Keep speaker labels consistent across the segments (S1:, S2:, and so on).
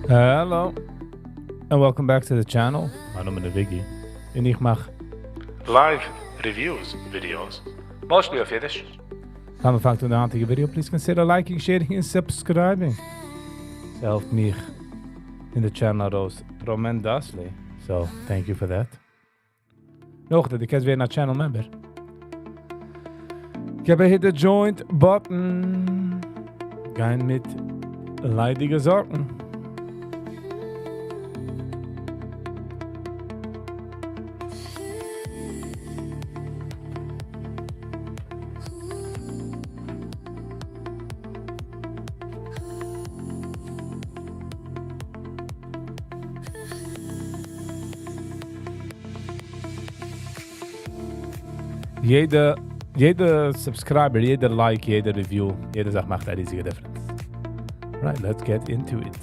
S1: Hello and welcome back to the channel. מיין נאמען איז Viggy און איך מאך
S2: live reviews videos, mostly אויף אידיש.
S1: פאר מען פאנגט אן די היינטיגע video, please consider liking, sharing און subscribing. ס'העלפט מיך און די channel ארויס tremendously, so thank you for that. נאכדעם, דו קענסט ווערן א channel member. געב א hit די join button. גיין מיט ליידיגע זאקן. יעדע יעדע subscriber, יעדע like, יעדע review, יעדע זאך מאכט א ריזיגע difference. Right, let's get into it.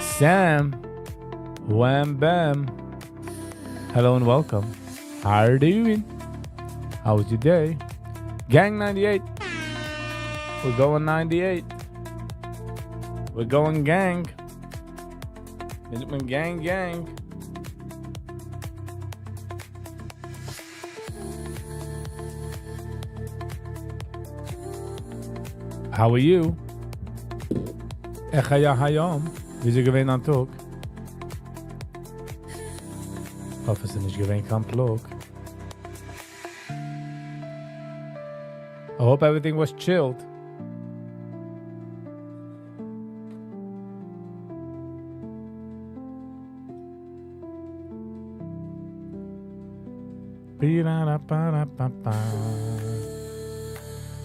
S1: Sam, wham bam. Hello and welcome. How are you doing? How was your day? Gang 98. We're going 98. We're going gang. Gang, gang. How are you? איך היה היום? ווי איז געווען דיין טאג? האף עס איז נישט געווען קיין פלאג. I hope everything was chilled.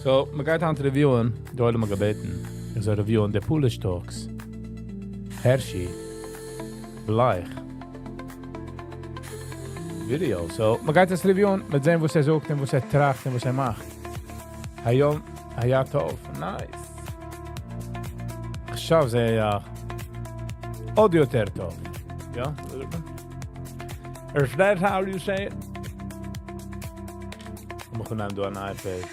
S1: So, מען גייט היינט review ען, דער עולם האט געבעטן, איך זאל review ען די Polish Talks. Hershey Bleich video. So, מען גייט עס review ען, מ'וועט זען, וואס ער זאגט און וואס ער טראכט און וואס ער מאכט. היום היה טוב. Nice. עכשיו זה היה עוד יותר טוב. יא? Is that how you say it? מ'קען דא אן iPad.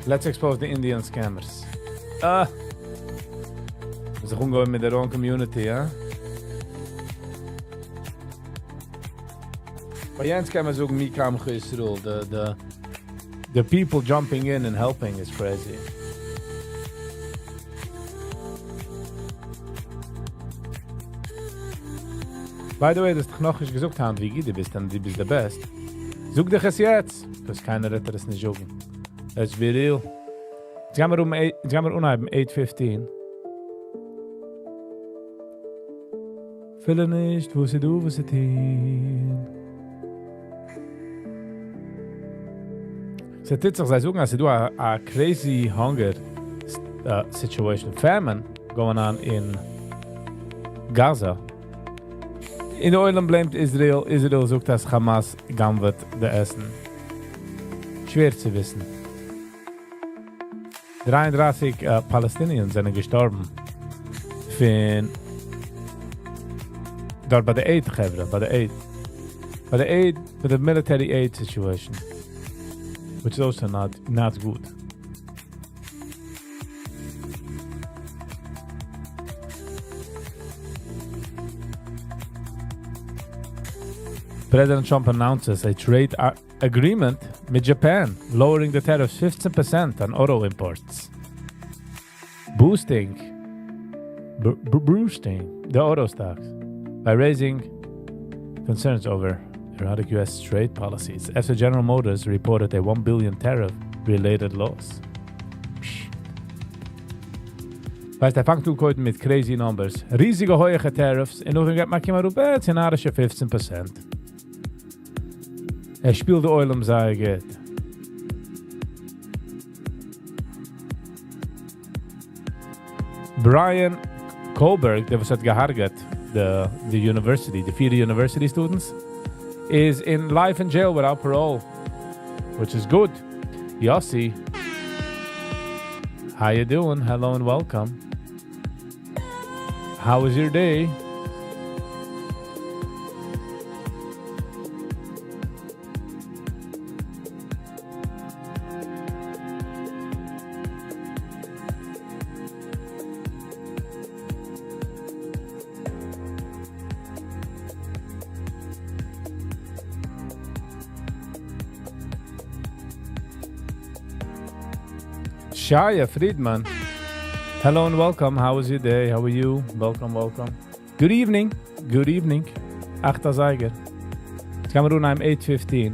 S1: Let's expose the Indian scammers. Ah. זיך אומגיין מיט their own community, יא? ביי יענץ קען מען זאגן, מי כעמך ישראל, the people jumping in and helping is crazy. By the way, דו האסט נאך נישט געזאגט, היינט, ווי גוט דו ביסט, און דו ביסט the best. זאג דיך עס יעצט. דאס קיינער וועט דיר עס נישט זאגן. Let's be real. יעצט גייען מיר אום, יעצט גייען מיר אנהייבן 8:15. פיל נישט, וואס דו, וואס טון. ס'טוט זיך, זיי זאגן, אז ס'דא א crazy hunger situation, famine going on in Gaza. און דער עולם blame ט Israel, Israel זאגט, אז Hamas גנב'עט די עסן. שווער צו וויסן. 33 Palestinians זענען געשטארבן. פון דארט ביי די aid, חברה, ביי די aid. ביי די aid, ביי the military aid situation. Which is also not good. President Trump announces a trade agreement with Japan, lowering the tariffs 15% on auto imports, boosting the auto stocks by raising concerns over erratic U.S. trade policies after General Motors reported a 1 billion tariff-related loss. ווייסט, ער פאנגט אן קודם מיט crazy numbers, ריזיגע הויכע tariffs, און נאכדעם גייט מען קומען אראפ, נארישע 15%. ער שפילט די עולם זייער גוט. Bryan Kohberger, דער וואס האט געהרג'עט, the university, the פיר university students, is in life in jail without parole, which is good. Yossi, how you doing? Hello and welcome. How was your day? Shaya Friedman. Hello and welcome. How was your day? How are you? Welcome, welcome. Good evening. Good evening. אכט אזייגער. עס קען מען אנהייבן 8:15.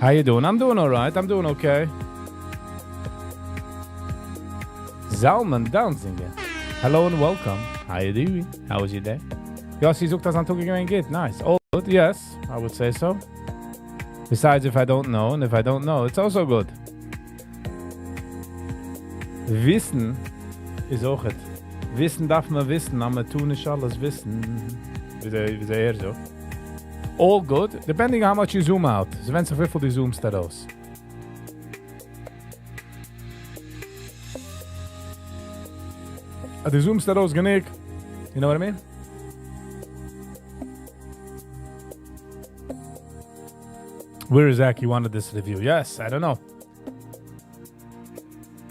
S1: How you doing? I'm doing all right. I'm doing okay. Zalman Danzinger. Hello and welcome. How you doing? How was your day? Yossi זאגט אז זיין טאג איז געווען גוט. Nice. All good. Yes, I would say so. Besides, if I don't know, and if I don't know, it's also good. וויסן איז אויך. וויסן דארף מען וויסן, אבער מען טאר נישט אלעס וויסן. ווי ער זאגט. All good, depending how much you zoom out. עס ווענדט זיך וויפיל דו zoomסט ארויס. אז דו zoomסט ארויס גענוג. You know what I mean? Where is Zach? You wanted this review. Yes, I don't know.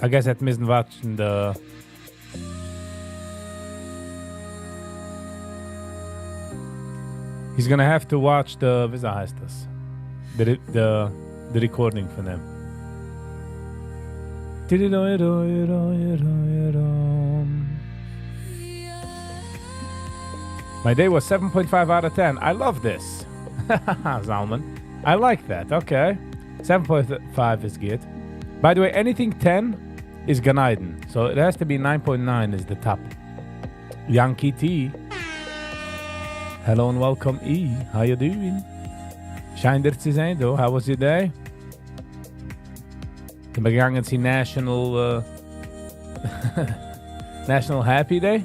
S1: I guess ער מוז watching the. He's gonna have to watch the, ווי הייסט דאס? The recording פון דעם. My day was 7.5 out of 10. I love this. Zalman. I like that. Okay. 7.5 is good. By the way, anything 10 is גן עדן. So it has to be 9.9 is the top. Yankee T. Hello and welcome E. How you doing? שיין דיר צו זען, דו. How was your day? איך בין געגאנגען צו National Happy Day.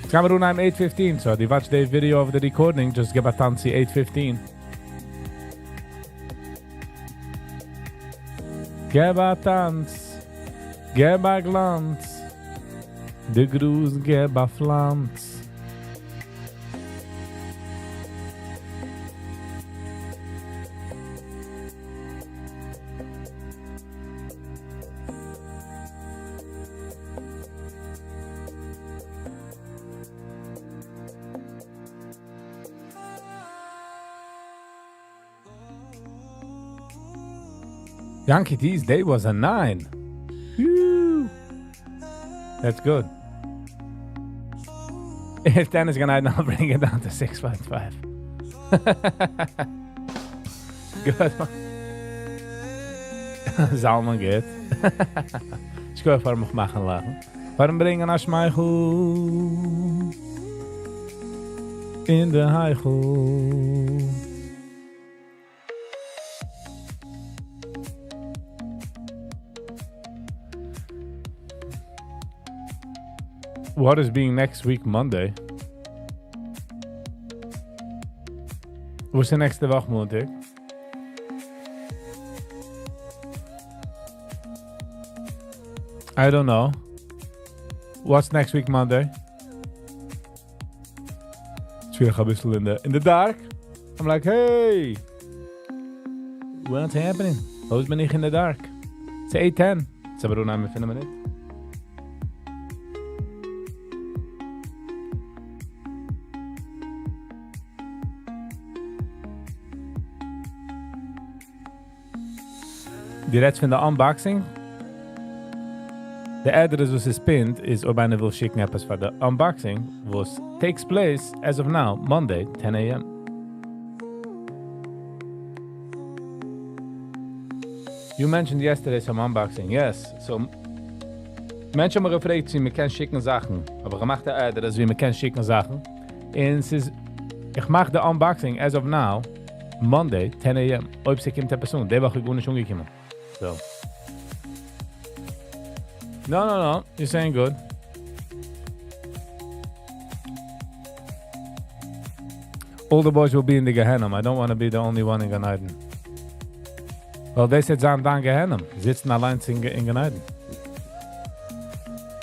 S1: עס קען מען 8:15, so דו watch the video of the recording, just גיב א טאנץ צו 8:15. גיב א טאנץ, גיב א גלאנץ, די גראז גיב א פלאנץ. Yankee T's day was a 9. Whew. That's good. If 10 is gonna, I'll bring it down to 6.5. Good one. Zalman גוט. איך גיי פאר מיך מאכן לאכן. פארן ברענגען א שמייכל. אין די היכל. What is being next week Monday? וואס איז נעקסטע וואך מאנטאג? I don't know. What's next week Monday? איך בין א ביסל in the dark. I'm like, hey, what's happening? וואו בין איך in the dark? It's 8:10. It's אבער נאר 5 מינוט. דו רעדסט פון די unboxing? The address וואס איז pinned איז אויב איינער וויל שיקן עפעס פאר די unboxing, וואס takes place as of now, Monday, 10 a.m. You mentioned yesterday some unboxing. Yes. So מענטשן האבן געפרעגט, צו מ'קען שיקן זאכן. האב איך געמאכט די address, ווי מ'קען שיקן זאכן. און ס'איז, איך מאך די unboxing as of now, Monday, 10 a.m. אויב ס'קומט עפעס אן. די וואך איז גארנישט אנגעקומען. So. No, no, no. You're saying good. All the boys will be in the גיהנום. I don't want to be the only one in גן עדן. Well, they said זיין דיין גיהנום. זיצן אליין אין גן עדן.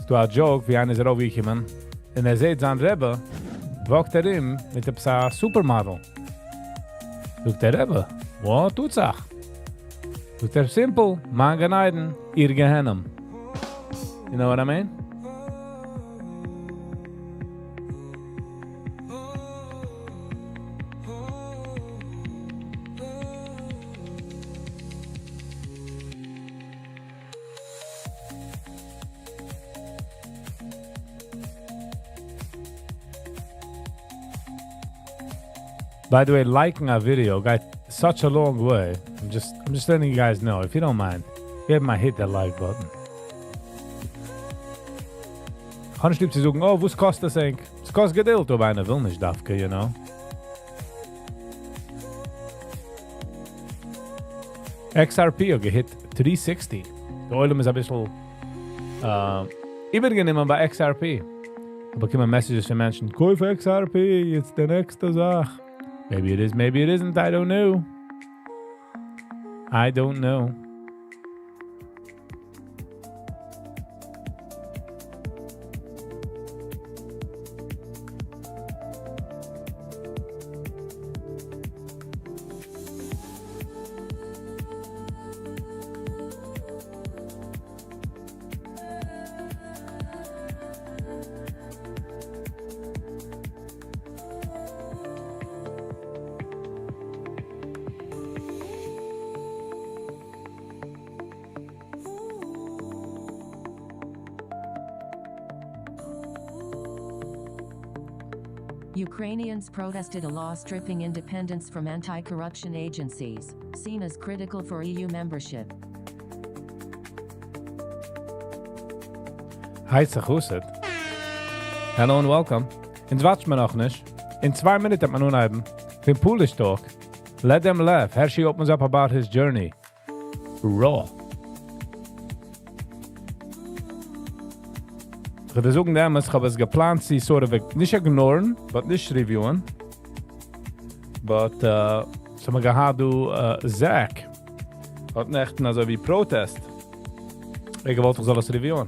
S1: ס'דא א joke, ווי איינער איז ארויפגעקומען און ער זעט זיין רבי, walkט ארום מיט א supermodel. זאגט דער רבי, וואס טוט זיך? זאגט ער, simple, מיין גן עדן, איר גיהנום. You know what I mean? By the way, liking a video גייט such a long way. I'm just, I'm just letting you guys know, if you don't mind, געב מיר hit the like button. כ'האב נישט ליב צו זאגן, oh, וואס קאסט דאס ענק? עס קאסט געדולד, אויב איינער וויל נישט דווקא, you know. XRP האט געהיט 360. דער עולם איז א ביסל איבערגענומען ביי XRP. באקומען messages פון מענטשן, קויף XRP, it's די נעקסטע זאך. Maybe it is, maybe it isn't, I don't know. I don't know.
S3: Ukrainians protested a law stripping independence from anti-corruption agencies, seen as critical for EU membership.
S1: הייסע חסיד. Hello and welcome. אונז וואטש מיר נאכנישט. אין 2 מינוט וועט מען אנהייבן. פון Polish Talk. Let them laugh. Hershey opens up about his journey. Raw. איך וועל דיר זאגן דעם אמת, איך האב עס געפלאנט צו sort of נישט איגנארן, but נישט ריוויוען. But, ס'האט מיר געהאט דא Zach. האט נעכטן אזוי ווי protest. ער געוואלט איך זאל עס ריוויוען.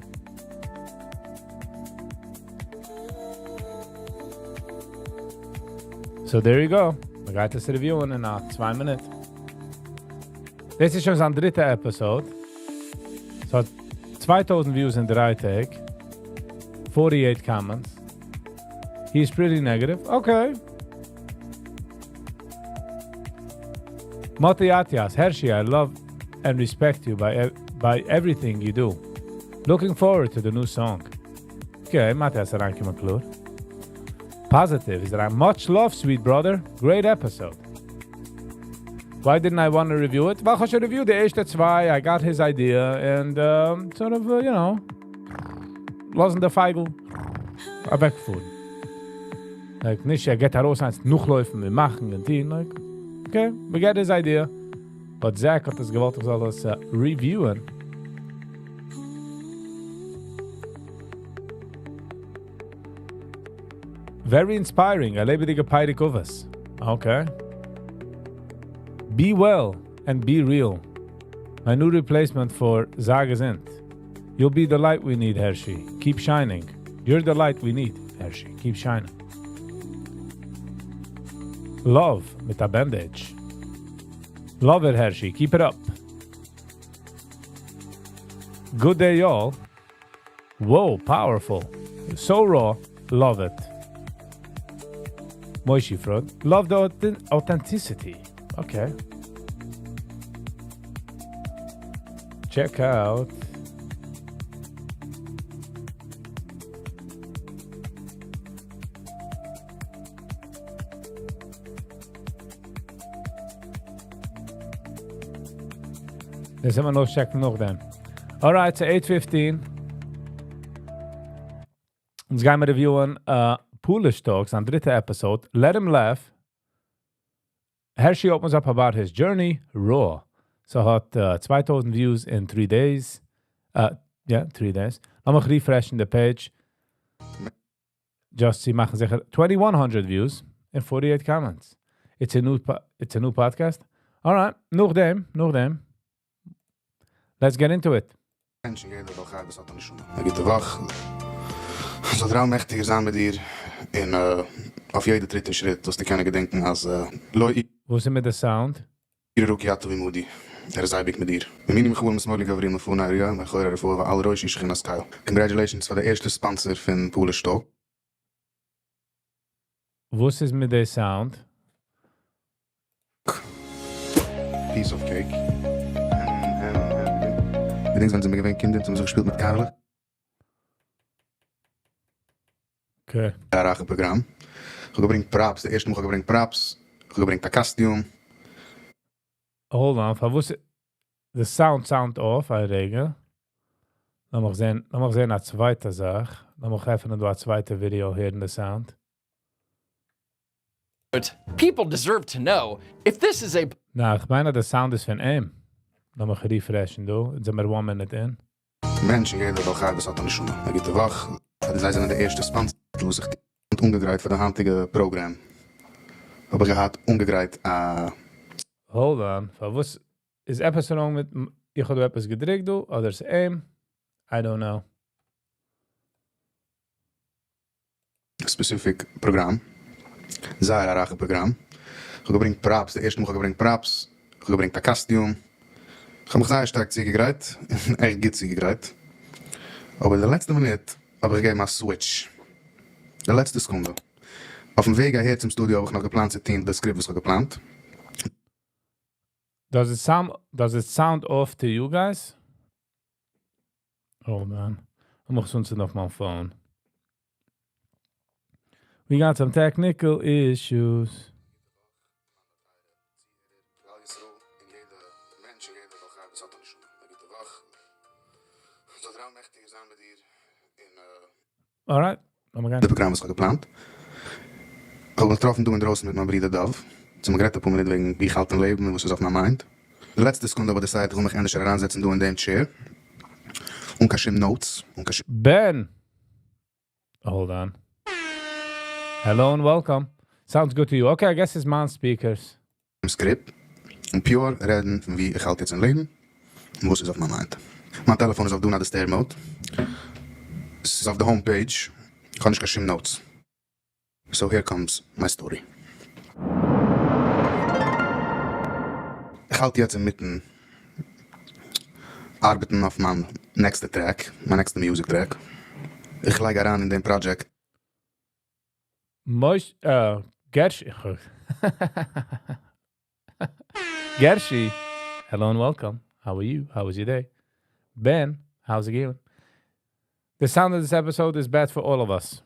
S1: So there you go. מען גייט עס ריוויוען אין א 2 מינוט. דאס איז שוין זיין דריטע episode. ס'האט 2000 views אין 3 טעג. 48 comments. He's pretty negative. Okay. Moti Atias, Hershey, I love and respect you by everything you do. Looking forward to the new song. Okay, Matthias אריינגעקומען קלאר. Positive is that I'm much love, sweet brother. Great episode. Why didn't I want to review it? ווייל איך האב שוין review די ערשטע צוויי. I got his idea and sort of, you know, לאזן די פייגל אוועקפארן. Like, נישט, ער גייט ארויס איינס נאכלויפן, מיר מאכן און טון. Like, okay, we get his idea. But Zach האט עס געוואלט, איך זאל עס ריוויוען. Very inspiring. א לעבעדיגע פרק אבות. Okay. Be well and be real. My new replacement for זיי געזונט. You'll be the light we need, Hershey. Keep shining. You're the light we need, Hershey. Keep shining. Love מיט א bandage. Love it, Hershey. Keep it up. Good day, y'all. Whoa, powerful. So raw. Love it. Moishi Frod. Love the authenticity. Okay. Check out. דאס האבן מיר נאך טשעקן נאכדעם. Alright, so 8:15. אונז גייען מיר ריוויוען Polish Talks, זיין דריטע episode. Let him laugh. Hershey opens up about his journey, raw. So האט 2000 views in 3 days. Yeah, 3 days. לאמיך refreshen the page. Just צו מאכן זיכער. 2100 views and 48 comments. It's a new podcast. All right, נאכדעם, נאכדעם. Let's get into it.
S4: מענטשן יעדער וואך האט עס האט א נשמה. א גוטע וואך. זאל דער אלמעכטיגער זיין מיט דיר און אויף יעדע טריט און שריט, זאלסטו קענען געדענקען אז לא
S1: וואס איז מיט די sound?
S4: יראו כי אתה עמדי. ער איז אייביג מיט דיר. מימיני מיכאל משמאלי גבריאל מלפני אריאל מאחורי רפאל ועל ראשי שכינת קל. Congratulations פאר די ערשטע sponsor פון Polish Talk.
S1: וואס איז מיט די sound?
S4: Piece of cake. געדענקסט ווען זעמיר געווען קינדער אונז האבן זיך געשפילט מיט קארלעך?
S1: Okay.
S4: א רייכע פראגראם. כ'האב געברענגט props, די ערשטע מאל כ'האב געברענגט props, כ'האב געברענגט א costume.
S1: Hold on, פארוואס די sound sound off א רגע. לאמיך זען, לאמיך זען א צווייטע זאך. לאמיך עפענען דא א צווייטע ווידיאו הערן די sound.
S5: People deserve to know if this is a
S1: נא, איך מיין אז די sound איז פון אים. לאמיך refresh ן דא, אונז זעמיר one minute in.
S4: מענטש און יעדער בעל חי וואס האט א נשמה. א גוטע וואך. זיי זענען די ערשטע sponsor וואס איך טו. אנגעגרייט פאר די היינטיגע פראגרעם האב איך געהאט אנגעגרייט א.
S1: Hold on, פארוואס איז עפעס wrong מיט, איך האב דא עפעס געדריקט דא, אדער ס'איז אים? I don't know.
S4: Specific פראגראם, זייער א רייכע פראגראם, כ'האב געברענגט props, די ערשטע מאל כ'האב געברענגט props, כ'האב געברענגט א costume, כ'האב מיך זייער שטארק צוגעגרייט, און עכט גוט צוגעגרייט, אבער די לעצטע מינוט האב איך געגעבן א switch, די לעצטע סעקונדע, אויפן וועג אהער צום סטודיאו האב איך נאך געפלאנט צו טון די script וואס כ'האב געפלאנט.
S1: Does it sound does it sound off to you guys? Hold on. לאמיך עס אנצינדן אויף מיין phone. We got some technical issues.
S4: כלל ישראל און יעדע מענטש און יעדע בעל חי וואס האט א נשמה. א גוטע וואך. זאל דער אלמעכטיגער זיין מיט דיר און.
S1: Alright, לאמיר גיין.
S4: די פראגראם וואס כ'האב געפלאנט. כ'האב מיך געטראפן דא אינדרויסן מיט מיין ברודער דוב. אונז האבן גערעדט אפאר מינוט וועגן ווי איך האלט אין לעבן און וואס איז אויף מיין mind. די לעצטע סעקונדע האב איך decide איך וויל מיך ענדערש אריינזעצן דא אין דעם chair. אן קיין שום notes. אן קיין שום.
S1: Ben! Hold on. Hello and welcome. Sounds good to you. Okay, I guess it's מיין speakers.
S4: Script. און pure רעדן פון ווי איך האלט יעצט אין לעבן און וואס איז אויף מיין mind. מיין טעלעפאן איז אויף do not disturb mode. ס'איז אויף די home page. איך האב נישט קיין שום notes. So here comes my story. איך האלט יעצט אינמיטן ארבעטן אויף מיין נעקסטע track, מיין נעקסטע music track. איך לייג אריין אין דעם project.
S1: מוש, Gershi. Gershi, hello and welcome. How are you? How was your day? Ben, how's it going? The sound of this episode is bad for all of us.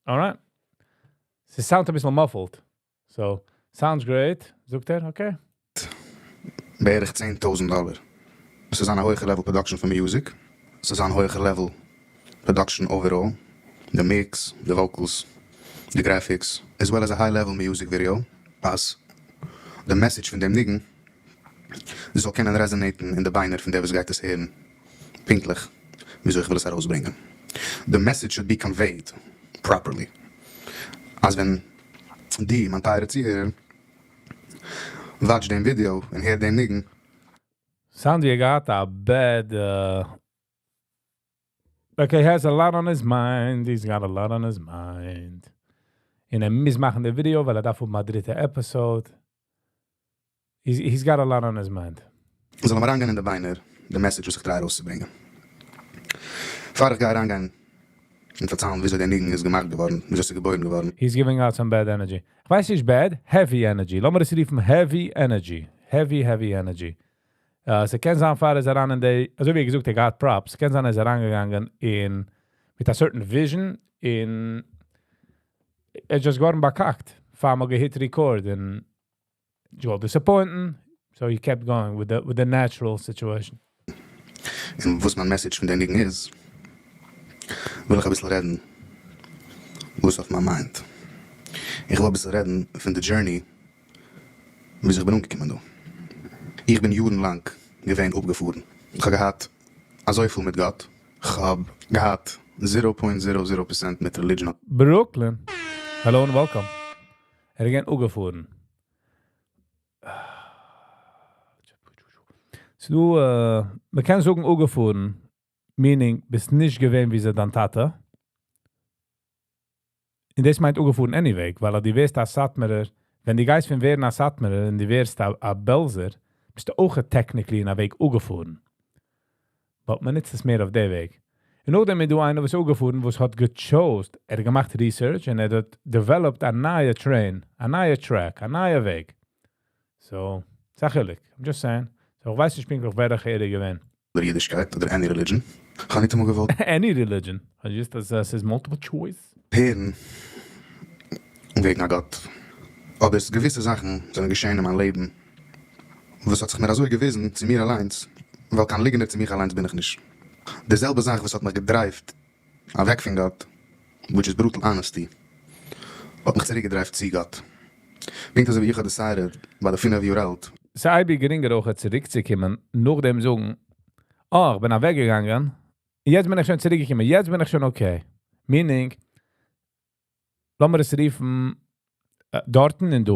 S1: All right? ס'sound א ביסל muffled. So, sounds great. זאגט ער, okay.
S4: בערך 10,000 דאלער. ס'איז אן א הויכע level production פון music. ס'איז אן הויכע level production overall. די mix, די vocals, די graphics, as well as a high level music video, אז די message פון דעם ניגון זאל קענען resonate ן אין די ביינער פון דער וואס גייט עס הערן פונקטליך וויאזוי איך וויל עס ארויסברענגען. The message should be conveyed properly. אז ווען דו, מיין טייערע צוהערער, watch דעם ווידיאו און הער דעם ניגון,
S1: Sound ווי ער געהאט א bad like he has a lot on his mind. He's got a lot on his mind. און ער מוז מאכן די ווידיאו, ווייל ער דארף האבן א דריטע episode. He's got a lot on his mind.
S4: זאל אים אריינגיין אין די ביינער די message וואס איך try ארויסצוברענגען. פאר איך גיי אריינגיין און פארציילן וויאזוי דער ניגון איז געמאכט געווארן, וויאזוי ס'איז געבוירן געווארן.
S1: He's giving out some bad energy. איך ווייס נישט bad, heavy energy. לאמיר עס רופן heavy energy. Heavy, heavy energy. ס'קען זיין פאר ער איז אריין אין די, אזוי ווי געזאגט, ער געהאט props. ס'קען זיין ער איז אריינגעגאנגען אין, מיט א certain vision, אין, ער איז just געווארן באקאקט. פאר מ'האט גע hit record און געוואלט disappoint ן. So he kept going with the natural situation.
S4: און וואס מיין message פון דעם ניגון איז, וויל איך אביסל רעדן וואס אויף מיין mind. איך וויל אביסל רעדן פון די journey ווי איך בין אנגעקומען דא. איך בין יארן לאנג געווען אפגעפארן. איך האב געהאט אזויפיל מיט גאט. איך האב געהאט 0.00% מיט religion.
S1: Brooklyn. Hello and welcome. ער איז געווען אפגעפארן. ס'דא, מ'קען זאגן אפגעפארן, meaning ביסט נישט געווען ווי זיי דיין טאטע. און דאס מיינט אפגעפארן anyway, ווייל דו ווערסט א סאטמארער, ווען דו גייסט פון ווערן א סאטמארער און דו ווערסט א בעלזער, ביסטו אויך technically אין א וועג אפגעפארן. But מען נוצט עס מער אויף דער וועג. און נאכדעם איז דא איינער וואס איז אפגעפארן, וואס האט גע chose, ער האט געמאכט research און ער האט developed א נייע train, א נייע track, א נייע וועג. So, ס'א חילוק. I'm just saying. So, איך ווייס נישט פונקטליך וועלכע ער איז געווען.
S4: אדער אידישקייט, אדער any religion. איך האב ניטאמאל געוואלט
S1: Any religion. Just אז עס איז multiple choice.
S4: הערן וועגן א גאט. אבער געוויסע זאכן זענען געשען אין מיין לעבן, וואס האט זיך מיר אזוי געוויזן צו מיר אליינס, ווייל קיין ליגנער צו מיך אליינס בין איך נישט. די זעלבע זאך וואס האט מיך גע drive ט אוועק פון גאט, which is brutal honesty, האט מיך צוריק גע drive ט צו גאט. פונקט אזוי ווי איך האב decided ביי די 5 יאר אלט.
S1: ס'איז אייביג גרינגער אויך צוריקצוקומען, נאכדעם זאגן, "אה, איך בין אוועקגעגאנגען, יעצט בין איך שוין צוריקגעקומען, יעצט בין איך שוין okay." Meaning, לאמיר עס רופן, דארטן און דא.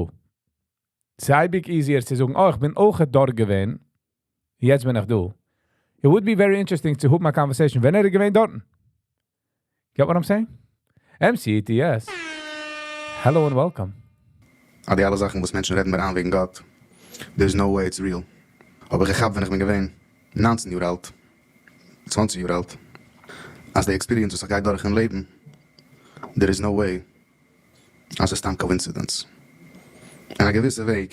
S1: ס'איז אייביג easier צו זאגן, "אה, איך בין אויך דארט געווען, יעצט בין איך דא." It would be very interesting to have my conversation. ווען ער איז געווען דארטן. Get what I'm saying? MCETS. Hello and welcome.
S4: אז די אלע זאכן וואס מענטשן רעדן מיר איין וועגן גאט, there's no way it's real. אבער איך האב ווען איך בין געווען 19 יאר אלט, 20 יאר אלט, אז די experience וואס איך גיי דורך אין לעבן, there is no way אז עס איז סתם coincidence. אין א געוויסע וועג,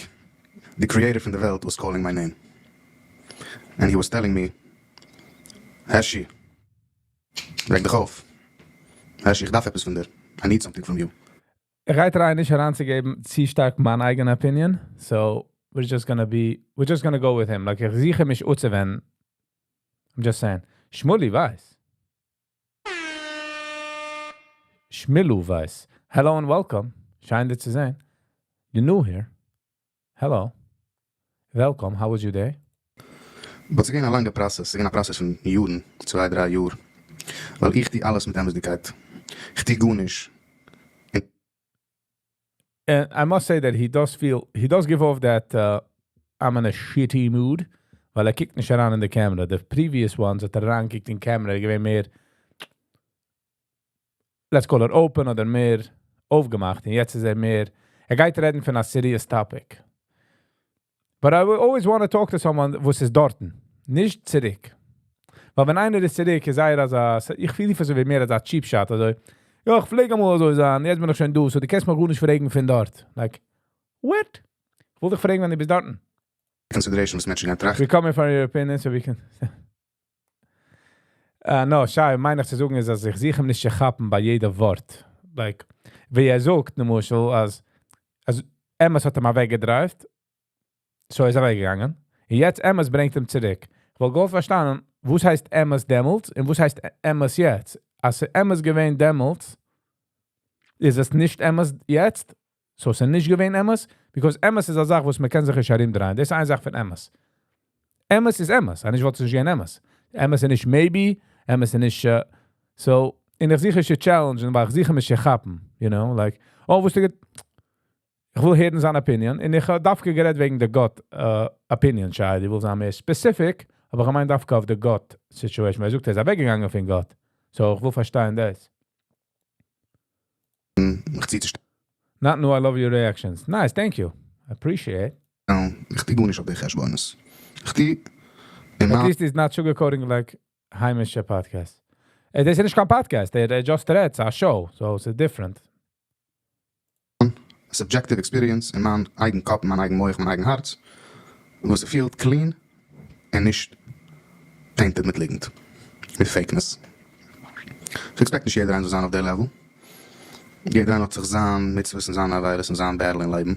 S4: the creator פון די וועלט was calling my name. And he was telling me, "הערשי, וועק דיך אויף. הערשי, איך דארף עפעס פון דיר. I need something from you."
S1: איך גיי try ען נישט אריינצוגעבן צו שטארק מיין אייגענע opinion. So we're just gonna go with him. Like, איך זוך מיך אפצואווענדן. I'm just saying. Shmuley Weiss. Shmilu Weiss. Hello and welcome. שיין דיך צו זען. You're new here. Hello. Welcome. How was your day?
S4: But ס'איז געווען א לאנגע process. ס'איז געווען א process פון יארן, 2, 3 יאר. ווייל איך טו אלעס מיט אמת'דיגקייט. איך טו גארנישט.
S1: And I must say that he does give off that I'm in a shitty mood. ווייל ער קוקט נישט אריין אין די camera. The previous ones האט ער אריינגעקוקט אין camera, געווען מער, let's call it open אדער מער אויפגעמאכט. און יעצט איז ער מער, ער גייט רעדן פון א serious topic. But I will always want to talk to someone וואס איז דארטן, נישט צוריק. ווייל ווען איינער איז צוריק, איז ער אזא, איך פיל אזוי ווי מער אזא cheap shot, אזוי, יא, איך פלעג אמאל אזוי זיין, יעצט בין איך שוין דא, so דו קענסט מיר גארנישט פרעגן פון דארט. Like, what? איך וויל דיך פרעגן, ווען דו ביסט דארטן.
S4: Consideration וואס מענטשן גייען טראכטן.
S1: We come for your opinion, so we can. No, שי, מיין איך צו זאגן איז, אז איך זוך אים נישט צו כאפן ביי יעדע ווארט. Like, ווי ער זאגט, למשל, אז אמת האט אים אוועקגע drive ט, so איז ער אוועקגעגאנגען. און יעצט אמת ברענגט אים צוריק. איך וואלט גוט פארשטאנען, וואס הייסט אמת דעמאלטס און וואס הייסט אמת יעצט? אז אמת געווען דעמאלטס, איז עס נישט אמת יעצט? So איז עס נישט געווען אמת? Because אמת איז א זאך, וואס מען קען זיך נישט ארומדרייען. דאס איז איין זאך פון אמת. אמת איז אמת. אנישט וואלט עס נישט געווען אמת. אמת איז נישט maybe, אמת איז נישט. So, און איך זוך נישט צו challenge, ווייל איך זוך מיך צו כאפן. Like, oh, וואס דו איך וויל הערן זיין opinion. און איך האב דווקא גערעדט וועגן די גאט opinion, שי. איך וויל זיין מער specific, אבער איך מיין דווקא אויף די גאט situation. ווייל ער זאגט, ער איז אוועקגעגאנגען פון גאט. So, איך וויל פארשטיין דאס.
S4: איך צי צו
S1: Not new, I love your reactions. Nice, thank you. I appreciate.
S4: איך טו גארנישט אויף די חשבונות. איך טו אין
S1: At least he's not sugarcoating like היימישע podcast. דאס איז נישט קיין podcast, ער just רעדט, ס'איז א show, so it's different.
S4: Subjective experience אין מיין אייגן קאפ, מיין אייגן מוח, מיין אייגן הארץ, וואס פילט clean און נישט tainted מיט ליגנט, מיט fakeness. איך expect נישט יעדער איינער זאל זיין אויף דער level. יעדער איינער האט זיך זיין מצוות און זיין עבירות און זיין battle אין לעבן.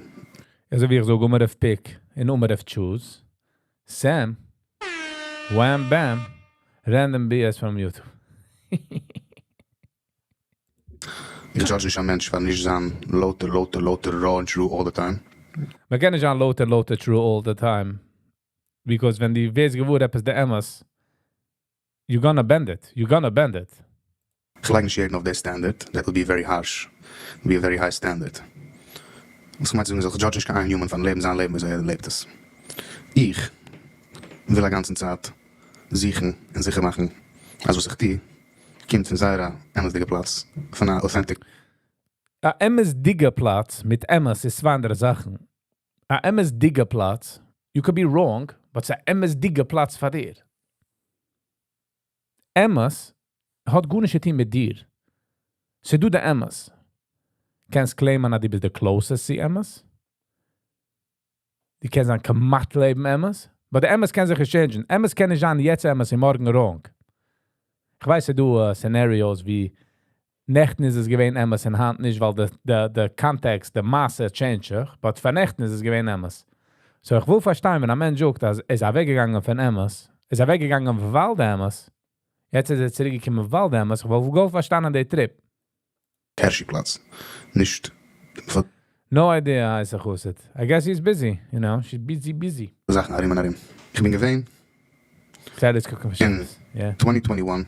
S1: אזוי ווי איך זאג, אום אויף pick און אום אויף choose. Sam, wham bam, random BS from YouTube.
S4: איך judge נישט א מענטש פאר נישט זיין לויטער, לויטער, לויטער, raw and true all the time.
S1: מען קען נישט זיין לויטער, לויטער, true all the time. Because ווען דו ווערסט געוואר עפעס די אמת, you're gonna bend it. You're gonna bend it.
S4: איך לייג נישט יעדן אויף דער standard. That would be very harsh. Would be a very high standard. וואס איך מיין צו זאגן איז, איך judge נישט קיין human פארן לעבן זיין לעבן, וויאזוי ער לעבט עס. איך וויל א גאנצן צייט זוכן און זיכער מאכן, אז וואס איך טו, קומט פון זייער א אמת'דיגע פלאץ, פון א authentic
S1: א אמת'דיגע פלאץ מיט אמת איז צוויי אנדערע זאכן. א אמת'דיגע פלאץ, You could be wrong, but ס'איז א אמת'דיגע פלאץ פאר דיר. אמת האט גארנישט צו טון מיט דיר. ס'דא די אמת. קענסט claim ען אז דו ביסט די closest צו אמת. דו קענסט זיין כמעט לעבן אמת. But די אמת קען זיך change ען. אמת קען נישט זיין יעצט אמת און מארגן wrong. איך ווייס, ס'דא scenarios ווי נעכטן איז עס געווען אמת און היינט נישט, ווייל די context, די מעשה change זיך, but פאר נעכטן איז עס געווען אמת. So איך וויל פארשטיין, ווען א מענטש זאגט, אז ער איז אוועקגעגאנגען פון אמת, איז אוועקגעגאנגען ווייל די אמת, יעצט איז ער צוריקגעקומען ווייל די אמת, איך וויל גוט פארשטיין די trip.
S4: Catchy פלאץ. נישט פאר
S1: No idea, הייסט ער חסיד. I guess he's busy. She's busy, busy.
S4: זאכן ארום און ארום. איך בין געווען
S1: Sad is cooking for
S4: in
S1: Shabbos. Yeah.
S4: 2021.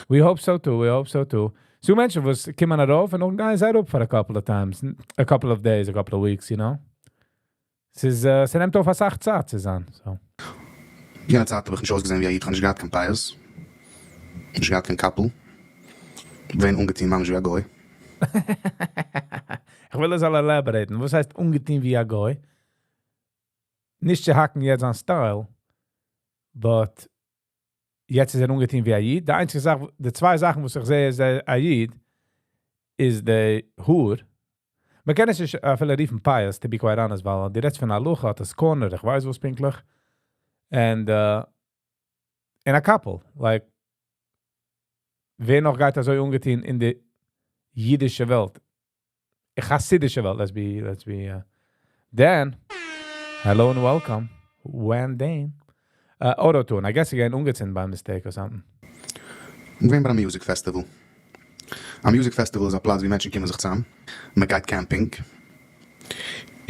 S1: We hope so too. We hope so too. So מענטשן וואס קומען ארויף און נאך גייען זיי אראפ for a couple of times, a couple of days, a couple of weeks. ס'נעמט אויף א סאך צייט צו זיין. So.
S4: יענע צייט האב איך נישט אויסגעזען ווי א איד, איך האב נישט געהאט קיין פיאות, נישט געהאט קיין קאפל, געווען אנגעטון ממש ווי א גוי.
S1: איך וויל עס elaborate ן. וואס הייסט אנגעטון ווי א גוי? נישט צו האקן יעצט אן style, but יעצט איז ער אנגעטון ווי א איד. די איינציגע זאך, די צוויי זאכן, וואס איך זע איז א איד, איז די האר. מען קען עס נישט אפילו רופן פיאות, to be quite honest, ווייל די רעדסט פון א לוח האט עס corner, איך ווייס וואס פונקטליך. And א קאפל, like, ווער נאך גייט אזוי אנגעטון אין די אידישע וועלט? חסידישע וועלט, let's be. Then, hello and welcome, Wan Dane. Auto-tune, I guess again, אנגעצינדן by mistake or something.
S4: איך בין ביי א music festival. א music festival איז א פלאץ וואו מענטשן קומען זיך צוזאם. מען גייט camping.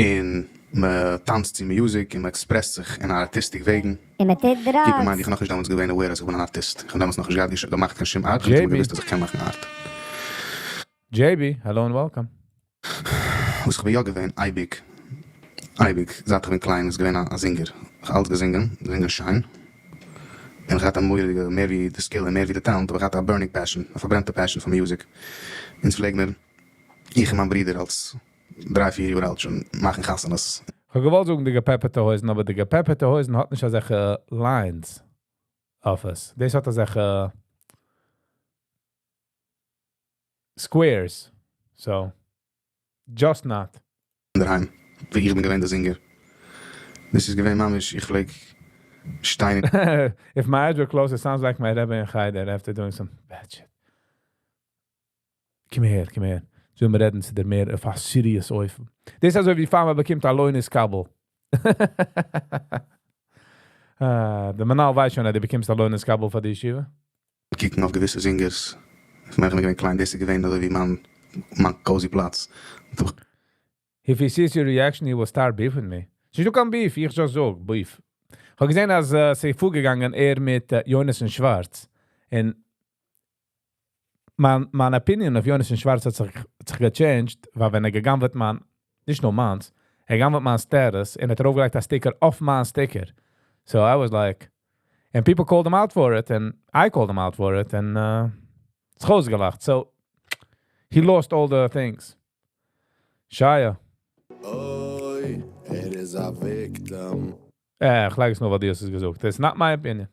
S4: און מען טאנצט צו music און מען express ט זיך אין artistic וועגן.
S6: און מען טוט
S4: Keep in mind,
S6: drugs.
S4: איך האב נאכנישט דעמאלטס געווען aware אז איך בין אן ארטיסט. איך האב דעמאלטס נאכנישט געהאט געמאכט קיין שום art. איך האב
S1: JB.
S4: געוואוסט אז איך קען מאכן art.
S1: JB, hello and welcome.
S4: וואס איך בין יא געווען, אייביג, אייביג, זייט איך בין קליין, איז געווען א singer. איך האב אלץ געזונגען, זינגען שיין. און איך האט א מורא'דיגע, מער ווי די skill און מער ווי די talent, אבער איך האט א burning passion, א פארברענטע passion פאר music. אונז פלעגן מיר, איך און מיין ברודער אלס 3, 4 יאר אלט שוין, מאכן חתונות.
S1: איך האב געוואלט זאגן די געפעפערטע הויזן, אבער די געפעפערטע הויזן האט נישט אזעלכע lines אויף עס. דאס האט אזעלכע squares. So, just not.
S4: אינדערהיים, ווי איך בין געווען דער singer. דאס איז געווען ממש, איך פלעג שטיין
S1: If my eyes were closed, it sounds like my Rebbe in Chaider after doing some bad shit. קום אהער, קום אהער. זאלן מיר רעדן צו דיר מער אויף א serious אופן. דאס איז אזוי ווי פאר מען באקומט א לא נתקבל. אה, דער מנהל ווייסט שוין, אז דו באקומסט א לא נתקבל פאר די ישיבה.
S4: קוקן אויף געוויסע singers. פון ווען איך בין געווען קליין, דאס איז געווען אזוי ווי מיין cozy פלאץ.
S1: If he sees your reaction, he will start beef with me. ס'איז דא קיין beef, איך just זאג, beef. איך האב געזען, אז ס'איז פארגעגאנגען ער מיט יונתן שווארץ. און מיין opinion אויף יונתן שווארץ האט זיך גע change ט, ווייל ווען ער געגנב'עט מיין, נישט נאר מיינס, ער גנב'עט מיין status און האט ארויפגעלייגט א sticker אויף מיין sticker. So I was like, and people called him out for it, and I called him out for it, and זיך אויסגעלאכט. So he lost all the things. Shia.
S7: אוי, ער איז א victim.
S1: איך לייג עס נאר, ווייל דו האסט עס געזאגט. That's not my opinion.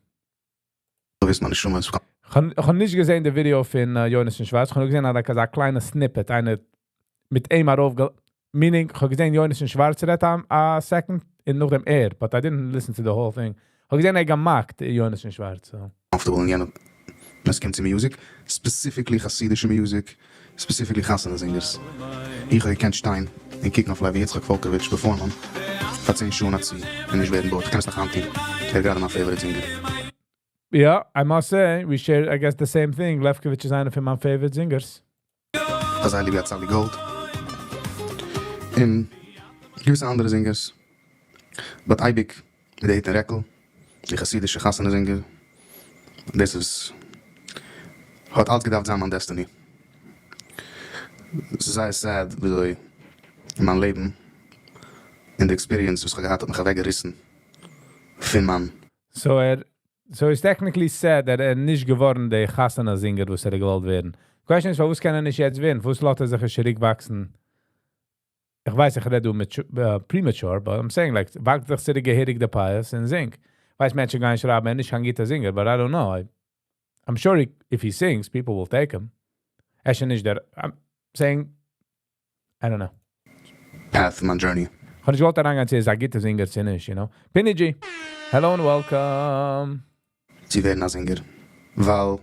S4: דו ווייסט, מיין נשמה איז
S1: איך האב נישט געזען די ווידיאו פון יונתן שווארץ. איך האב נאר געזען, like, אזא קליינע snippet. איינער מיט אים ארויף, meaning, איך האב געזען יונתן שווארץ רעדט א second און נאכדעם ער, but I didn't listen to the whole thing. איך האב געזען, ער געמאכט יונתן שווארץ. So.
S4: comfortable אין יענע, ווען עס קומט צו music, specifically חסידישע music, specifically חתונה singers. איך האב געקענט שטיין און קוקן אויף לוי יצחק פאלקאוויטש perform ען פאר 10 שעה נאך צו און נישט ווערן bored. איך קען עס נאך היינט טון. ער איז גראדע מיין favorite singer.
S1: Yeah, I must say, we share, I guess, the same thing. Lefkovich איז איינער פון מיינע favorite singers.
S4: איך האב ליב צאלי גאלד. און געוויסע אנדערע singers. But אייביג מיט די רעקל, די חסידישע חתונה singer. דאס איז האט אלץ געדארפט זיין מיין destiny. עס איז זייער sad, וויאזוי אין מיין לעבן, אין די experience, וואס איך האב געהאט, האט מיך אוועקגעריסן פון מיין
S1: So it's technically sad that ער נישט געווארן דער חתונה singer, וואס ער געוואלט ווערן. Question איז, פארוואס קען ער נישט יעצט ווערן? וואס לאזט ער זיך צוריקוואקסן? איך ווייס, איך רעד דא premature, but I'm saying, like, וואקס דיך צוריק געהעריג די פאות און זינג. ווייס מענטשן גייען שרייבן, ער איז נישט קיין גוטער singer, but I don't know. I'm sure if he sings, people will take him. אפשר נישט דער, I'm saying, I don't know.
S4: Path פון מיין journey.
S1: איך האב נישט געוואלט אריינגיין צו ער איז א גוטער singer צו נישט. Pinny G, hello and welcome.
S4: צו ווערן א singer. ווייל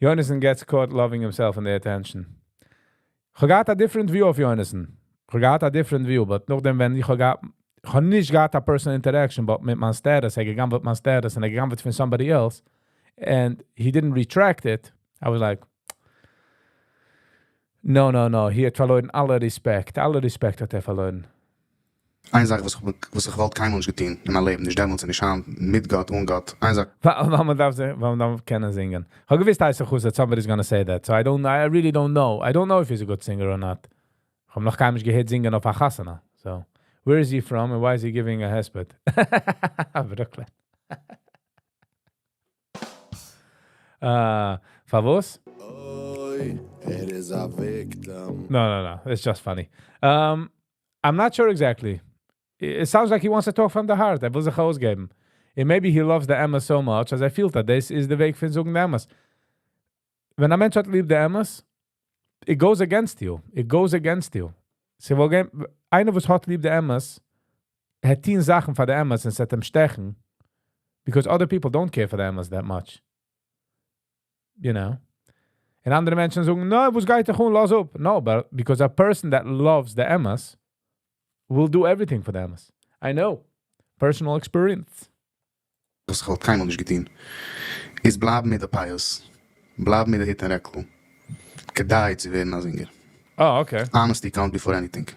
S1: Yonason gets caught loving himself and the attention. איך האב געהאט a different view of Yonason. איך האב געהאט a different view, but נאכדעם ווען איך האב געהאט, איך האב נישט געהאט a personal interaction, but מיט מיין status, ער גע'גנב'עט מיין status און ער גע'גנב'עט פון somebody else, and he didn't retract it, I was like, no, no, no, he האט פארלוירן אלע respect, אלע respect האט ער פארלוירן.
S4: איין זאך וואס איך וואלט קיינמאל נישט געטון אין מיין לעבן, נישט דעמאלטס און נישט היינט, מיט גאט, אן גאט, איין זאך.
S1: ווייל מען דארף קענען זינגען. איך האב געוואוסט הייסט that somebody's gonna say that, so I don't, I really don't know. I don't know if he's a good singer or not. איך האב נאך קיינמאל נישט געהערט זינגען אויף א חתונה. So, where is he from and why is he giving a הספד? Brooklyn. פארוואס?
S7: אוי, ער איז א victim.
S1: No, no, no. It's just funny. I'm not sure exactly. It sounds like he wants to talk from the heart. ער וויל זיך אויסגעבן. And maybe he loves the אמת so much אז ער פילט that this is the וועג פון זאגן די אמת. ווען א מענטש האט ליב די אמת, it goes against you. It goes against you. ס'וואלט גיין, איינער וואס האט ליב די אמת, וועט טון זאכן פאר די אמת און ס'וועט אים שטעכן, because other people don't care for the אמת that much. You know? און אנדערע מענטשן זאגן, no, וואס גייט דיך אן, לאז אפ. No, but because a person that loves the אמת will do everything for the אמת. I know. Personal experience.
S4: וואס איך וואלט קיינמאל נישט געטון, איז בלייבן מיט די פאות, בלייבן מיט די היט און רעקל, כדי צו ווערן א singer.
S1: Oh, okay.
S4: Honesty comes before anything.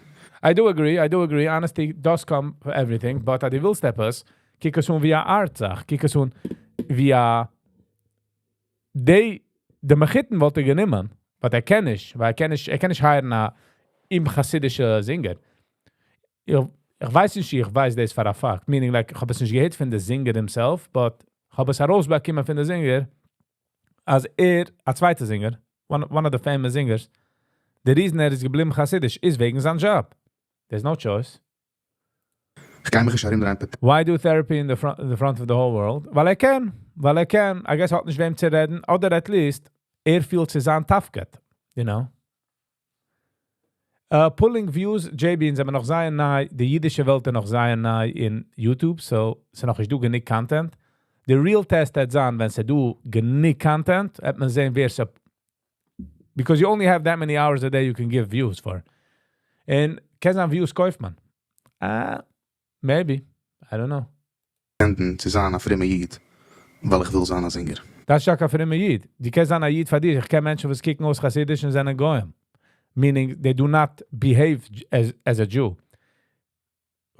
S1: I do agree, I do agree. Honesty does come for everything, but אז דו ווילסט עפעס, קוק עס אן ווי א art זאך. קוק עס אן ווי א די מחותן וואלט ער גענומען, but ער קען נישט, ווייל ער קען נישט hire'ן א אומחסידישע singer. איך ווייס נישט, איך ווייס דאס for a fact. Meaning, like, איך האב עס נישט געהערט פון די singer himself, but איך האב עס ארויסבאקומען פון די singer, אז ער, א צווייטער singer, one of the famous singers, the reason ער איז געבליבן חסידיש איז וועגן זיין job. There's no choice.
S4: איך גיי מיך נישט ארומדרייען.
S1: Why do therapy in the front of the whole world? ווייל ער קען. ווייל ער קען. I guess האט נישט וועם צו רעדן. אדער at least, ער פילט ס'איז זיין תפקיד. You know? Pulling views, JB, אונז זענען נאך זייער ניי, די אידישע וועלט איז נאך זייער ניי אין YouTube, so ס'איז נאך נישט דא גענוג content. The real test וועט זיין, ווען ס'איז דא גענוג content, וועט מען זען, ווער ס' because you only have that many hours a day you can give views for. און קען זיין views קויפט מען. Maybe. I don't know.
S4: צו זיין א פרומע איד, ווייל איך וויל זיין א singer.
S1: דאס איז יא קיין פרומע איד. דו קענסט זיין א איד פאר דיר. איך קען מענטשן, וואס קוקן אויס חסידיש און זענען גוים. Meaning, they do not behave as a Jew.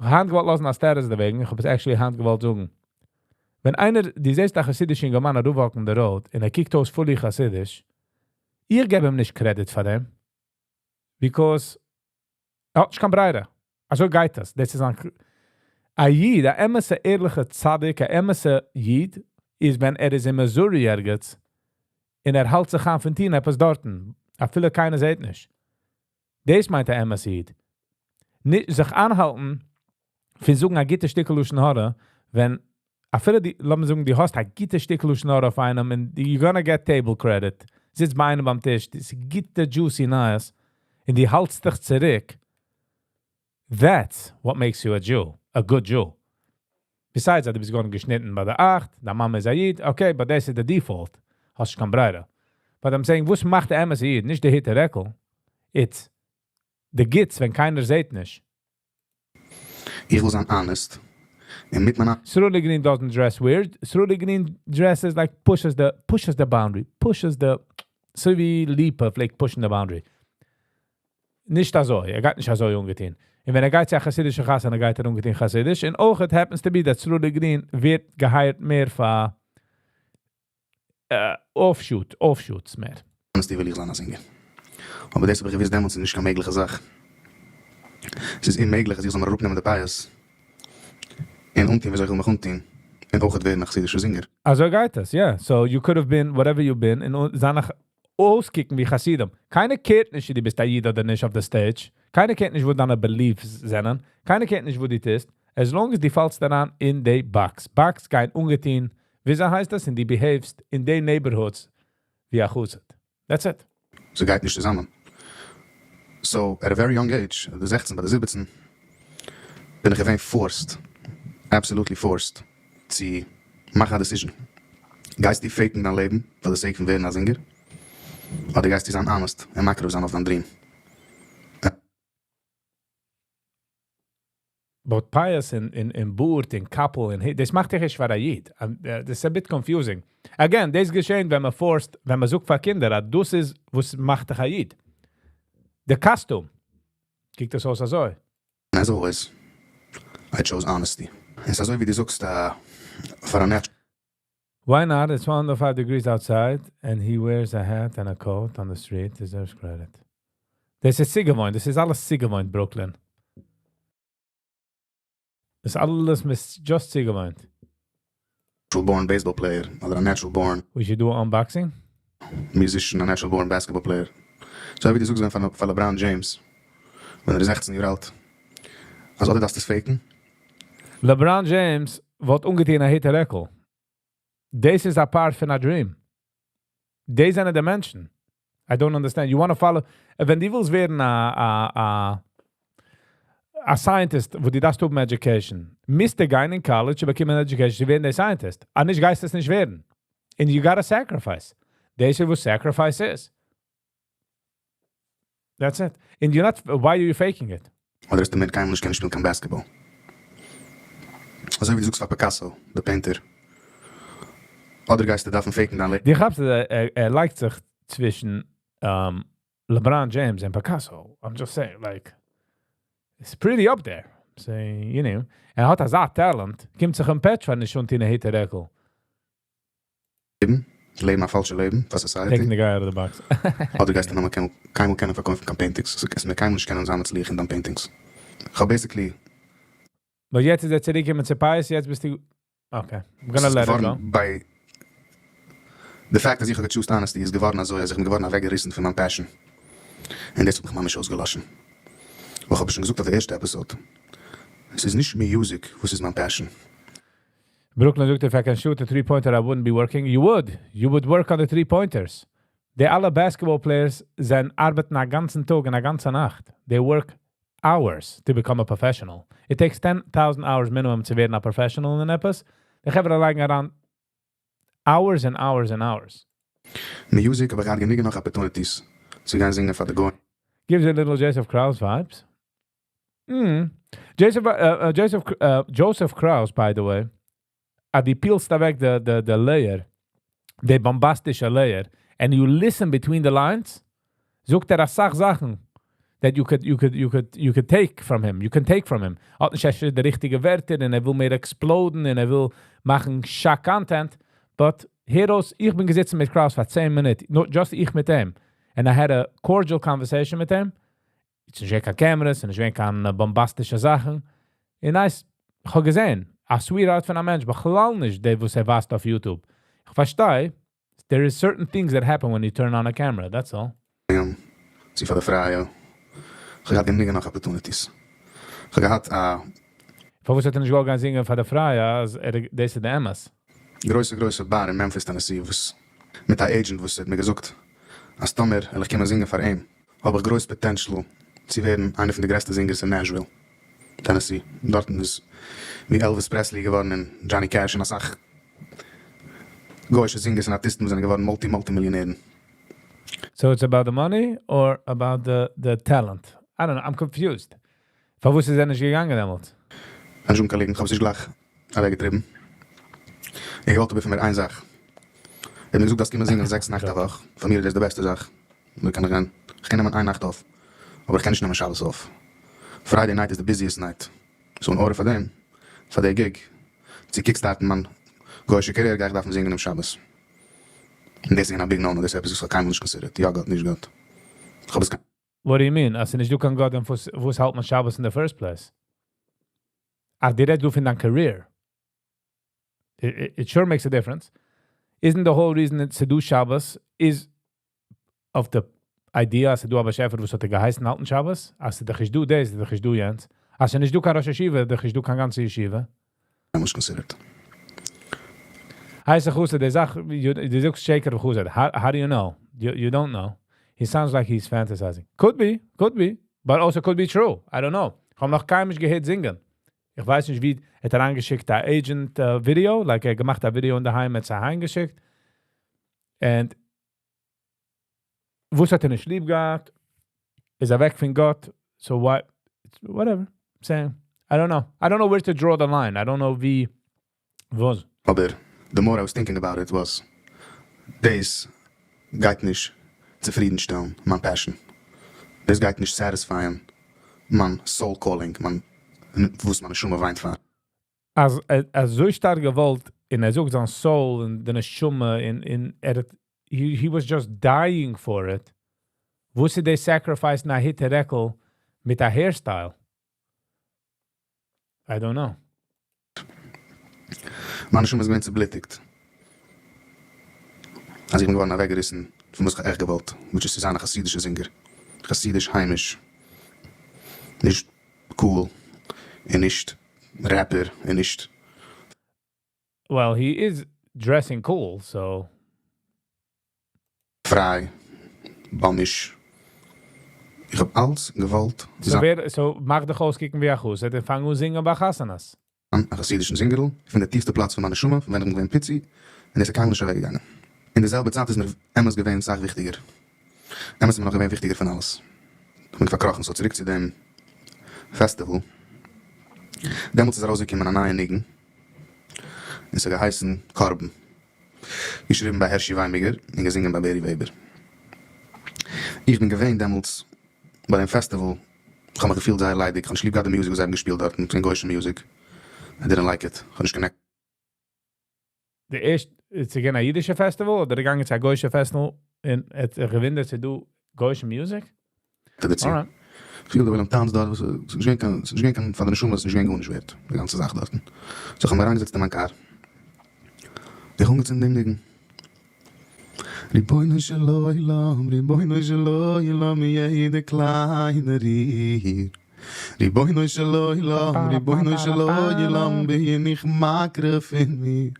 S1: היינט געוואלט לאזן א status דערוועגן. איך האב עס actually היינט געוואלט זאגן. ווען איינער, דו זעסט א חסידישן יונגערמאן אראפ walk'ן the road, און ער קוקט אויס fully חסידיש, איך געב אים נישט credit פאר דעם. Because ער האט נישט קיין ברירה. אזוי גייט דאס. דאס איז א איד, א אמת'ע ערליכע צדיק, א אמת'ע איד, איז ווען ער איז אין Missouri ערגעץ, און ער האלט זיך אן פון טון עפעס דארטן. אפילו קיינער זעט נישט. דאס מיינט דער אמת'ע איד. נישט זיך איינהאלטן, פון זאגן א גוטע שטיקל לשון הרע, ווען אפילו די, לאמיר זאגן, דו האסט א גוטע שטיקל לשון הרע אויף איינעם, and you're gonna get table credit. זיצט ביי איינעם ביים טיש, דאס גוטע juicy נייעס, און דו האלטסט דיך צוריק. That's what makes you a Jew, a good Jew. Besides, דו ביסט געווארן געשניטן ביי די 8, דיין מאמע איז א איד, okay, but that's the default. האסט נישט קיין ברירה. But I'm saying, וואס מאכט דער אמת'ע איד? נישט די היט און רעקל. It's the guts, ווען קיינער זעט נישט.
S4: איך וויל זיין honest. און מיט מיין
S1: Sruli Green doesn't dress weird. Sruli Green dresses like pushes the boundary, pushes the אזוי ווי ליפא פלעגט pushing the boundary. נישט אזוי, ער גייט נישט אזוי אנגעטון. און ווען ער גייט צו א חסידישע חתונה, גייט ער אנגעטון חסידיש. און אויך it happens to be that Sruli Green ווערט gehired מער פאר offshoots מער.
S4: Honesty וויל איך זיין א singer. אבער דאס האב איך געוואוסט דעמאלטס איז נישט קיין מעגליכע זאך. עס איז אוממעגליך, אז איך זאל מיר אראפנעמען די פאות. און אנטון, ווי אזוי איך וויל מיך אנטון. און אויך ווערן א חסידישער singer.
S1: אזוי גייט עס, yeah. So you could have been whatever you've been און זיין נאך אויסקוקן ווי חסידים. קיינער care'ט נישט, דו ביסט א איד אדער נישט אויף the stage. קיינער קענט נישט וואס דיינע beliefs זענען, קיינער קענט נישט וואס דו טוסט, as long as דו פאלסט אריין אין די box. Box גיין אנגעטון, וויאזוי הייסט דאס, און דו behave סט אין די neighborhoods ווי א חסיד. That's it.
S4: ס'גייט נישט צוזאמען. So at a very young age, די 16 ביי די 17, בין איך געווען forced, absolutely forced, צו מאכן א decision. גייסטו fake ן דיין לעבן פאר די sake פון ווערן א זינגער? אדער גייסטו זיין honest און מקריב זיין אויף דיין dream?
S1: But פיאות און בארד און קאפל און דאס מאכט דיך נישט פאר א איד. דאס איז a bit confusing. Again, דאס געשען ווען מען force ט, ווען מען זאגט פאר קינדער, אז דאס איז, וואס מאכט דיך א איד. די costume. קוקט דאס אויס אזוי.
S4: As always, I chose honesty. עס איז אזוי ווי דו זאגסט פאר א natural
S1: Why not? It's 105 degrees outside and he wears a hat and a coat on the street. Deserves credit. דאס איז צוגעוואוינט. דאס איז אלעס צוגעוואוינט, Brooklyn. דאס איז אלעס מיט just צוגעוואוינט.
S4: born baseball player אדער א natural born
S1: We should do an unboxing.
S4: musician, a natural born basketball player. אזוי ווי דו זאגסט ווען פאר LeBron James, ווען ער איז 16 יאר אלט. אז אדער דארפסטו עס fake ן.
S1: LeBron James וואלט אנגעטון א היט רעקל. דאס איז א part פון א dream. דאס זענען די מענטשן. I don't understand. You want to follow. ווען דו ווילסט ווערן א scientist, וואו דו דארפסט האבן education, מוזטו גיין אין college צו באקומען education, צו ווערן דער scientist. אנדערש גייסטו עס נישט ווערן. And you gotta sacrifice. דאס איז וואס sacrifice איז. That's it. And you're not, why are you faking it?
S4: אדער וועסטו מער קיינמאל נישט קענען שפילן קיין basketball. אזוי ווי דו זאגסט פאר Picasso, דער painter. אדער גייסטו דארפן fake ן דיין לעבן.
S1: דו כאפסט, ער לייגט זיך צווישן LeBron James and Picasso. I'm just saying, like, it's pretty up there. Say, ער האט אזא talent, קומט זיך אים פעטש פאר נישט אנטון א היט רעקל.
S4: לעבן א פאלשע לעבן פאר society.
S1: Taking the guy out of the box.
S4: אדער גייסטו נאר קיינמאל קענען פארקויפן קיין paintings. So קענסט מער קיינמאל נישט קענען זיין מצליח אין דיין paintings. איך האב basically
S1: But יעצט איז ער צוריקגעקומען צו פיאות, יעצט ביסטו. Okay, I'm gonna let it go.
S4: ביי the fact אז איך האב גע choose ט honesty איז געווארן אזוי אז איך בין געווארן אוועקגעריסן פון מיין passion. און דאס האט מיך ממש אויסגעלאשן. איך האב שוין געזאגט אויף די ערשטע episode. עס איז נישט music וואס איז מיין passion.
S1: Brooklyn זאגט, if I can shoot a three-pointer, I wouldn't be working. You would. You would work on the three-pointers. די אלע basketball players זענען ארבעטן א גאנצן טאג און א גאנצע נאכט. They work hours to become a professional. It takes 10,000 hours minimum צו ווערן א professional אין עפעס. די חברה לייגן אריין hours and hours and hours.
S4: Music האב איך געהאט גענוג נאך opportunities צו גיין זינגען פאר די גוים.
S1: Gives a little Joseph Kraus vibes. Joseph Kraus, by the way, אז דו peel סט אוועק the layer, די באמבאסטישע layer, and you listen between the lines, זאגט ער א סאך זאכן that you could take from him. You can take from him. האט נישט אפשר די ריכטיגע ווערטער און ער וויל מער explode ן און ער וויל מאכן shock content, but הער אויס, איך בין געזעצן מיט Kraus פאר 10 מינוט, not just איך מיט אים. And I had a cordial conversation מיט אים. עס איז נישט קיין cameras, עס איז נישט קיין באמבאסטישע זאכן. און nice, איך האב געזען, א sweetheart פון א מענטש, בכלל נישט דער, וואס ער ווייזט אויף YouTube. איך פארשטיי, there is certain things that happen when you turn on a camera, that's all.
S4: צו פאר די פרייע. איך האב געהאט גענוג נאך opportunities. איך האב געהאט א
S1: פארוואס האט ער נישט געוואלט גיין זינגען פאר די פרייע, אז ער, דאס איז די אמת?
S4: גרויסע, גרויסע bar אין Memphis, Tennessee, וואס מיט א agent, וואס האט מיר געזאגט, אז טאמער וועל איך קומען זינגען פאר אים, האב איך גרויס potential צו ווערן איינער פון די גרעסטע singers אין Nashville, Tennessee. דארט איז ווי Elvis Presley געווארן און Johnny Cash און א סאך גוישע singers און ארטיסטן זענען געווארן multi multi מיליאנערן.
S1: So it's about the money or about the talent? I don't know, I'm confused. פארוואס איז ער נישט געגאנגען דעמאלט?
S4: קיין שום קאלעגן, איך האב זיך גלייך אוועקגעטריבן. איך וואלט אבער פון מיר איין זאך. ער האט מיר געזאגט, אז קומען זינגען זעקס נאכט א וואך. פאר מיר איז דאס די בעסטע זאך. מיר קען איך גיין. איך קען נעמען איין נאכט off. אבער איך קען נישט נעמען שבת off. Friday night איז the busiest night. So אין order פאר דעם, פאר דער gig, צו kickstart ן מיין גוישע career, גיי איך דארפן זינגען אום שבת. און דאס איז א big no-no, דאס איז עפעס וואס איך האב קיינמאל נישט considered. יא גאט, נישט גאט. איך האב עס
S1: What do you mean? אז נישט דא קיין גאט, דאן וואס האלט מען שבת in the first place? אה, דו רעדסט דא פון דיין career. It sure makes a difference. Isn't the whole reason that ס'דא שבת is of the idea, אז ס'דא א באשעפער וואס האט געהייסן האלטן שבת, אז ס'איז דאך נישט דא דאס, איז דאך נישט דא יענץ. אז ס'איז נישט דא קיין ראש ישיבה, איז דאך נישט דא קיין גאנצע ישיבה.
S4: נישט considered.
S1: הייסט איך די זאך, דו זאגסט שקר וכו'. How do you know? You don't know. He sounds like he's fantasizing. Could be, could be, but also could be true. I don't know. איך האב נאך קיינמאל נישט געהערט זינגען. איך ווייס נישט ווי, האט ער אריינגעשיקט א agent video, like ער האט געמאכט א video אין דערהיים, האט עס אריינגעשיקט. And וואס האט ער נישט ליב געהאט? איז ער אוועק פון גאט? So what? Whatever. I'm saying, I don't know. I don't know where to draw the line. I don't know ווי וואס.
S4: אבער the more I was thinking about it was, דאס גייט נישט צופרידנשטעלן מיין passion. דאס גייט נישט satisfy'ען מיין soul calling, מיין וואס מיין נשמה וויינט פאר.
S1: אז ער אזוי שטארק געוואלט, און ער זאגט זיין soul און די נשמה און ער האט, he was just dying for it. וואס איז די sacrifice א היט רעקל מיט א hairstyle? I don't know.
S4: מיין נשמה איז געווען צעבלוטיגט. אז איך בין געווארן אוועקגעריסן פון וואס איך האב עכט געוואלט, which איז צו זיין א חסידישע זינגער. חסידיש היימיש. נישט cool און נישט rapper און נישט
S1: Well, he is dressing cool, so
S4: פריי, באמיש. איך האב אלץ געוואלט
S1: So ווער, so מאך דיך אויסקוקן ווי א חסיד און פאנג אן זינגען ביי חתונות.
S4: א חסידישן זינגערל, פון די טיפסטע פלאץ פון מיין נשמה, פון ווען איך בין געווען פיצי, און עס איז קיינמאל נישט אוועקגעגאנגען. אין די זעלבע צייט איז מיר אמת געווען אסאך וויכטיגער. אמת איז מיר נאך געווען וויכטיגער פון אלעס. איך בין פארקראכן, so צוריק צו דעם festival. דעמאלטס איז ארויסגעקומען א נייע ניגון, און עס האט געהייסן קרבן. געשריבן ביי הערשי וויינבערגער און געזינגען ביי בערי וועבער. איך בין געווען דעמאלטס ביי דעם festival, איך האב מיך געפילט זייער ליידיג, איך האב נישט ליב געהאט די music וואס זיי האבן געשפילט דארטן, ס'איז געווען גוי'אישע music. I didn't like it. איך האב נישט connect.
S1: די ערשט, איז געווען א אידישע festival אדער געגאנגען צו א גוי'אישע festival און האט זיך געוואונדערט ס'איז דא גוי'אישע music?
S4: דערצו.
S1: Alright.
S4: איך פיל די עולם טאנצט דארט, ס'איז נישט געווען קיין, ס'איז נישט געווען קיין, פאר די נשמה איז נישט געווען גארנישט ווערט, די גאנצע זאך דארטן. So איך האב מיר אריינגעזעצט אין מיין קאר, איך האב אנגעצינדן דעם ניגון. רבונו של עולם, רבונו של עולם, יעדע קליינע ריר. רבונו של עולם, רבונו של עולם, בין איך מקריב פון מיר.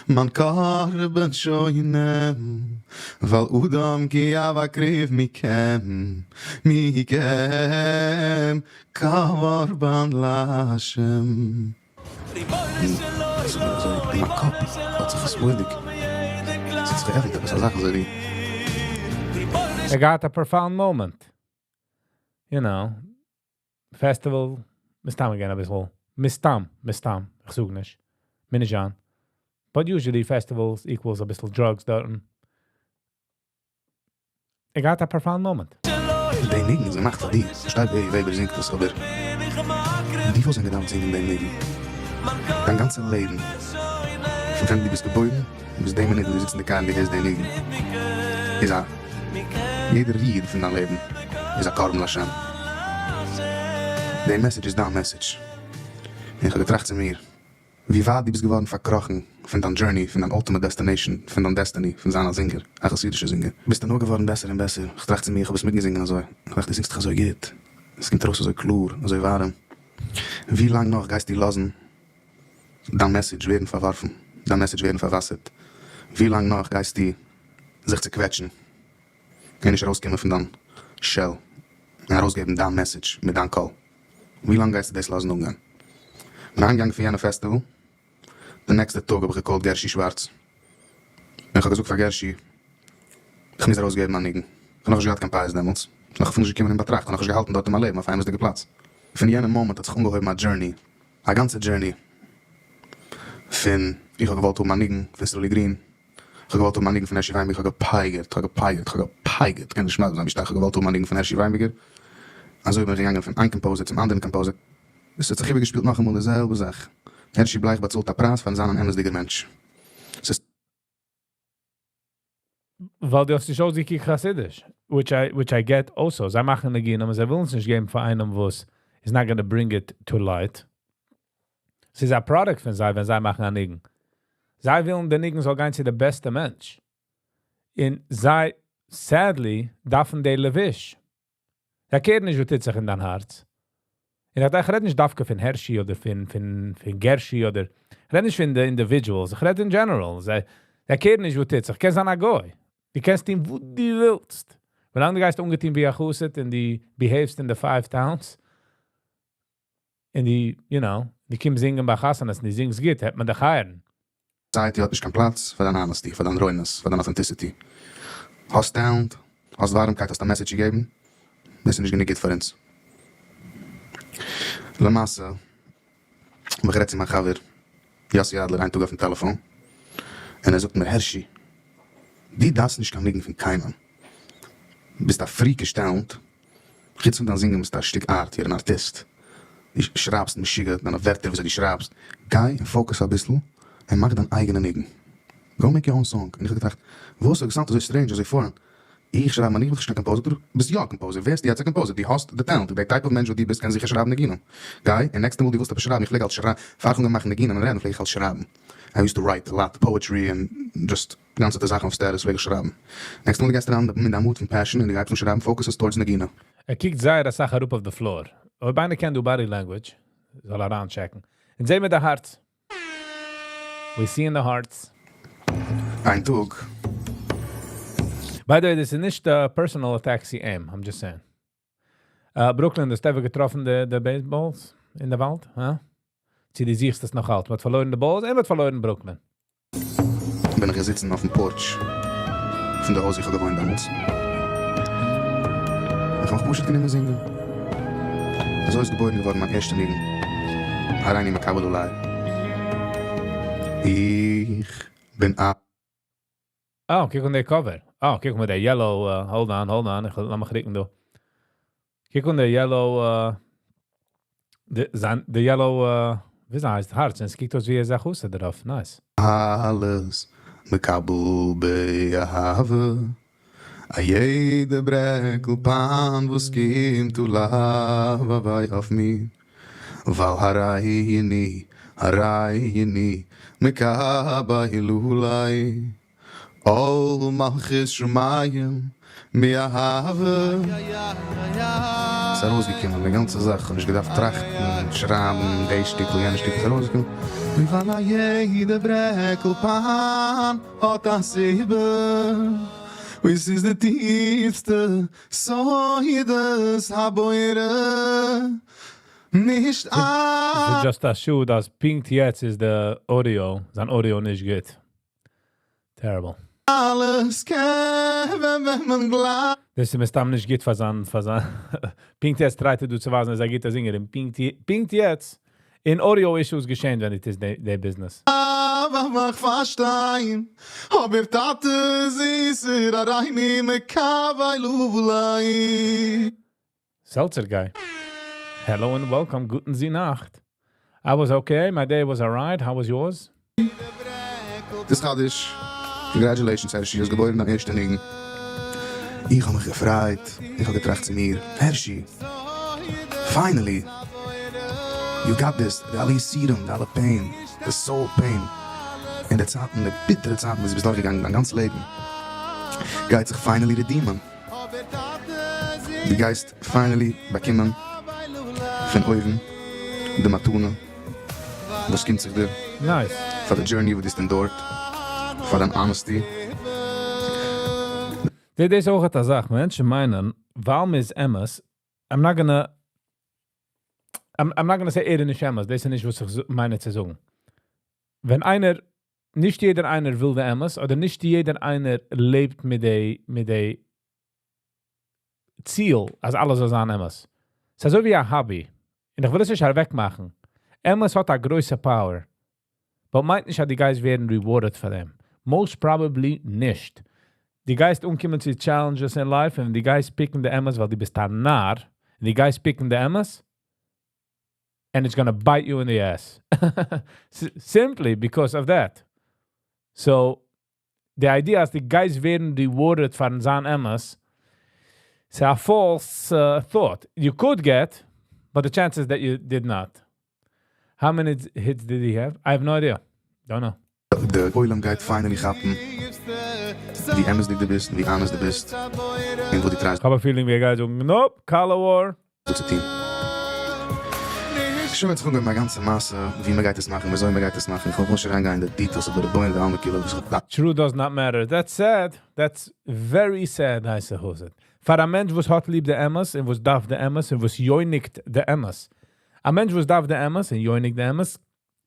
S4: מיין קרבן שוין נעם, ווייל אדם כי יבקריב מכם, מכם, קרבן להשם. אזוי אין מיין קאפ האט זיך עס מורא'דיג, עס האט זיך געעפנט עפעס א זאך אזוי ווי.
S1: I got a profound moment. Festival, מסתם again א ביסל. מסתם, מסתם, איך זאג נישט. מינעזשאן. But usually festivals equals א ביסל drugs דארטן. I got a profound moment.
S4: די ניגון איז געמאכט פאר דיר. פארשטייט ווער וועבער זינגט עס, אבער די וואס זענען געדארפט זינגען דעם ניגון דיין גאנצע לעבן, פון ווען דו ביסט געבוירן ביז די מינוט וואס דו זיצט אין די קאר און דו הערסט די ניגון, איז א יעדער ריר פון דיין לעבן איז א קרבן להשם. די message איז דיין message. און איך האב געטראכט צו מיר, ווי ווייט דו ביסט געווארן פארקראכן פון דיין journey, פון דיין ultimate destination, פון דיין destiny, פון זיין א זינגער, א חסידישער זינגער, ביסטו נאר געווארן בעסער און בעסער. איך טראכט צו מיר, איך האב עס מיטגעזינגען אזוי, איך דאכט, דו זינגסט דאך אזוי גוט, עס קומט ארויס אזוי קלאר, אזוי ווארעם. ווי לאנג נאך גייסטו לאזן דיין message ווערן פארווארפן, דיין message ווערן פארוואסערט? ווי לאנג נאך גייסטו זיך צוקוועטשן און נישט ארויסקומען פון דיין shell און ארויסגעבן דיין message מיט דיין קול? ווי לאנג גייסטו דאס לאזן אנגיין? בין אהיימגעגאנגען פון יענע festival, די נעקסטע טאג האב איך גע call'ט גערשי שווארץ, און איך האב געזאגט פאר גערשי, איך מוז ארויסגעבן א ניגון. איך האב נאכנישט געהאט קיין פיאות דעמאלטס, נאך אפילו נישט געקומען אין באטראכט, איך האב נאכנישט געהאלטן דארט אין מיין לעבן אויף א אמת'דיגע פלאץ. פון יענע מאמענט האט זיך אנגעהויבן א journey, א גאנצע journey, פון איך האב געוואלט האבן א ניגון פון סרולי גרין, איך האב געוואלט האבן א ניגון פון הערשי וויינבערגער, איך האב געפייגערט, איך האב געפייגערט, איך האב געפייגערט, כ'קען נישט מסביר זיין ווי שטארק איך האב געוואלט האבן א ניגון פון הערשי וויינבערגער, אזוי בין איך געגאנגען פון איין composer צום אנדערן composer, עס האט זיך איבערגעשפילט נאכאמאל די זעלבע זאך, הערשי בלייך באצאלט א פרייז פארן זיין אן אמת'דיגער מענטש, ס'איז.
S1: ווייל דו האסט נישט אויסגעקוקט חסידיש, which I get also. זיי מאכן ניגונים, אבער זיי ווילן עס נישט געבן פאר איינעם וואס is not gonna bring it to light. ס'איז א product פון זיי, ווען זיי מאכן א ניגון. זיי ווילן, דער ניגון זאל גיין צו דער בעסטע מענטש. און זיי Sadly, דארפן די לבוש. זיי care ן נישט וואס טוט זיך אין דיין הארץ. און איך רעד נישט דווקא פון Hershey אדער פון Gershi אדער, איך רעד נישט פון די individuals, איך רעד in general. זיי care ן נישט וואס טוט זיך. קענסט זיין א גוי. דו קענסט טון וואס דו ווילסט. ווילאנג דו גייסט אנגעטון ווי א חסיד און דו behave סט in the five towns, און דו קומסט זינגען ביי חתונות און דו זינגסט גוט, וועט מען דיך hire ן.
S4: Society האט נישט קיין פלאץ פאר דיין honesty, פאר דיין ריינקייט, פאר דיין authenticity. האסט talent, האסט ווארעמקייט, האסט א message צו געבן, דאס איז נישט גענוג גוט פאר אונז. למעשה, האב איך גערעדט צו מיין חבר, Yossi Adler, איין טאג אויפן טעלעפאן, און ער זאגט מיר, "הערשי, דו דארפסט נישט קיין ניגון פון קיינעם. ביסט א freakish talent, חוץ פון דיין זינגען ביסטו א שטיק art, you're an artist. דו שרייבסט משוגע, דיינע ווערטער וואס דו שרייבסט. גיי און focus א ביסל און מאך דיין אייגענע ניגון. Go make your own song." און איך האב געטראכט, וואס האט געזאגט אזוי strange, אזוי foreign? איך שרייב מיין ניגון, איך בין נישט קיין composer. דו ביסט יא א composer. ווערסט יעצט א composer. דו האסט די talent. די type of מענטש וואס דו ביסט, קען זיכער שרייבן ניגונים. גיי, און next מאל דו ווילסט עפעס שרייבן, איך פלעג אלץ שרייבן, פאר איך האב געמאכט ניגונים און רעדן, פלעג איך אלץ שרייבן. I used to write a lot, poetry and just גאנצע זאכן אויף status פלעג איך שרייבן. Next מאל דו גייסט אריין מיט דיין mood פון passion און דו גייסט צום שרייבן, focus עס towards נגינה.
S1: ער קוקט זייער א סאך אראפ אויף the floor. אויב איינער קען דא body language, זאל ער אריינ check ן. און זעען מיר די הארץ. We see in the hearts.
S4: איין טאג.
S1: By the way, דאס איז נישט א personal attack צו אים, I'm just saying. Brooklyn, האסטו ever געטראפן די baseballs אין דער וואלד? Huh? צי דו זוכסט עס נאך אלץ. מ'האט פארלוירן די balls און מ'האט פארלוירן Brooklyn.
S4: בין איך געזיצן אויפן porch פון די הויז איך האב געוואוינט דעמאלטס. איך האב פשוט גענומען זינגען. אזוי איז געבוירן געווארן מיין ערשטע ניגון. הריני מקבל עלי. איך בין א
S1: Oh, קוק אן די cover. Oh, קוק מאל די yellow, hold on, hold on. איך לאז מיך רוקן דא. קוק אן די yellow, די yellow, ווי הייסט הארץ? און עס קוקט אויס ווי ער איז א חסיד דערויף. Nice.
S4: אלעס מקבל באהבה. א יעדע ברעקל פיין וואס קומט עלי אויף מיר. ווייל הריני, הריני, מקבל עלי. עול מלכות שמים, מאהבה. ס'איז ארויסגעקומען, די גאנצע זאך, איך האב נישט געדארפט טראכטן, שרייבן, די שטיקל, יענע שטיקל, ס'איז ארויסגעקומען. ווייל א יעדע ברעקל פיין האט א סיבה. וואס איז די טיפסטע סודות הבורא. נישט
S1: ס'איז just א שאד אז פונקט יעצט איז די audio, זיין audio נישט גוט. Terrible.
S4: אלעס קען ווען מען גלייבט.
S1: דאס איז מסתם נישט גוט פאר זיין. פונקט יעצט try ט ער דא צו ווייזן, אז ער גוטער זינגער. און פונקט יעצט, אין audio issues געשען, ווען עס איז די business.
S4: אבער איך פארשטיין, אבער טאטע זיסער, הריני מקבל עלי.
S1: Seltzer guy. Hello and welcome. גוטן זי נאכט. I was okay. My day was alright. How was yours?
S4: דאס חדש. Congratulations, Hershey. איז געבוירן דיין ערשטע ניגון. איך האב מיך געפרייט. איך האב געטראכט צו מיר, "הערשי, finally, you got this." די אלע יסורים, די אלע pain, the soul pain. אין די צייטן, די ביטערע צייטן, וואס דו ביסט דורכגעגאנגען דיין גאנץ לעבן, גייט זיך finally redeem ען. דו גייסט finally באקומען פון אויבן די מתנה, וואס קומט זיך דיר.
S1: Nice.
S4: פאר די journey, וואס דו ביסט endured. פאר דיין honesty.
S1: דאס איז אויך א זאך. מענטשן מיינען, ווייל מ'איז אמת, I'm not gonna say ער איז נישט אמת, דאס איז נישט וואס איך מיין צו זאגן. ווען איינער, נישט יעדער איינער וויל די אמת, אדער נישט יעדער איינער לעבט מיט די ציל, אז אלעס זאל זיין אמת. ס'איז אזוי ווי א hobby. און איך וויל עס נישט אוועקמאכן. אמת האט א גרויסע power. But מיינט נישט, אז דו גייסט ווערן rewarded פאר דעם. Most probably נישט. דו גייסט אנקומען צו challenges in life און דו גייסט pick ן די אמת, ווייל דו ביסט א נאר. און דו גייסט pick ן די אמת, and it's gonna bite you in the ass. Simply because of that. So, the idea אז דו גייסט ווערן rewarded פארן זיין אמת, is a false thought. You could get, but the chances that you did not. How many hits did he have? I have no idea. Don't know.
S4: די עולם גייט finally כאפן. ווי אמת'דיג דו ביסט, ווי honest דו ביסט, און וואס דו try סט
S1: איך האב א feeling ווי ער גייט זאגן, "Nope, color war."
S4: צו טון. שוין האט זיך אנגעהויבן א גאנצע מעשה, ווי מען גייט עס מאכן, וויאזוי מען גייט עס מאכן. איך וויל נישט אריינגיין אין די details, אבער די בויען די אלע כאילו וואס איך
S1: True does not matter. That's sad. That's very sad, הייסט עס. פאר א מענטש, וואס האט ליב די אמת און וואס דארף די אמת און וואס יונק'ט די אמת. א מענטש, וואס דארף די אמת און יונק'ט די אמת,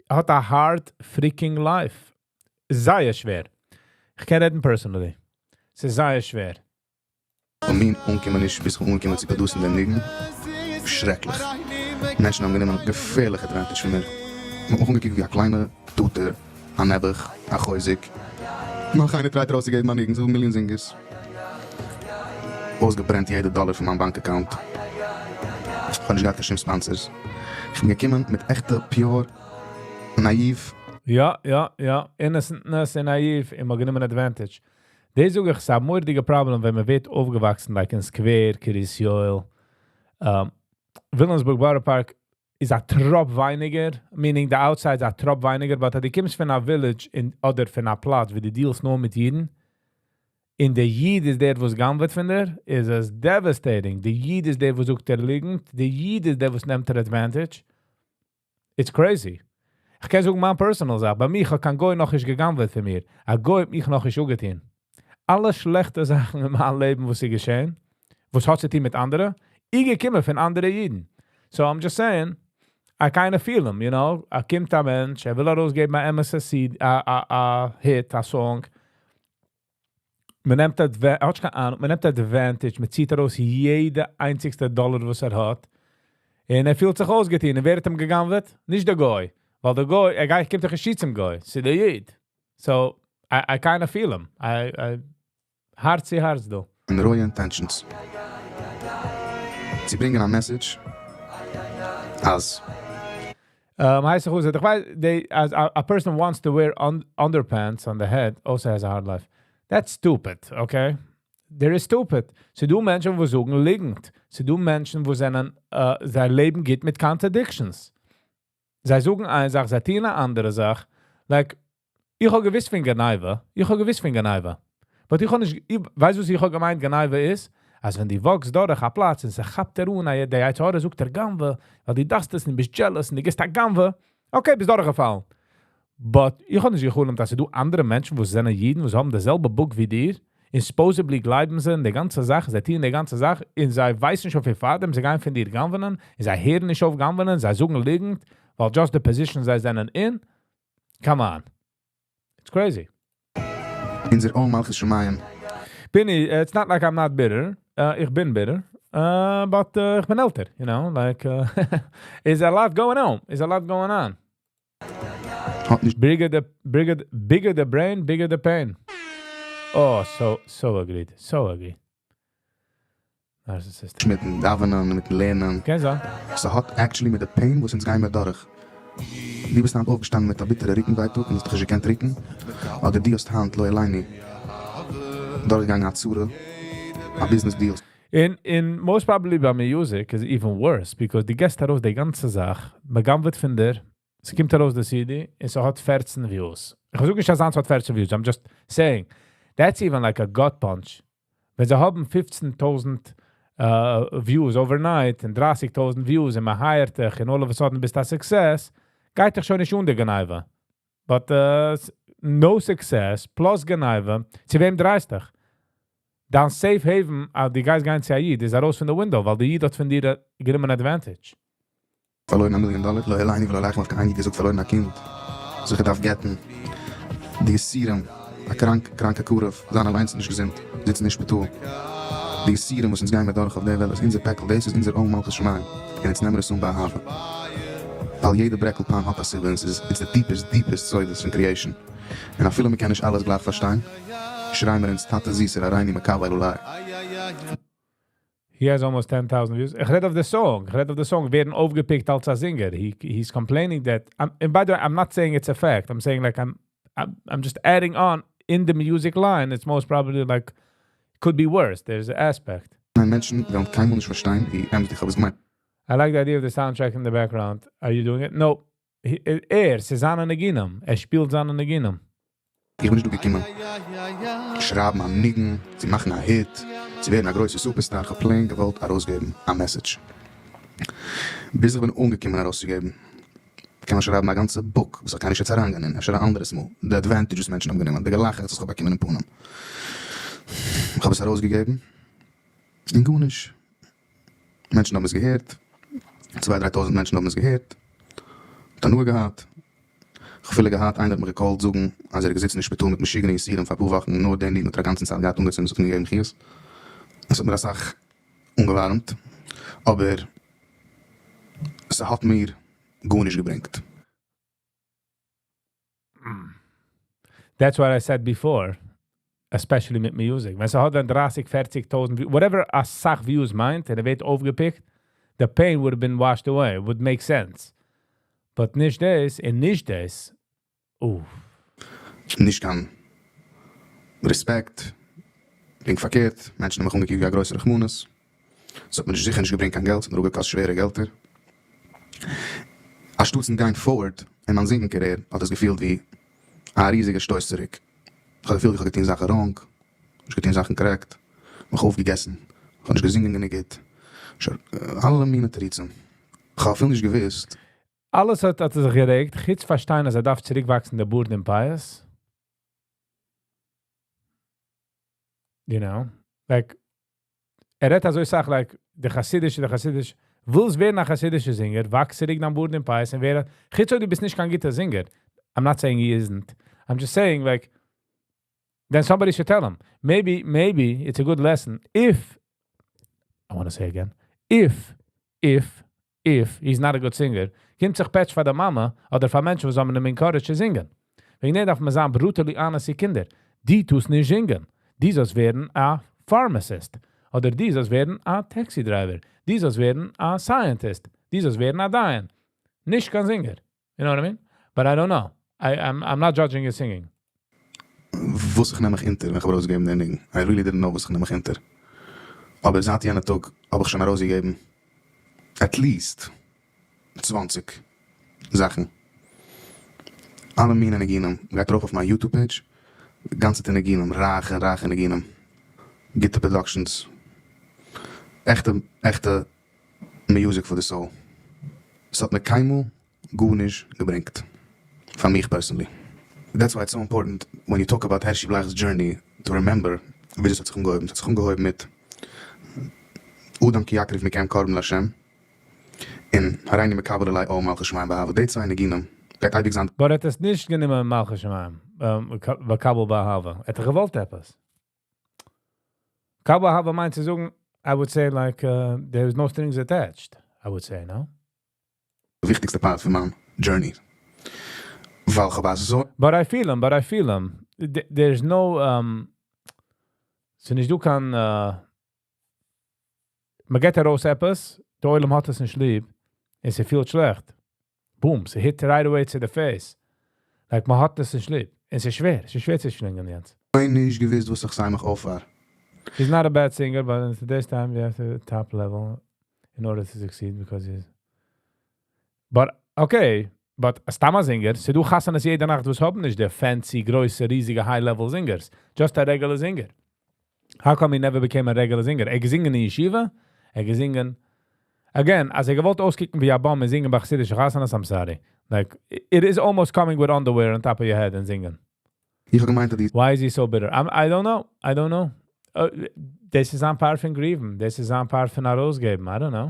S1: האט א hard freaking life. זייער שווער. איך קען רעדן personally. ס'איז זייער שווער.
S4: און מיר אנקומען נישט, ביז איך אנגעקומען צו produce ן דעם ניגון, שרעקליך. מענטשן האבן גענומען געפערליכע advantage פון מיר. מ'האט מיך אנגעקוקט ווי א קליינע טוטער, א נעבעך, א חוזק. נאך איינער try ט ארויסצוגעבן א ניגון, ס'דא מיליאן singers. אויסגעברענט יעדע דאלער פון מיין bank account. איך האב נישט געהאט קיין שום sponsors. איך בין געקומען מיט עכטע, pure, naive.
S1: יא. Innocentness און naive, אימער גענומען advantage. דאס זאג איך, ס'איז א מורא'דיגע problem, ווען מען ווערט אויפגעוואקסן, like אין Square, קרית יואל, Williamsburg, Borough Park, איז א טראפ ווייניגער, meaning the outside איז א טראפ ווייניגער, but דו קומסט פון א village אין, אדער פון א פלאץ, ווי דו deal סט נאר מיט אידן, און דער איד איז דער, וואס גנב'עט פון דיר, איז עס devastating. דער איד איז דער, וואס זאגט דיר ליגנט, דער איד איז דער, וואס נעמט דער advantage. It's crazy. איך קען זאגן מיין personal זאך, ביי מיר האט קיין גוי נאך נישט געגנב'עט פון מיר. א גוי האט מיך נאך נישט אנגעטון. אלע שלעכטע זאכן אין מיין לעבן, וואס איז געשען, וואס האט צו טון מיט אנדערע, איז געקומען פון אנדערע אידן. So I'm just saying, I kind of feel him. ער קומט א מענטש, ער וויל ארויסגעבן א MSC, א hit, א song. מען נעמט, ער האט קיין אהנונג, מען נעמט advantage, מען ציט ארויס יעדע איינציגסטע דאלער, וואס ער האט. און ער פילט זיך אויסגעטון. און ווער האט אים געגנב'עט? נישט דער גוי. ווייל דער גוי, ער גייט, קומט דאך נישט צום גוי. ס'איז דער איד. So, I kind of feel him. I, הארץ צו הארץ דא.
S4: און רויע intentions. צו ברענגען א message, אז
S1: הייסט איך, איך ווייס, they, as a person wants to wear underpants on the head, also has a hard life. That's stupid, okay? There is stupid. ס'דא מענטשן, וואס זאגן ליגנט. ס'דא מענטשן, וואס זענען, זייער לעבן גייט מיט contradictions. זיי זאגן איין זאך, זיי טוען אן אנדערע זאך. Like, איך האב געוואוסט פון גניבה. איך האב געוואוסט פון גניבה. But איך האב נישט, איך ווייס, וואס איך האב געמיינט גניבה איז? אז ווען דו walk סט דורך א פלאץ און ס'כאפט דיר אן, דער יצר הרע זאגט דיר גנב'ע, ווייל דו דארפסט עס נישט, ביסט jealous און דו גיבסט א גנב'ע, okay, ביסט דורכגעפאלן. But איך האב נישט געחלומט, אז ס'דא אנדערע מענטשן, וואס זענען אידן, וואס האבן די זעלבע book ווי דיר, און supposedly גלייבן זיי אין די גאנצע זאך, זיי טוען די גאנצע זאך, און זיי ווייסן נישט אויף פאר דעם, זיי גייען פון דיר גנב'ענען, און זיי הערן נישט אויף גנב'ענען, זיי זאגן ליגנט, ווייל just the position זיי זענען אין. Come on. It's crazy.
S4: אונזער עול מלכות שמים.
S1: בין איך, it's not like I'm not bitter. איך בין bitter. But איך בין עלטער, like, is a lot going on. Is a lot going on.
S4: האט נישט
S1: Bigger the brain, bigger the pain. Oh, so agreed. So agreed. Narcissistic.
S4: מיטן דאווענען, מיטן לערנען.
S1: קען זיין.
S4: ס'האט actually מיט די pain, וואס אונז גייען מיר דורך. דו ביסט היינט אויפגעשטאנען מיט א ביטערע רוקנווייטאג און האסט דיך נישט געקענט רוקן. אדער דו האסט היינט, לא עלינו, דורכגעגאנגען א צרה, א business deal.
S1: In most probably ביי music is even worse because דו גיבסט ארויס די גאנצע זאך, מ'גנב'עט פון דיר, ס'קומט ארויס די CD, און ס'האט 14 views. איך זאג נישט, אז ס'האט 14 views, I'm just saying, that's even like a gut punch. ווען זיי האבן 15.000 views overnight און 30.000 views און מען hire ט דיך און all of a sudden ביסט א success, גייט דיך שוין נישט אן די גניבה. But no success plus גניבה, צו וועם דרייסט דיך? דיין safe haven, אז דו גייסט גיין צו א איד, איז ארויס פון די window, ווייל די איד האט פון דיר גענומען advantage.
S4: פארלוירן א מיליאן דאלער, לא עלינו ולא עליכם, אויף קיין איד געזאגט, פארלוירן א קינד, זיך געדארפט גט'ן, די יסורים, א קראנקע קרוב, זיין אליינס נישט געזונט, זיצן אין שפיטאל. די יסורים, וואס אונז גייען מיר דורך אויף דער וועלט, איז אונזער פעקל, דאס איז אונזער עול מלכות שמים. און יעצט נעמען מיר עס אן באהבה. ווייל יעדע ברעקל pain האט א סיבה, און ס'איז it's the deepest, deepest סודות פון creation. און אפילו מ'קען נישט אלעס גלייך פארשטיין, שרייען מיר אונז טאטע זיסער הריני מקבל עלי.
S1: He has almost 10,000 views. איך רעד אויף the song. איך רעד אויף the song. ווערן אויפגעפיקט אלס א singer. He's complaining that, and by the way, I'm not saying it's a fact. I'm saying like I'm just adding on in the music line. It's most probably like, could be worse. There's an aspect.
S4: ניין, מענטשן וועלן קיינמאל נישט פארשטיין, ווי אמת'דיג איך האב עס געמיינט.
S1: I like the idea of the soundtrack in the background. Are you doing it? No. ער, ס'איז זיינע ניגונים. ער שפילט זיינע ניגונים.
S4: איך בין נישט דא געקומען שרייבן א ניגון, צו מאכן א hit, צו ווערן א גרויסע superstar, כ'האב plain געוואלט ארויסגעבן א message. ביז איך בין אנגעקומען ארויסצוגעבן, קען מען שרייבן א גאנצע book וואס איך גיי נישט יעצט אריינגיין אין, אפשר א אנדערעס מאל, די advantage וואס מענטשן האבן גענומען, די געלאכעכץ וואס כ'האב באקומען אין פנים. כ'האב עס ארויסגעגעבן, און גארנישט. מענטשן האבן עס געהערט, צוויי דריי טויזנט מענטשן האבן עס געהערט, האט הנאה געהאט, כ'אפילו געהאט איינער האט מיך געקאלט זאגן אז ער איז געזיצן אין שפיטאל מיט משוגענע יסורים פאר אפאר וואכן נאר דעם ניגון האט ער א גאנצן צייט געהאט אנגעצינדן עס האט אים געגעבן חיות, עס האט מיר אסאך אנגעווארעמט, אבער ס'האט מיר גארנישט געברענגט.
S1: That's what I said before, especially מיט music. ווען ס'האט ווען 30, 40 טויזנט, whatever א סאך views מיינט, און ער ווערט אויפגעפיקט, the pain would have been washed away, would make sense. But נישט דאס, און נישט דאס, אוף.
S4: נישט קיין רעספעקט, פונקט פארקערט, מענטשן האבן מיך אנגעקוקט ווי א גרויסע רחמנות, ס'האט מיר נישט זיכער נישט געברענגט קיין געלט, ס'האט מיר אפגעקאסט שווערע געלטער. אנשטאטסן גיין forward אין מיין זינגען career האט עס געפילט ווי א ריזיגע שטויס צוריק. איך האב געפילט ווי איך האב געטון זאכן wrong, נישט געטון זאכן correct, מיך אויפגעגעסן, איך האב נישט געזינגען גענוג גוט, אלע מיני תירוצים. איך האב אפילו נישט געוואוסט.
S1: אלעס האט ער זיך גערעגט, חוץ פארשטיין אז ער דארף צוריקוואקסן די בארד און פיאות. You know? Like, ער רעדט אזוי סאך, like, די חסידישע, די חסידיש, ווילסט ווערן א חסידישע זינגער, וואקס צוריק דיין בארד און פיאות און ווער, חוץ אויב דו ביסט נישט קיין גוטער זינגער. I'm not saying he isn't. I'm just saying, like, then somebody should tell him. Maybe, maybe it's a good lesson if, I want to say again, if he's not a good singer, קומט זיך פעטש פאר די מאמע אדער פאר מענטשן וואס האבן אים encouraged צו זינגען. וועגן דעם דארף מען זיין brutally honest צו קינדער. דו טוסט נישט זינגען. דו זאלסט ווערן א pharmacist. אדער דו זאלסט ווערן א taxi driver. דו זאלסט ווערן א scientist. דו זאלסט ווערן א דיין. נישט קיין זינגער. You know what I mean? But I don't know. I'm not judging his singing.
S4: וואס איך נעם מיך אונטער ווען איך האב ארויסגעגעבן דעם ניגון. I really didn't know וואס איך נעם מיך אונטער. אבער זייט יענע טאג האב איך שוין ארויסגעגעבן at least 20 זאכן. אלע מיני ניגונים. גייט ארויף אויף מיין YouTube page. גאנצע ניגונים, רייכע, רייכע ניגונים. גוטע productions. עכטע, עכטע music for the soul. עס האט מיר קיינמאל גארנישט געברענגט. פאר מיך personally. That's why it's so important when you talk about Hershey Blach's journey to remember ווי דאס האט זיך אנגעהויבן. עס האט זיך אנגעהויבן מיט אדם כי יקריב מכם קרבן להשם און הריני מקבל עלי עול מלכות שמים באהבה. די צוויי ניגונים גייט אייביג זיין.
S1: But ער האט עס נישט גענומען מלכות שמים, מקבל באהבה. ער האט געוואלט עפעס. מקבל באהבה מיינט צו זאגן, I would say like, there is no strings attached. I would say, no?
S4: וויכטיגסטע part פון מיין journey. ווייל איך האב אזוי
S1: But I feel him, but I feel him. There's no, ס'נישט דא קיין, מען געט ארויס עפעס, דער עולם האט עס נישט ליב, און ס'פילט שלעכט. Boom, ס'hit right away to the face. Like, מען האט עס נישט ליב. און ס'איז שווער, ס'איז שווער צו שלינגען יעצט.
S4: נישט געוואוסט וואס איך sign מיך אויף פאר.
S1: He's not a bad singer, but in today's time you have to top level in order to succeed because he's... But, okay, but סתם א זינגער, ס'דא חתונות יעדע נאכט וואס האבן נישט די fancy, גרויסע, ריזיגע, high-level singers. Just a regular singer. How come he never became a regular singer? ער געזינגען אין ישיבה, ער געזינגען... Again, אז ער געוואלט אויסקוקן ווי א bum און זינגען ביי חסידישע חתונות, I'm sorry. Like, it is almost coming with underwear on top of your head and singing.
S4: איך האב געמיינט, אז די
S1: Why is he so bitter? I don't know. I don't know. דאס איז א part פון grieving. דאס איז א part פון ארויסגעבן. I don't know.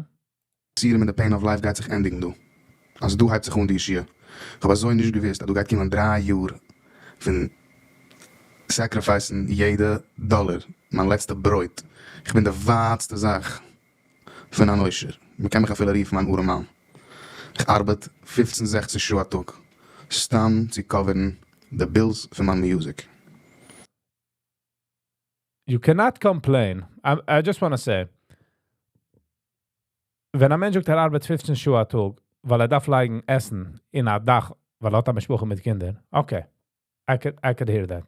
S4: יסורים און the pain of life גייט זיך ענדיגן דא. אז דא הייבט זיך אן די ישועה. איך האב אזוי נישט געוואוסט, אז דא גייט קומען 3 יאר פון sacrificing יעדע דאלאר, מיין לעצטע ברויט. איך בין די ווייטסטע זאך פון אן עושר. מען קען מיך אפילו רופן אן ארעמאן. איך ארבעט 15, 16 שעה א טאג, סתם צו cover ן די bills פון מיין music.
S1: You cannot complain. I just want to say, ווען א מענטש זאגט, ער ארבעט 15 שעה א טאג, ווייל ער דארף לייגן עסן אין א דאך, ווייל ער האט א משפחה מיט קינדער. Okay, I could hear that.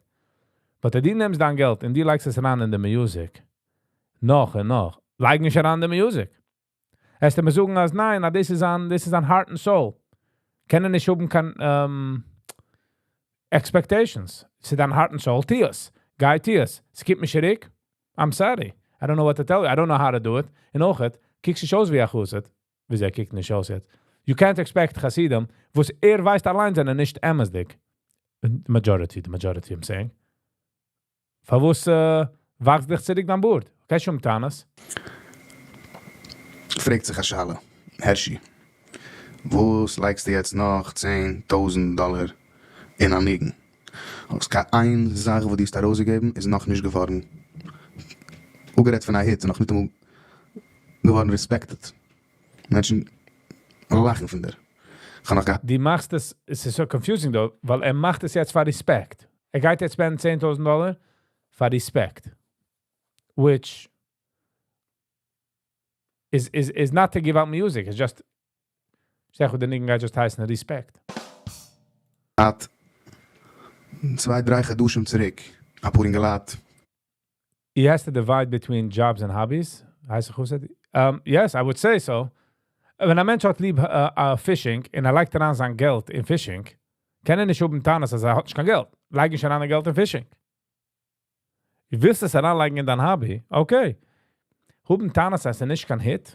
S1: But דו נעמסט דיין געלט און דו לייגסט עס אריין אין די music, נאך און נאך, לייג נישט אריין אין די music. וועסטו מיר זאגן, אז ניין, דאס איז זיין, דאס איז זיין heart and soul. קען ער נישט האבן קיין, Expectations. ס'איז דיין heart and soul, טו עס. גיי טו עס. ס'קומט מיר צוריק. I'm sorry. I don't know what to tell you. I don't know how to do it. און אויך, קוקסט נישט אויס ווי א חסיד. ווי ער קוקט נישט אויס יעצט. You can't expect חסידים, וואס ער ווייסט אליין זענען נישט אמת'דיג. The majority, I'm saying. פארוואס וואקסט דיך צוריק דיין בארד? קיין שום טענות.
S4: פרעגט זיך א שאלה, הערשי, וואס לייגסטו יעצט נאך 10.000 דאלער אין א ניגון? וואס קיין איין זאך וואס דו האסט ארויסגעגעבן איז נאך נישט געווארן אפגערעדט פון א hit, נאך נישט אמאל געווארן respected. מענטשן לאכן פון דיר. איך האב נאך געהאט
S1: דו מאכסט עס, עס איז so confusing though, ווייל ער מאכט עס יעצט פאר respect. ער גייט יעצט spend 10.000 דאלער פאר respect. Which is not to give out music, it's just, זאג, דער ניגון גייט just הייסן Respect.
S4: האט 2, 3 חדשים צוריק, א פאר אינגעלייט.
S1: He has to divide between jobs and hobbies. הייסט ער גוט? Yes, I would say so. ווען א מענטש האט ליב fishing און ער לייגט אריין זיין געלט אין fishing, קען ער נישט האבן טענות, אז ער האט נישט קיין געלט. לייג נישט אריין געלט אין fishing. דו ווילסט עס אריינלייגן אין דיין hobby? Okay. האבן טענות, אז ער נישט קיין hit?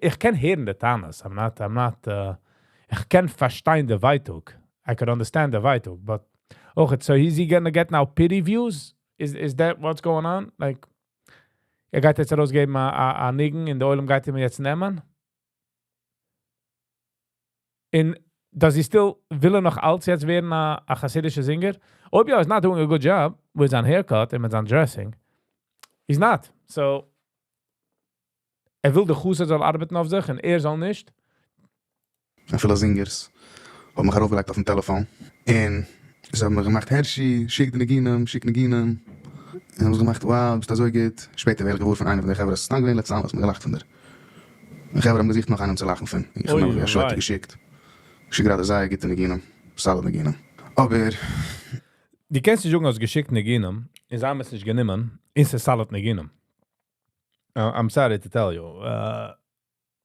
S1: איך קען הערן די טענות. I'm not, איך קען פארשטיין די ווייטאג. I could understand the ווייטאג, but okay, so is he gonna get now pity views? Is that what's going on? Like, ער גייט יעצט ארויסגעבן א ניגון און דער עולם גייט אים יעצט נעמען? און does he still, וויל ער נאך אלץ יעצט ווערן א חסידישער singer? אויב יא, he's not doing a good job with זיין haircut און מיט זיין dressing. He's not. So, ער וויל דער חסיד זאל ארבעטן אויף זיך און ער זאל נישט.
S4: פילע singers האבן מיך ארויפגעלייגט אויפן טעלעפאן. און זיי האבן מיר געמאכט, "הערשי, שיק די ניגונים, שיק ניגונים." און האבן זיי געמאכט, "wow, ביסט אזוי גוט." שפעטער ווער איך געוואר פון איינער פון די חברה, סתם געווען ליצנות, מיר געלאכט פון דיר. די חברה האבן געזוכט נאך איינעם צו לאכן פון. איך האב נאך שוין געשיקט. איך שיק גראדע זייער גוטע ניגונים, solid ניגונים. אבער
S1: דו קענסט נישט זאגן, האסט געשיקט ניגונים, און זיי האבן עס נישט גענומען, און ס'איז solid ניגונים. I'm sorry to tell you.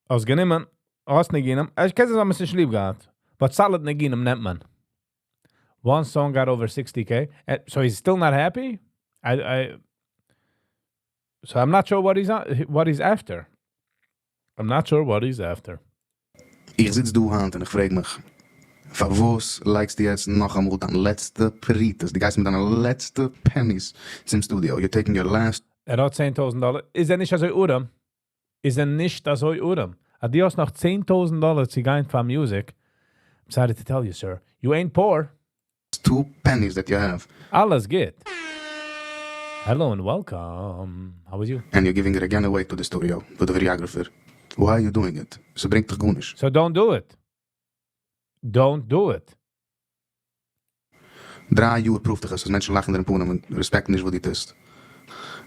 S1: האסט גענומען, האסט ניגונים, איך קען זיין, האבן עס נישט ליב געהאט. But solid ניגונים נעמט מען. One song got over 60K, so he's still not happy? So I'm not sure what he's after. I'm not sure what he's after.
S4: איך זיץ דא היינט און איך פרעג מיך, פארוואס לייגסטו יעצט נאך אמאל דיין לעצטע פרוטות? דו גייסט מיט דיינע לעצטע pennies צום studio. You're taking your last
S1: ער האט 10.000 דאלער. איז ער נישט אזוי ארעם? איז ער נישט אזוי ארעם? אז דו האסט נאך 10.000 דאלער צו גיין פאר music. I'm sorry to tell you, sir. You ain't poor.
S4: two pennies that you have.
S1: אלעס גוט. Hello and welcome. How are you?
S4: And you're giving it again away to the studio, to the videographer. Why are you doing it? ס'ברענגט דיך גארנישט.
S1: So don't do it. Don't do it.
S4: 3 יאר פרואווט דיך עס, אז מענטשן לאכן דיר אין פנים און respect ן נישט וואס דו טוסט.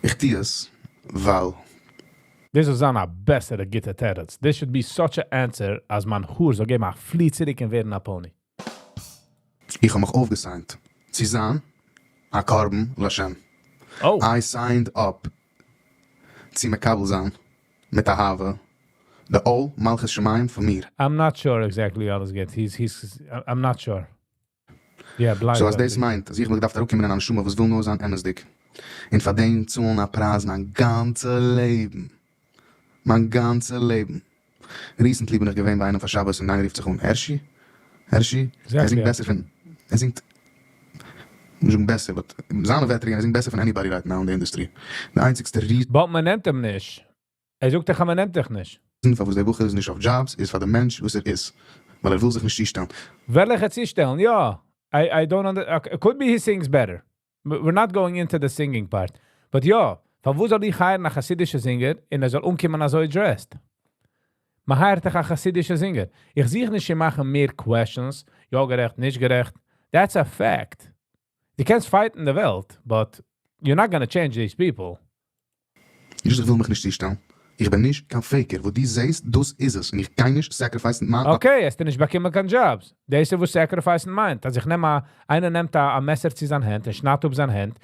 S4: איך טו עס, ווייל
S1: דאס איז א בעסערע גוטע תירוץ. This should be such an answer אז מיין האר זאל געבן א פלי צוריק און ווערן א pony.
S4: איך האב מיך אויפגע sign ט צו זיין א קרבן לשם.
S1: Oh.
S4: I signed up צו מקבל זיין מיט אהבה the עול מלכות שמים פון מיר.
S1: I'm not sure exactly how this gets. I'm not sure. Yeah, בלייב.
S4: So אז דאס מיינט, אז איך האב געדארפט אראפקומען אין א נשמה וואס וויל נאר זיין אמת'דיג און פאר דעם צאלן א פרייז מיין גאנצע לעבן. מיין גאנצע לעבן. Recently בין איך געווען ביי איינעם פאר שבת און איינער רופט זיך אן, "הערשי, הערשי, ער זינגט בעסער פון, ער זינגט, נישט זאגן בעסער, but זיינע ווערטער, ער זינגט בעסער פון anybody right now in the industry. די איינציגסטע reason
S1: But מען נעמט אים נישט. ער זאגט דאך, מען נעמט דיך נישט.
S4: פארוואס דער בחור איז נישט אויף jobs, איז פאר דעם מענטש, וואס ער איז. ווייל ער וויל זיך נישט צושטעלן.
S1: וועלכע צושטעלן? יא. I don't under, okay, it could be he sings better. But we're not going into the singing part. But יא, פארוואס זאל איך hire ן א חסידישע singer און ער זאל אנקומען אזוי dressed? מען hire ט דאך א חסידישע singer. איך זוך נישט צו מאכן מער questions. יא גערעכט, נישט גערעכט. That's a fact. דו קענסט fight ן די וועלט, but you're not gonna change these people.
S4: נישט איך וויל מיך נישט צושטעלן. איך בין נישט קיין faker. וואס דו זעסט, דאס איז עס. און איך קען נישט sacrifice ן מיין
S1: Okay, האסטו נישט באקומען קיין jobs. דאס איז וואס sacrifice מיינט. אז איך נעם א, איינער נעמט א מעסער צו זיין האנט און שניידט אפ זיין האנט,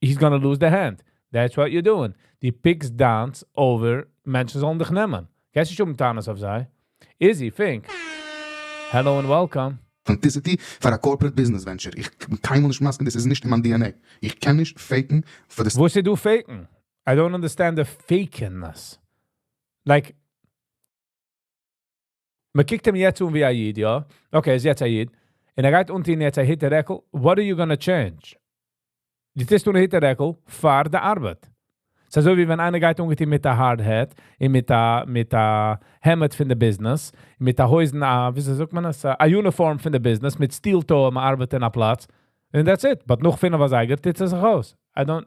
S1: he's gonna lose the hand. That's what you're doing. דו pick סט דיינס over מענטשן זאלן דיך נעמען. קענסט נישט האבן טענות אויף זיי. Izzy, Fink. Hello and welcome.
S4: Authenticity פאר א corporate business venture. איך בין קיינמאל נישט מסכים, דאס איז נישט אין מיין DNA. איך קען נישט fake ן פאר די
S1: וואס איז דא fake ן? I don't understand the fakiness. Like, מען קוקט אים יעצט אן ווי א איד, יא? Okay, ער איז יעצט א איד. און ער גייט אנטון יעצט א היט רעקל, what are you gonna change? דו טוסט אן א היט רעקל פאר די ארבעט. ס'איז אזוי ווי ווען איינער גייט אנגעטון מיט א hard hat און מיט א העמד פון די business, מיט א הויזן, א, וויאזוי זאגט מען עס? א uniform פון די business, מיט steel toe, מען ארבעט אין א פלאץ. And that's it. But נאך 5 אזייגער טוט ער זיך אויס. I don't,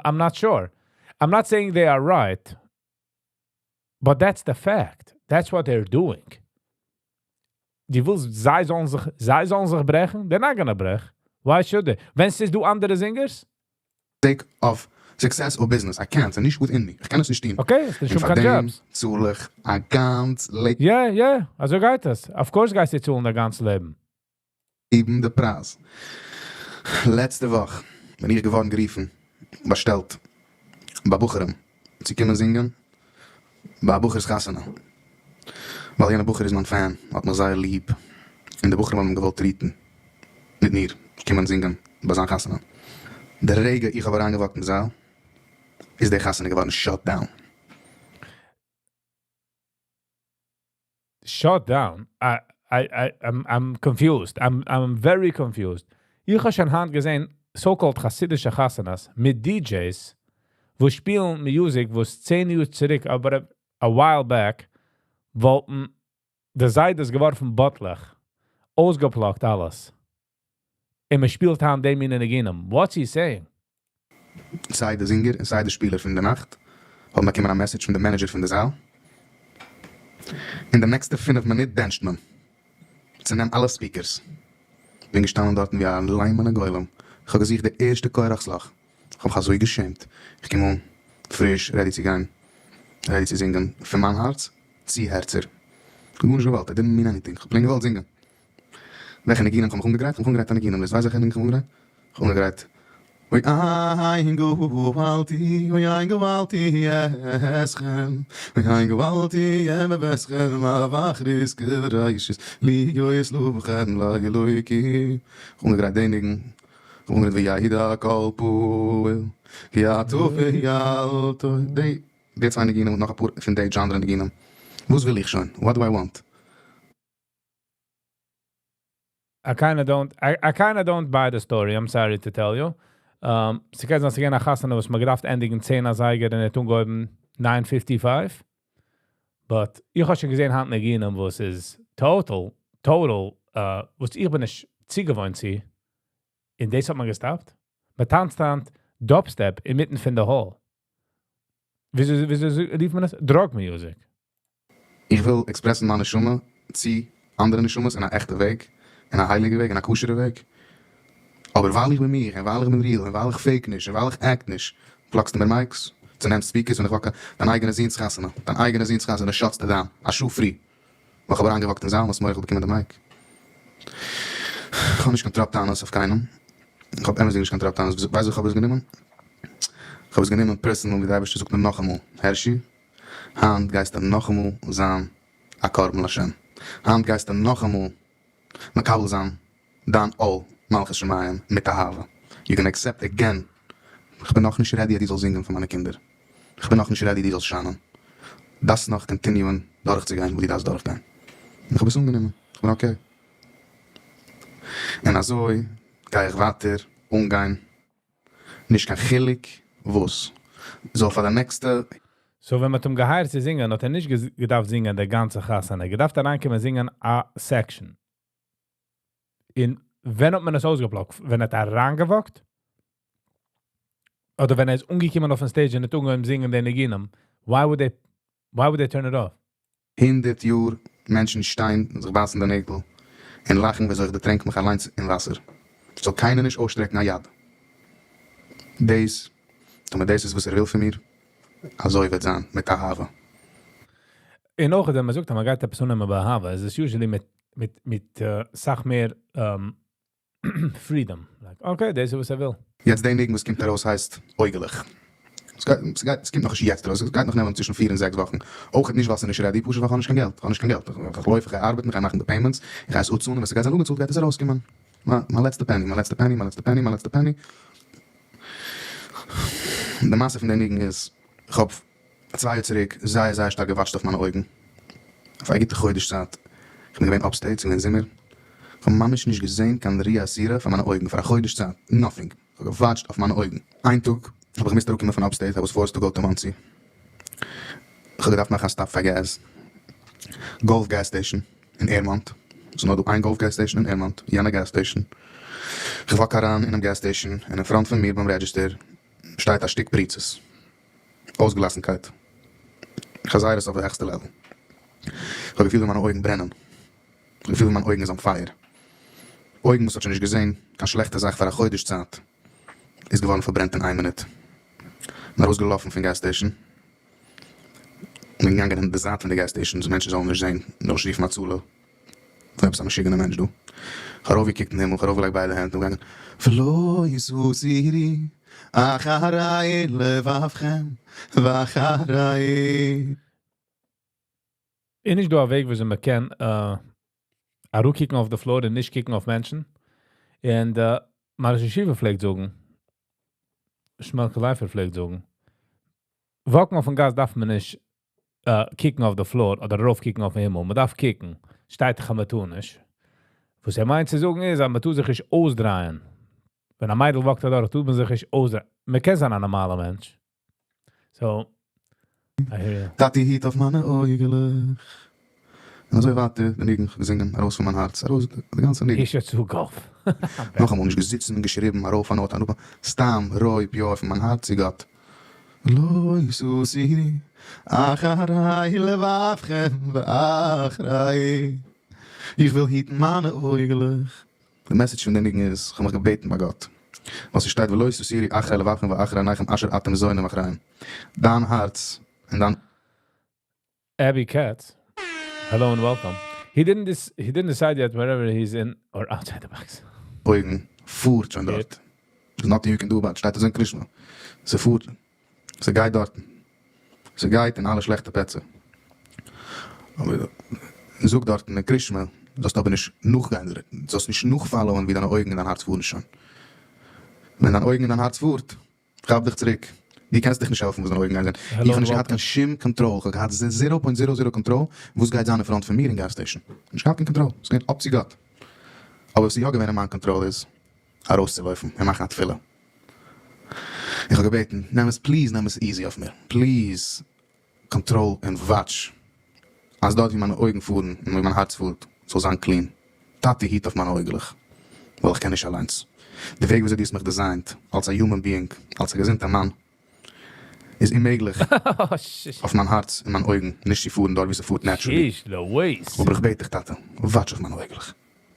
S1: I'm not sure. I'm not saying they are right, but that's the fact. That's what they're doing. דו ווילסט, זיי זאלן זיך ברעכן? They're not gonna ברעך. Why should they? ווען ס'איז דא אנדערע singers?
S4: Sake of success or business. I can't. ס'איז נישט within me. איך קען עס נישט טון.
S1: Okay, עס איז
S4: און
S1: שוין
S4: פאר
S1: קיין
S4: דעם
S1: jobs.
S4: צאל איך א גאנץ לעבן
S1: יא, אזוי גייט עס. Of course גייסטו צאלן דיין גאנץ לעבן.
S4: די פרייז. לעצטע וואך בין איך געווארן גערופן, באשטעלט, ביי בחורים, צו קומען זינגען, ביי א בחור'ס חתונה. ווייל יענער בחור איז מיין fan, האט מיך זייער ליב. און די בחורים האבן געוואלט treat ן מיט מיר, קומען זינגען ביי זיין חתונה. די רגע איך האב אריינגע walk ט אין זאל, איז די חתונה געווארן shut down.
S1: Shut down? I'm confused. I'm very confused. איך האב שוין היינט געזען so-called חסידישע חתונות מיט DJs, וואו שפילן music, וואס 10 יאר צוריק, אבער a while back, וואלטן די זיידעס געווארפן באטלעך, אויסגע plug ט אלעס. און מען שפילט היינט דעם מין ניגונים. What's he saying?
S4: סיי די singer און סיי די שפילער פון די נאכט האבן באקומען א message פון דעם manager פון די זאל. אין די נעקסטע 5 מינוט בענטשט מען. צונעם אלע speakers. בין געשטאנען דארטן ווי א ליימענע גולם. איך האב געזוכט די ערשטע קורח'ס לאך. איך האב מיך אזוי געשעמט. איך קום אן, פריש, ready צו גיין, ready צו זינגען. פון מיין הארץ, צו הערצער. איך האב גארנישט געוואלט, I didn't mean anything. איך האב plain געוואלט זינגען. וועלכע ניגונים איך האב מיך אנגעגרייט? איך האב מיך אנגעגרייט א ניגונים. ווייסט וועלכע ניגונים איך האב אנגעגרייט? איך האב אנגעגרייט: אוי אין גואלתי, אוי אין גואלתי אתכם, אוי אין גואלתי אתכם, ואחרית כראשית להיות לכם לאלוקים. איך האב אנגעגרייט די ניגון. איך האב אנגעגרייט וידע כל פעול, כי אתה פעלתו. די צוויי ניגונים און נאך אפאר פון די genre ניגונים. וואס וויל איך שוין? What do I want?
S1: I kind of don't buy the story. I'm sorry to tell you. ס'קען זיין, ס'געווען א חתונה, וואס מ'האט געדארפט ענדיגן 10 אזייגער און ער האט אנגעהויבן 9:55. But איך האב שוין געזען היינט ניגונים, וואס איז total, total, וואס איך בין נישט צוגעוואוינט צו. און דאס האט מען גע stop ט. מען טאנצט היינט dubstep אינמיטן פון די hall. וויאזוי רופט מען עס? Drug music.
S4: איך וויל express ן מיין נשמה צו אנדערע נשמות אין א עכטע וועג, אין א הייליגע וועג, אין א כשר'ע וועג. אבער ווייל איך בין מיר, און ווייל איך בין real, און ווייל איך fake נישט, און ווייל איך act נישט, plug סטו מיר mics, צונעמסט speakers און איך walk, דיין אייגענע זון'ס חתונה, דיין אייגענע זון'ס חתונה, shut סטו down, א שעה פרי. ווייל איך האב אריינגע walk ט אין זאל, וואס מיר איך באקומען די mic. איך האב נישט קיין טראפ טענות אויף קיינעם. איך האב אמת'דיג נישט קיין טראפ טענות. ווייסט ווי איך האב עס גענומען? איך האב עס גענומען personal, ווי דער אייבערשטער זאגט מיר נאכאמאל: הערשי, היינט גייסטו נאכאמאל זיין א קרבן לשם. היינט גייסטו נאכאמאל מקבל זיין דיין עול מלכות שמים מיט אהבה. You can accept again. איך בין נאך נישט ready אז דו זאלסט זינגען פאר מיינע קינדער. איך בין נאך נישט ready דו זאלסט שיינען. דארפסט נאך continue ען דורכצוגיין וואס דו דארפסט דורכגיין. איך האב עס אנגענומען. איך בין okay. און אזוי גיי איך ווייטער אנגיין. נישט קיין חילוק וואס. זאל פאר די נעקסטע
S1: So ווען מ'האט אים גע hire ט צו זינגען, האט ער נישט געדארפט זינגען די גאנצע חתונה. ער געדארפט אריינקומען זינגען א section. און ווען האט מען עס אויסגע plug ט? ווען ער האט אריינגע walk ט? אדער ווען ער איז אנגעקומען אויפן stage און האט אנגעהויבן זינגען די ניגונים? Why would they turn it off?
S4: 100 יאר מענטשן שטיין און זיך בייסן די נעגל און לאכן ווי אזוי איך דערטרענק מיך אליינס אין וואסער. זאל קיינער נישט אויסשטרעקן א יד. דאס, טאמער דאס איז וואס ער וויל פון מיר, אזוי וועט זיין, מיט אהבה.
S1: און אויך, ווען מען זאגט, מען גייט עפעס אננעמען באהבה, עס איז usually מיט סאך מער freedom. Like, okay, דאס איז וואס ער וויל.
S4: יעצט דער ניגון וואס קומט ארויס הייסט אויגעלעך. ס'גייט, ס'קומט נאכנישט יעצט ארויס, ס'גייט נאך נעמען צווישן 4 און 6 וואכן. אויך נישט ווייל ס'איז נישט ready, פשוט ווייל איך האב נישט קיין געלט. איך האב נישט קיין געלט. איך לויף, איך גיי ארבעטן, איך גיי מאכן די payments, איך גיי עס אפצאלן, און ווען ס'גייט זיין אפגעצאלט גייט עס ארויסקומען. מיין לעצטע penny, מיין לעצטע penny, מיין לעצטע penny, מיין לעצטע penny. די מעשה פון די ניגון איז, איך האב 2 יאר צוריק זייער זייער שטארק געוואטשט אויף מיינע אויגן. אויף א גוטע חודש צייט. איך בין געווען upstate, ס'איז געווען זומער. איך האב ממש נישט געזען קיין ראיה אסורה פאר מיינע אויגן פאר א חודש צייט. Nothing. איך האב געוואטשט אויף מיינע אויגן. איין טאג האב איך געמוזט אראפקומען פון upstate, I was forced to go to Monsey. איך האב געדארפט מאכן א stop פאר gas. Gulf gas station אין Airmont. ס'איז נאר דא איין Gulf gas station אין Airmont, יענע gas station. איך walk אריין אינעם gas station און in front פון מיר ביים register שטייט א שטיק פריצות. אויסגעלאסנקייט. חזירות אויף די העכסטע level. איך האב געפילט ווי מיינע אויגן ברענען. איך האב געפילט ווי מיינע אויגן איז on fire. אויגן וואס האט שוין נישט געזען קיין שלעכטע זאך פאר א חודש צייט איז געווארן פארברענט אין איין מינוט. בין ארויסגעלאפן פון gas station. בין געגאנגען אין די זייט פון די gas station אז מענטשן זאלן נישט זען, נאר נישט רופן הצלה. פון עפעס א משוגענער מענטש דא. איך האב ארויפגעקוקט אין הימל, איך האב ארויפגעלייגט ביידע הענט און געגאנגען ולא תתורו אחרי לבבכם ואחרי.
S1: איז נישט דא א וועג ווי מען קען אראפקוקן אויף די floor און נישט קוקן אויף מענטשן? און מיין ראש ישיבה פלעגט זאגן, שמעלקע לייפער פלעגט זאגן, walk ן אויפן גאס דארף מען נישט קוקן אויף די floor אדער ארויפקוקן אויפן הימל. מען דארף קוקן. שטייט דאך אז מען טאר נישט. וואס ער מיינט צו זאגן איז, אז מען טאר זיך נישט אויסדרייען. ווען א מיידל walk ט אדורך, טוט מען זיך נישט אויסדרייען. מען קען זיין א נארמאלער מענטש. So, I hear you.
S4: טאטי היט אויף מיינע אויגעלעך. און אזוי ווייטער, די ניגון געזונגען ארויס פון מיין הארץ, ארויס די גאנצע ניגון.
S1: איך צו Gulf.
S4: נאכאמאל נישט געזיצן און געשריבן ארויף אן אויט אראפ, סתם רוי pure פון מיין הארץ צו גאט. לא תתורו אחרי לבבכם ואחרי. איך וויל היטן מיינע אויגעלעך. די message פון די ניגון איז, איך האב מיך געבעטן ביי גאט. וואס עס שטייט ולא תתורו אחרי לבבכם ואחרי עיניכם אשר אתם זונים אחריהם. דיין הארץ און דיין
S1: Abby Katz. Hello and welcome. He didn't decide yet wherever he's in or outside the box.
S4: אויגן פארט שוין דארט. There's nothing you can do about it. שטייט עס אין קריאת שמע. ס'פארט. ס'גייט דארטן. ס'גייט אין אלע שלעכטע פלעצער. אבער זאג דארטן אין קריאת שמע, זאלסט אבער נישט נאכגיין, זאלסט נישט נאכ follow ען ווי דיינע אויגן און דיין הארץ פארן שוין. ווען דיין אויגן און דיין הארץ פארט, כאפ דיך צוריק. דו קענסט דיך נישט העלפן וואס דיינע אויגן גייען זען. איך האב נישט געהאט קיין שום control. איך האב געהאט 0.00 control וואס גייט זיין in front פון מיר אין gas station. נישט געהאט קיין control. ס'איז געווען up צו גאט. אבער וואס איז יא געווען אין מיין control איז ארויסצולויפן און מאכן א תפילה. איך האב געבעטן, נעם עס please, נעם עס easy אויף מיר. Please control און watch אז דארט ווי מיינע אויגן פארן און ווי מיין הארץ פארט זאל זיין clean. טאטי היט אויף מיינע אויגעלעך, ווייל איך קען נישט אליינס. די וועג וויאזוי דו האסט מיך design ט אלס א human being, אלס א געזונטער מאן, איז אוממעגליך אויף מיין הארץ און מיין אויגן נישט צו פארן דארט ווי ס'פארט naturally.
S1: Sheesh, Louise.
S4: אבער איך בעט דיך טאטע, watch אויף מיינע אויגעלעך.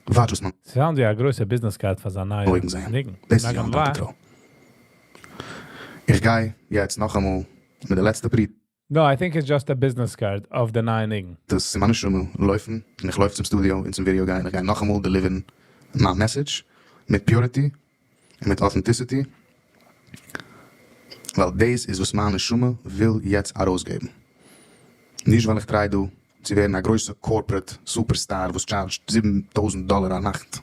S4: Watch וואס מיין
S1: sound ווי א גרויסע business card פאר זיין נייע
S4: אויגן זעען.
S1: ניגון.
S4: דאס איז
S1: Not
S4: יא
S1: gonna
S4: under
S1: lie.
S4: control. איך גיי יעצט נאכאמאל מיט די לעצטע פרי
S1: No, I think it's just a business card of the נייע ניגון.
S4: דאס איז מיין נשמה לויפן, און איך לויף צום studio און צום video guy, און איך גיי נאכאמאל deliver ן מיין message מיט purity און מיט authenticity, ווייל דאס איז וואס מיין נשמה וויל יעצט ארויסגעבן. נישט ווייל איך try דא צו ווערן א גרויסע corporate superstar וואס charge ט 7000 דאלער א נאכט.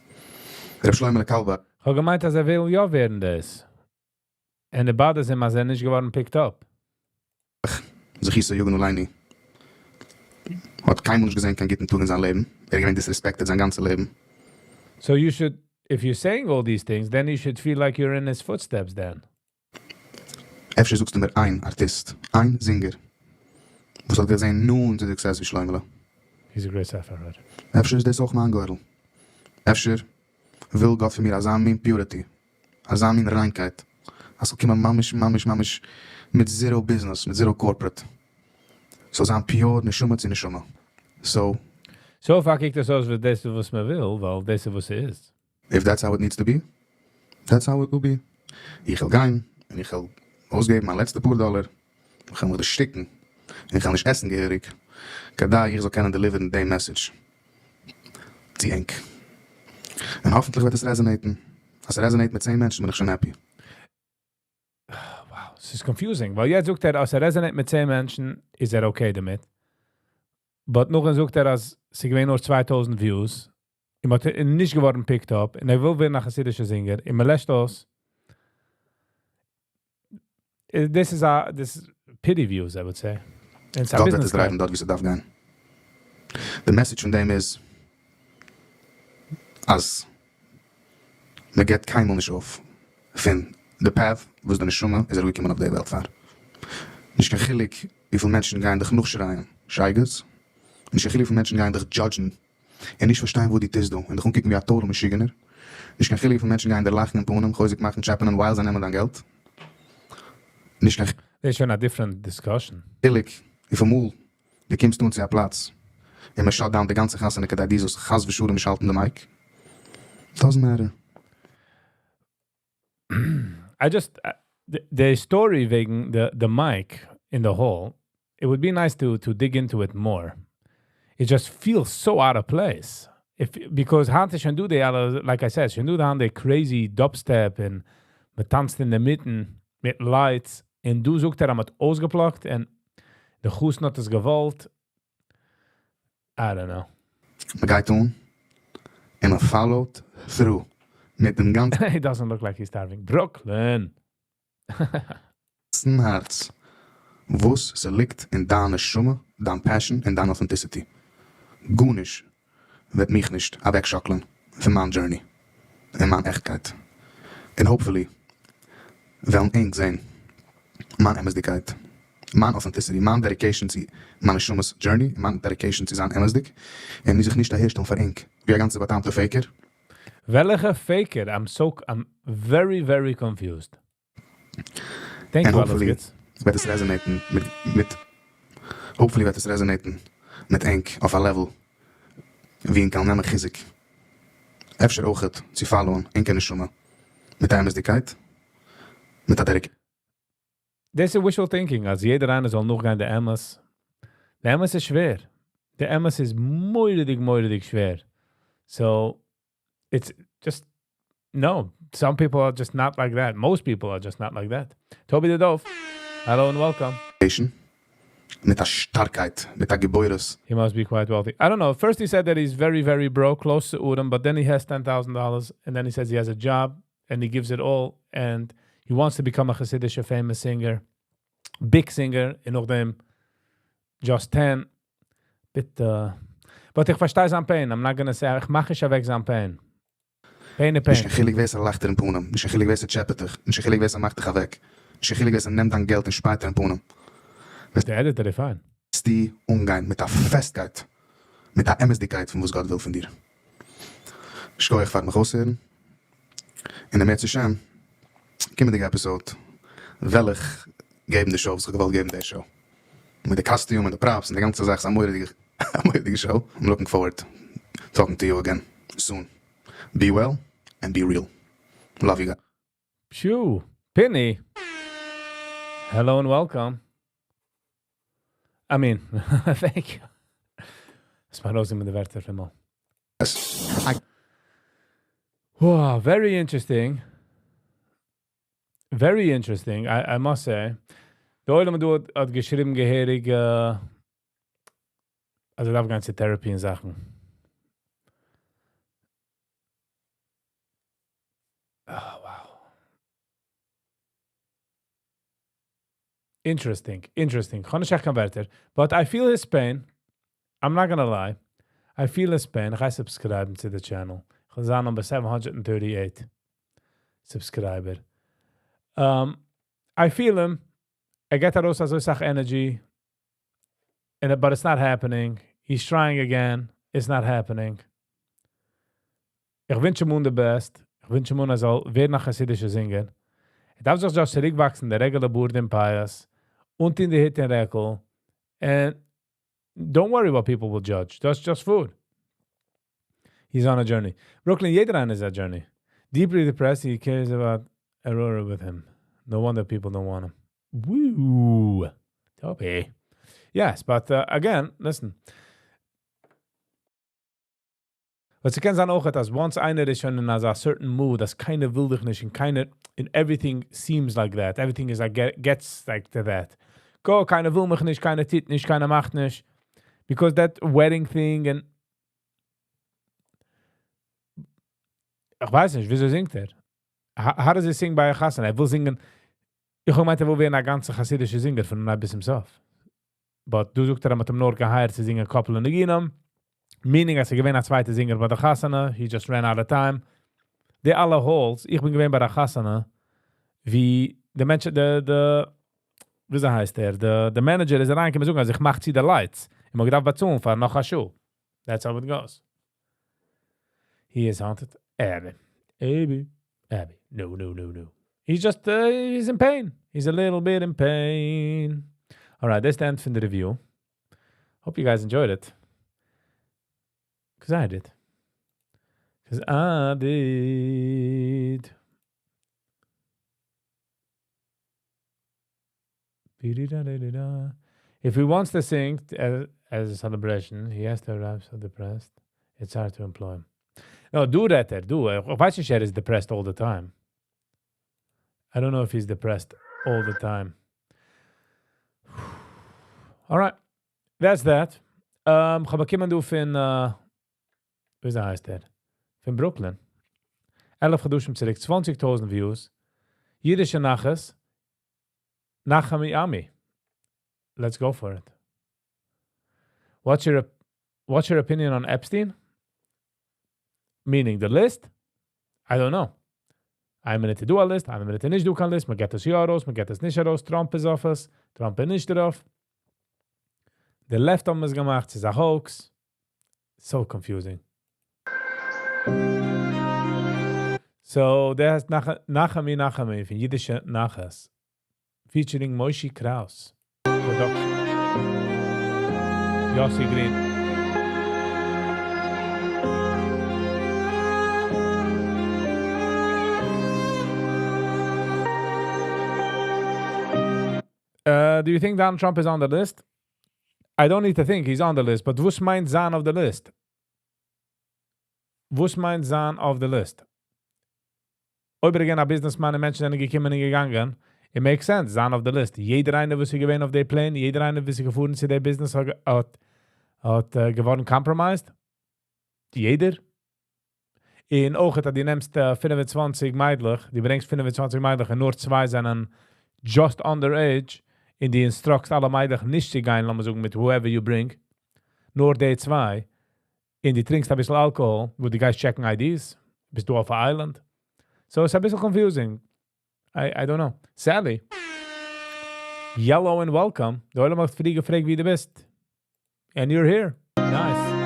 S4: ר' שלמה קאלבאך.
S1: איך האב געמיינט, אז ער וויל יא ווערן דאס. און די bother ס אים, אז ער נישט געווארן picked up.
S4: זכותו יגן עלינו. האט קיינמאל נישט געזען קיין גוטן טאג אין זיין לעבן. ער איז געווען disrespected זיין גאנצע לעבן.
S1: So you should, if you're saying all these things, then you should feel like you're in his footsteps then.
S4: אפשר זאגסטו מיר איין ארטיסט, איין singer, וואס האט געזען נאנט צו די success ווי שלמה'לע.
S1: He's a great ספר writer.
S4: אפשר איז דאס אויך מיין גורל. אפשר וויל גאט פון מיר אזא מין purity, אזא מין ריינקייט, אז ס'זאל קומען ממש ממש ממש מיט zero business, מיט zero corporate. ס'זאל זיין pure נשמה צו נשמה. So,
S1: So far קוקט עס אויס ווי דאס איז וואס מען וויל, ווייל דאס איז וואס ס'איז.
S4: If that's how it needs to be, that's how it will be. איך וועל גיין און איך וועל אויסגעבן מיין לעצטע פאר דאלער, איך וועל מיך דערשטיקן, און איך וועל נישט עסן געהעריג, כדי איך זאל קענען deliver ן דעם message צו ענק. און האפנטליך וועט עס resonate ן. אז עס resonate מיט 10 מענטשן בין איך שוין happy.
S1: Wow. ס'איז confusing, ווייל יעצט זאגט ער אז ער resonate מיט 10 מענטשן, איז ער okay דערמיט. But נאכדעם זאגט ער אז ס'איז געווען נאר 2000 views, און מ'האט נישט געווארן picked up, און ער וויל ווערן א חסידישער singer, און מ'לעשט אויס. דאס איז א, דאס איז pity views, I would say. און ס'איז א
S4: גאט וועט
S1: ביזנעס
S4: עס drive ן
S1: card.
S4: דארט וואו ס'דארף גיין. די message פון דעם איז אז מ'געבט קיינמאל נישט אויף פון די path וואס די נשמה איז אראפגעקומען אויף די וועלט פאר. נישט קיין חילוק וויפיל מענטשן גייען דיך נאכשרייען שייגעץ, נישט קיין חילוק וויפיל מענטשן גייען דיך judge ן און נישט פארשטיין וואס דו טוסט דא און דיך אנקוקן ווי א total משוגענער, נישט קיין חילוק וויפיל מענטשן גייען דיר לאכן אין פנים, חוזק מאכן, טשעפענען ווייל זיי נעמען דיין געלט, נישט קיין.
S1: דאס איז שוין א different discussion.
S4: חילוק וויפיל מאל דו קומסט אן צו א פלאץ און מען shut down די גאנצע חתונה כדי דו זאלסט חס ושלום נישט האלטן די mic. Doesn't matter.
S1: I just, די story וועגן די mic אין די hall, it would be nice to dig into it more. It just feels so out of place. If, because היינט איז שוין דא די אלע, like I said, שוין דא היינט די crazy dubstep און מען טאנצט אין די מיטן מיט lights, און דא זאגט ער אז מען האט אויסגע plug ט און די חתן האט עס געוואלט. I don't know.
S4: מען גייט אן און מען follow ט through מיט דעם גאנצן
S1: It doesn't look like he's starving. Brooklyn!
S4: הארץ וואס ס'ליגט אין דיין נשמה, דיין passion און דיין authenticity. גארנישט וועט מיך נישט אוועקשאקלען פון מיין journey און מיין עכטקייט. און hopefully וועלן ענק זען מיין אמת'דיגקייט, מיין authenticity, מיין dedication צו מיין נשמה'ס journey, און מיין dedication צו זיין אמת'דיג, און זיך נישט אהערשטעלן פאר ענק ווי א גאנצע בא'טעמ'טע faker.
S1: וועלכע faker? I'm so I'm very very confused. Thank
S4: און
S1: you אלעס
S4: hopefully
S1: גוטס.
S4: וועט עס resonate ן מיט מיט hopefully וועט עס resonate ן מיט ענק אויף א level ווי ענק קענען נעמען חיזוק, אפשר אויכעט צו follow ען ענקער נשמה מיט א אמת'דיגקייט, מיט א dedication.
S1: דאס איז wishful thinking אז יעדער איינער זאל נאכגיין די אמת. די אמת איז שווער. די אמת איז מורא'דיג מורא'דיג שווער. So it's just no. Some people are just not like that. Most people are just not like that. Toby the Dove, hello and welcome.
S4: מיט א שטארקייט, מיט א גיבורות.
S1: He must be quite wealthy. I don't know. First he said that he's very, very broke, close to ארעם, but then he has $10,000, and then he says he has a job, and he gives it all, and he wants to become a Hasidic famous singer, big singer, און נאכדעם just 10. ביטע. But איך פארשטיי זיין pain. I'm not gonna say, איך מאך נישט אוועק זיין pain. Pain איז
S4: נישט
S1: pain.
S4: קיין חילוק ווער ס'לאכט דיר אין פנים, נישט קיין חילוק ווער ס'טשעפעט דיך, נישט קיין חילוק ווער ס'מאכט דיך אוועק, נישט קיין חילוק ווער ס'נעמט דיין געלט און שפייט דיר אין פנים.
S1: די editor איז פיין.
S4: וועסטו אנגיין מיט א פעסטקייט, מיט א אמת'דיגקייט פון וואס גאט וויל פון דיר. שכוח פארן מיך אויסהערן, און אם ירצה השם, קומענדיגע episode וועל איך געבן די show וואס איך האב געוואלט געבן די show. מיט די costume און די props און די גאנצע זאך, ס'איז א מורא'דיגע א מורא'דיגע show. I'm looking forward talking to you again soon. Be well and be real. Love you guys.
S1: Phew. Pinny. Hello and welcome. I mean, thank you. עס מאכט אויס מיט די ווערטער פון אמאל.
S4: I
S1: Wow, very interesting. Very interesting, I must say. דער עולם דא האט געשריבן געהעריג, אז ער דארף גיין צו therapy און זאכן. Oh, wow. Interesting, interesting. כ'האב נישט עכט קיין ווערטער. But I feel his pain. I'm not gonna lie. I feel his pain. איך גיי subscribe ן צו די channel. איך וויל זיין number 738 subscriber. I feel him. ער געט ארויס אזוי סאך energy. And, but it's not happening. He's trying again. It's not happening. איך ווינטש אים אן the best. איך ווינטש אים אן, ער זאל ווערן א חסידישער singer. ער דארף זיך just צוריקוואקסן, די regular בארד און פיאות. און אין די הוט און רעקל. And don't worry what people will judge. That's just food. He's on a journey. Brooklyn, יעדער איינער איז a journey. Deeply depressed, he cares about Aurora with him. No wonder people don't want him. Woo! Toby. Yes, but again, listen. וואס ס'קען זיין אויך, אז once איינער איז שוין אין א certain mood, אז קיינער וויל דיך נישט און קיינער, און everything seems like that, everything is like gets like to that. גא, קיינער וויל מיך נישט, קיינער טוט נישט, קיינער מאכט נישט. Because that wedding thing און איך ווייס נישט, וויאזוי זינגט ער? How does he sing ביי א חתונה? ער וויל זינגען, איך האב געמיינט ער וויל ווערן א גאנצע חסידישע זינגער פון אנהייב ביז צום סוף. But דא זאגט ער אז מ'האט אים נאר געהייערט צו זינגען couple ניגונים, meaning אז ס'איז געווען א צווייטע זינגער ביי די חתונה, he just ran out of time. די אלע halls, איך בין געווען ביי א חתונה ווי די מענטש, די די וויאזוי הייסט ער, די די manager איז אריינגעקומען זאגן אז איך מאך צו די lights, און מ'האט געדארפט באצאלן פאר נאך א שעה. That's how it goes. He is haunted. Abby. Abby. Abby. No, no, no, no. He's just, he's in pain. He's a little bit in pain. Alright, דאס איז די end פון די review. Hope you guys enjoyed it. Cause I did. Cause I did. If he wants to sing as, as a celebration, he has to arrive so depressed. It's hard to employ him. No, דא רעדט ער, דא. איך ווייס נישט ער איז depressed all the time. I don't know if he's depressed all the time. Alright, that's that. Um, כ'האב באקומען דא פון, uh, וויאזוי הייסט ער? פון Brooklyn. 11 חדשים צוריק, 20.000 views. אידישע נחת. נחמי עמי. Let's go for it. What's your opinion on Epstein? Meaning the list? I don't know. איין מינוט איז דא א list, איין מינוט איז נישט דא קיין list, מען געט עס יא ארויס, מען געט עס נישט ארויס, Trump איז אויף עס, Trump איז נישט דערויף. די left האבן עס געמאכט, ס'איז א hoax. So confusing. So, דער הייסט נחמי נחמי פון אידישע נחת. Featuring Moshe Kraus. Production. Yossi Green. Do you think Donald Trump is on the list? I don't need to think he's on the list, but וואס מיינט זיין אויף the list? וואס מיינט זיין אויף the list? אויב ער איז געווען א businessman און מענטשן זענען געקומען און געגאנגען, it makes sense, זיין אויף the list. יעדער איינער וואס איז געווען אויף די plane, יעדער איינער וואס איז געפארן צו די business האט, האט געווארן compromised. יעדער. און אויך אז דו נעמסט 25 מיידלעך, דו ברענגסט 25 מיידלעך און נאר צוויי זענען just underage, און דו instruct סט אלע מיידלעך נישט צו גיין, לאמיר זאגן, מיט whoever you bring, נאר די צוויי, און דו טרינקסט א ביסל אלקאהאל, וואו דו גייסט check ן IDs, ביסט דו אויף א island. So it's א ביסל confusing. I don't know. Sally. Yellow and welcome. די עולם האט פרי געפרעגט ווי דו ביסט. And you're here. Nice.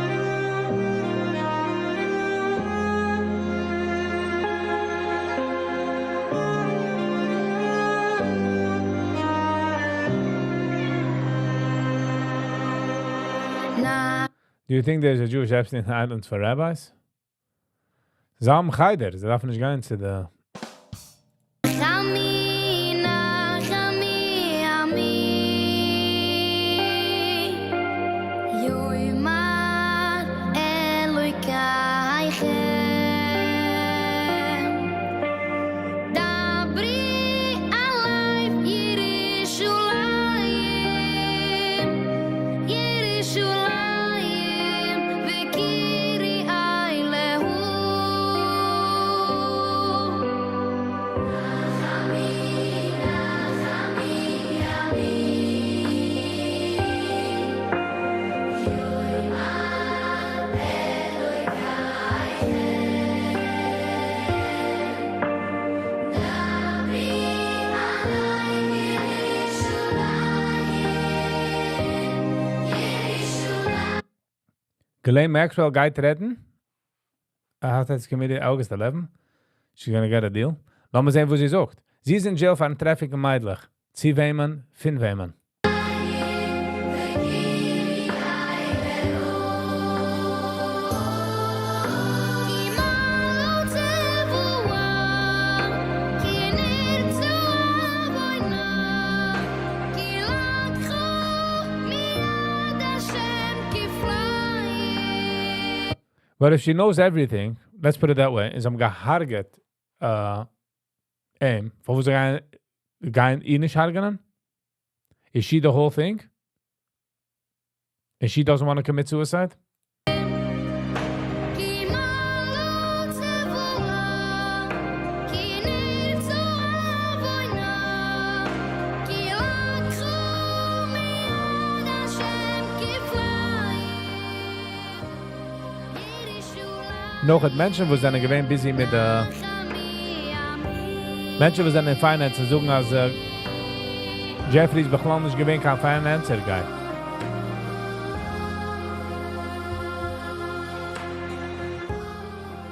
S1: Do you think there's a Jewish Epstein Island for rabbis? זיי האבן חדר, זיי דארפן נישט גיין צו די. Ghislaine Maxwell גייט רעדן. האט committee August 11. She's gonna get a deal. לאמיר זען, וואס זי זאגט. זי איז אין jail פארן traffic מיידלעך. צו וועמען, פון וועמען. But if she knows everything, let's put it that way, איז האבן געהארגעט. אים, פארוואס זיי גייען גייען איר נישט הרג'נען? Is she the whole thing? And she doesn't want to commit suicide? נאך האט מענטשן וואס זענען געווען busy מיט די מענטשן וואס זענען אין finance און זאגן אז Jeffrey איז בכלל נישט געווען קיין financier guy.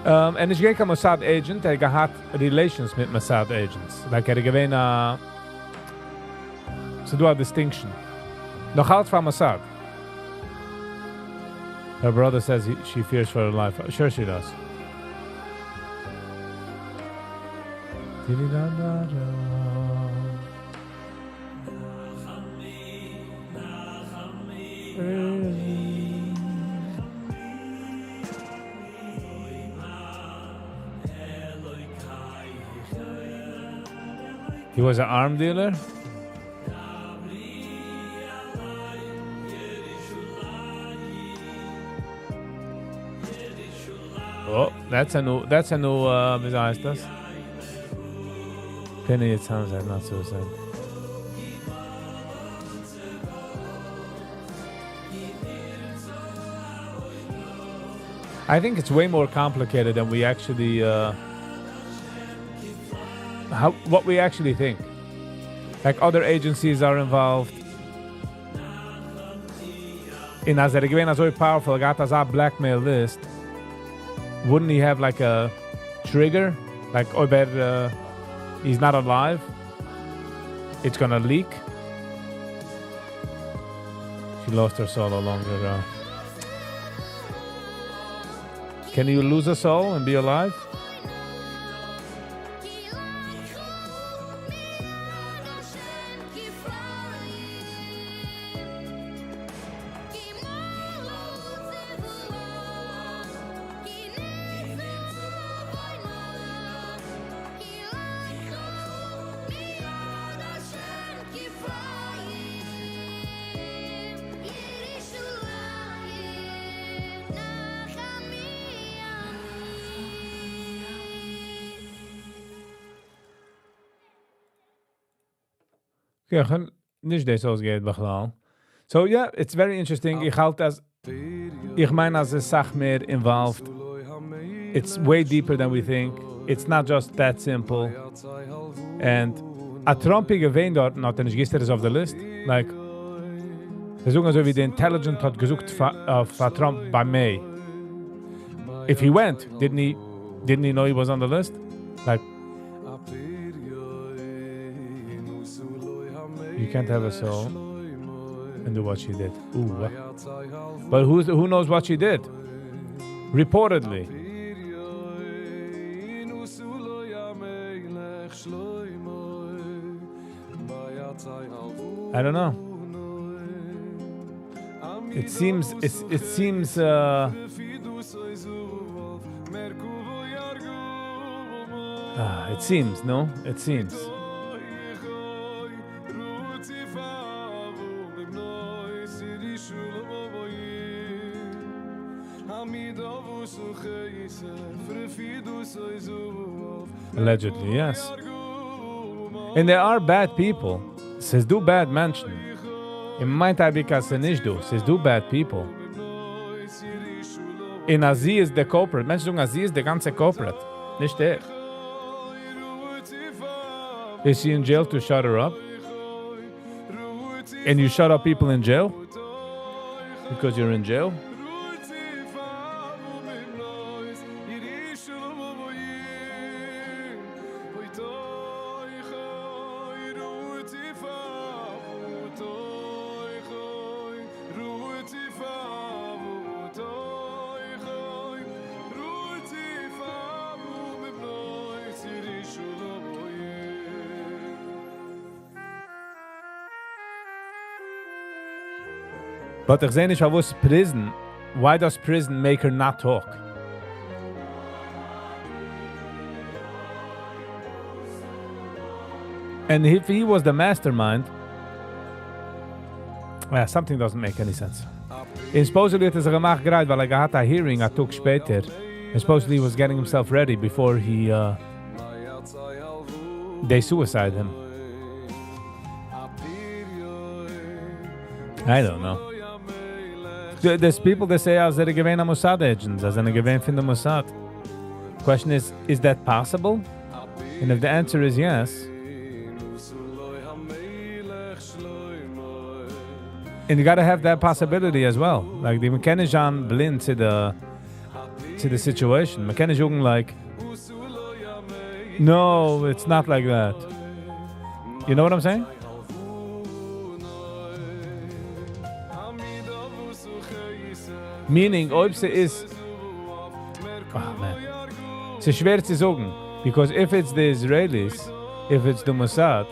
S1: ער איז נישט געווען קיין Mossad agent, ער האט געהאט relations מיט Mossad agents. Like ער איז געווען א, ס'דא א distinction. נאך אלץ פאר Mossad. Her brother says she fears for her life. Sure she does. He was an arm dealer? Oh, that's a new, ווי הייסט דאס? Penny, it sounds like not suicide. I think it's way more complicated than we actually, how, what we actually think. Like other agencies are involved. און אז ער געווען אזוי powerful, געהאט אזא blackmail list, wouldn't he have like a trigger? Like, אויב ער, he's not alive, it's gonna leak? She lost her soul a long ago. Can you lose a soul and be alive? Okay, נישט דאס אויסגייט בכלל. So yeah, it's very interesting. איך האלט אז איך מיין אז עס איז מער involved. It's way deeper than we think. It's not just that simple. And א Trump געווען דארט, האט ער נישט געוואוסט ער איז אויף די list. Like, זיי זאגן אזוי ווי די intelligence האט געזאגט פאר Trump ביי May. If he went, didn't he know he was on the list? Like, you can't have a soul and do what she did. Ooh. But who knows what she did? Reportedly. I don't know. It seems, it seems, it seems, no? It seems. Allegedly, yes. And there are bad people. ס'איז דא bad מענטשן. אין מיינט אייביג אז ס'איז נישט דא. ס'איז דא bad people. און אז זי איז דער culprit. מענטשן זאגן, אז זי איז דער גאנצער culprit. נישט ער. Is she in jail to shut her up? And you shut up people in jail? Because you're in jail? But איך זע נישט, וואס prison, why does prison make her not talk? And if he was the mastermind, well, something doesn't make any sense. און supposedly האט ער זיך געמאכט גרייט, ווייל ער געהאט א hearing א טאג שפעטער. And supposedly he was getting himself ready before he uh, they suicide him. I don't know. There's people that say אז ער איז געווען א Mossad agent, זיי זענען געווען פון די Mossad. Question is, is that possible? And if the answer is yes, and you gotta have that possibility as well. Like, די מ'קען נישט זיין בלינד צו די situation. מ'קען נישט זאגן like, no, it's not like that. You know what I'm saying? Meaning, אויב ס'איז... Oh, man. ס'איז שווער צו זאגן. Because if it's the Israelis, if it's the Mossad,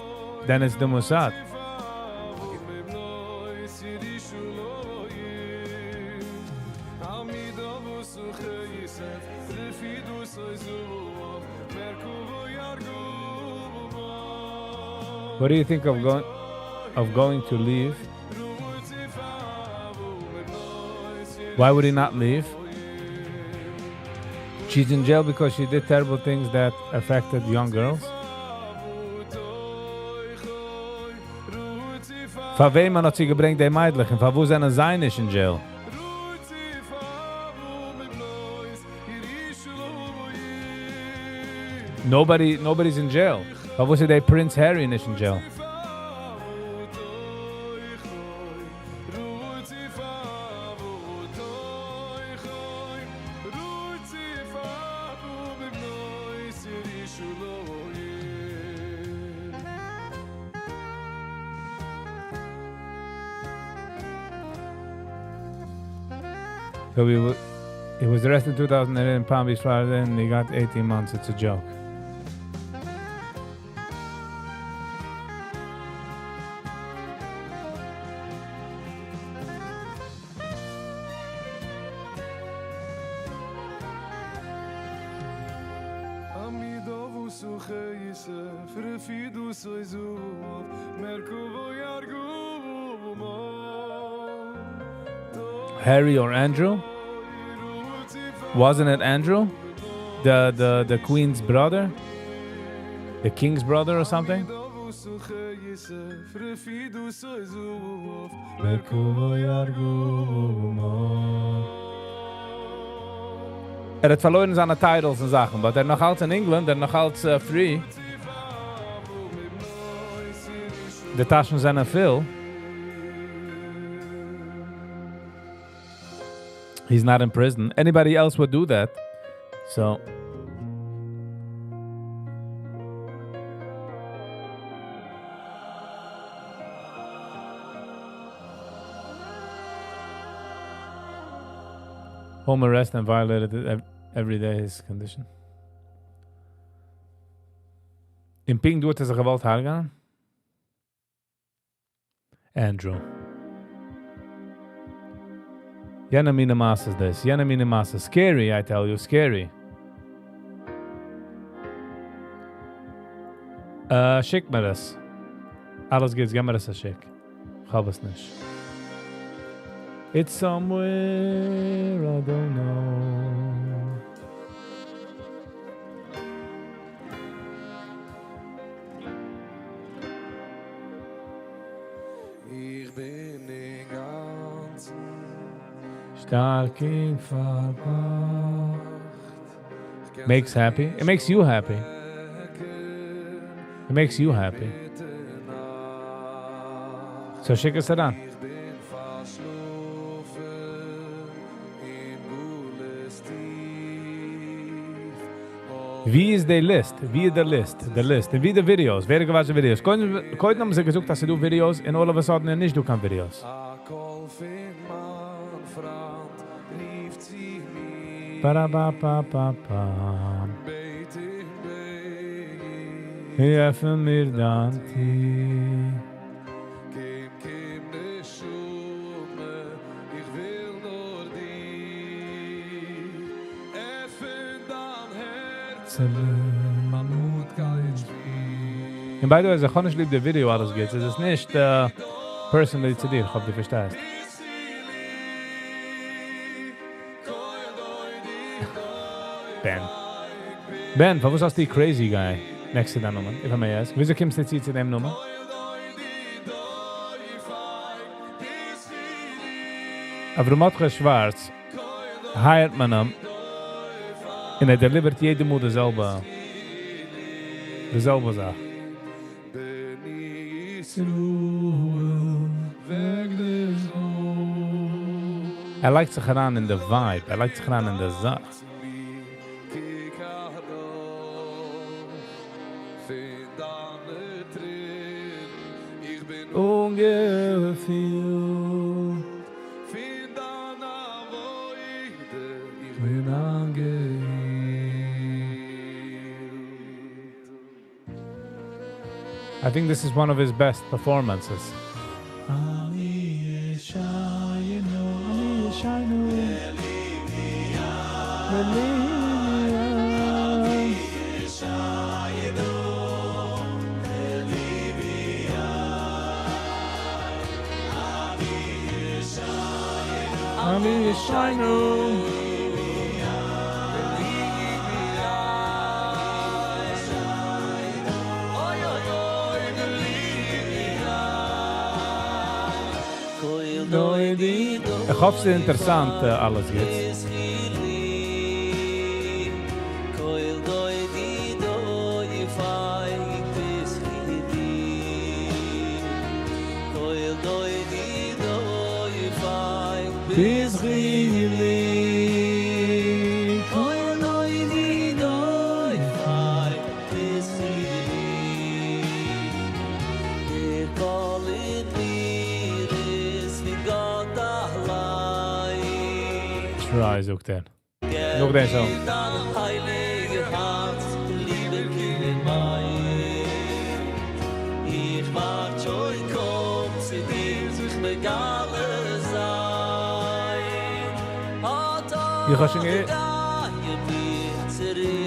S1: then it's the Mossad. What do you think of going to leave? Why would he not leave? She's in jail because she did terrible things that affected young girls. פאר וועמען האט זי געברענגט די מיידלעך און פארוואס זענען זיי נישט אין jail? Nobody's in jail. פארוואס איז דער Prince Harry נישט אין jail? So he was arrested in 2008 in Palm Beach, Florida, and he got 18 months. It's a joke. Harry or Andrew? Wasn't it Andrew? The queen's brother? The king's brother or something? ער האט פארלוירן זיינע titles און זאכן, but ער נאך אלץ אין England, ער נאך אלץ free. די טאשן זענען פול. He's not in prison. Anybody else would do that. So home arrest and violated it every day his condition. אין פונקט דא האט ער זיך געוואלט הרג'ענען? Andrew. יענע מינע מעשה איז דאס. יענע מינע מעשה. Scary, I tell you, scary. שיק מיר עס. אלעס גוטס, גיב מיר עס א שיק. איך האב עס נישט. It's somewhere I don't know.
S7: איך בין אין גאנצן
S1: שטארק און פארבראכט. Makes happy. It makes you happy. It makes you happy. So שיק עס אריין.
S7: איך בין פארשלאפן אין גלות טיף.
S1: ווי איז די list? ווי איז די list? The list. און ווי די videos? ווער געוואטשט די videos? קודם האבן זיי געזאגט, אז ס'דא videos, and all of a sudden נישט דא קיין videos.
S7: א קול פון מיין פריינד רופט צו מיר.
S1: Ba ba ba ba ba.
S7: בעט איך בעט.
S1: עפן מיר דיין טיר.
S7: קום, קום, נשמה, איך וויל נאר דיר. עפן דיין הארץ, מיין נויט שפיר.
S1: און by the way, אז איך האב נישט ליב די ווידעא אלעס גוטס, איז עס נישט personally צו דיר, איך האף דו פארשטייסט. בן. בן, פארוואס האסטו crazy guy next צו דיין נאמען, if I may ask? וויאזוי קומסטו צו צו דעם נאמען? אברהם מרדכי שווארץ hire ט מען אים און ער deliver ט יעדע מאל די זעלבע די זעלבע זאך. ער לייגט זיך אריין אין די vibe, ער לייגט זיך אריין אין די זאך. I think this is one of his best performances. איך האף ס'איז אינטערעסאנט אלעס גוטס. Try זאגט ער. נאך דעם song. איך האב שוין געהערט.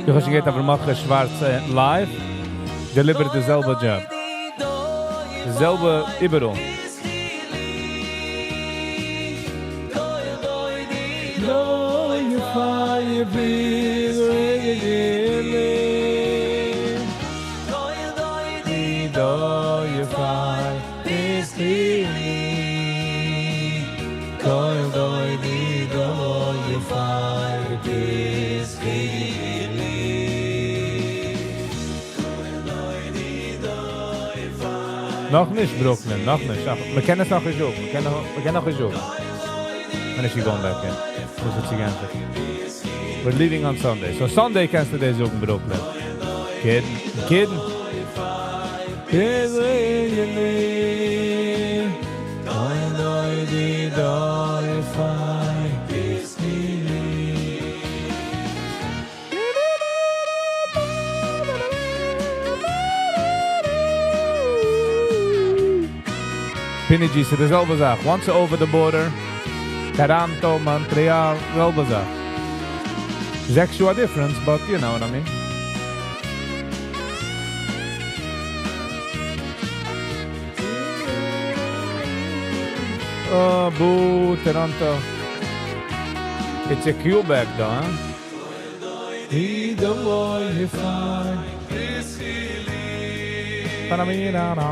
S1: איך האב שוין געהערט אברהם מרדכי שווארץ live. Deliver ט די זעלבע job. די זעלבע איבעראל. נאך נישט Brooklyn, נאך נישט. מען קען עס נאך נישט זאגן. מען קען נאך נישט זאגן. When is she going back in? וואס האט זי געענטפערט? We're leaving on Sunday. So Sunday קענסטו דיר זאגן Brooklyn. Kidding. Kidding. Pini G ס'איז די זעלבע זאך. Once over the border, Toronto, Montreal, זעלבע זאך. זעקס שעה difference, but you know what I mean. Oh, boo, Toronto. It's a Quebec, though, huh? He the boy you find. Ba-da-me-da-da.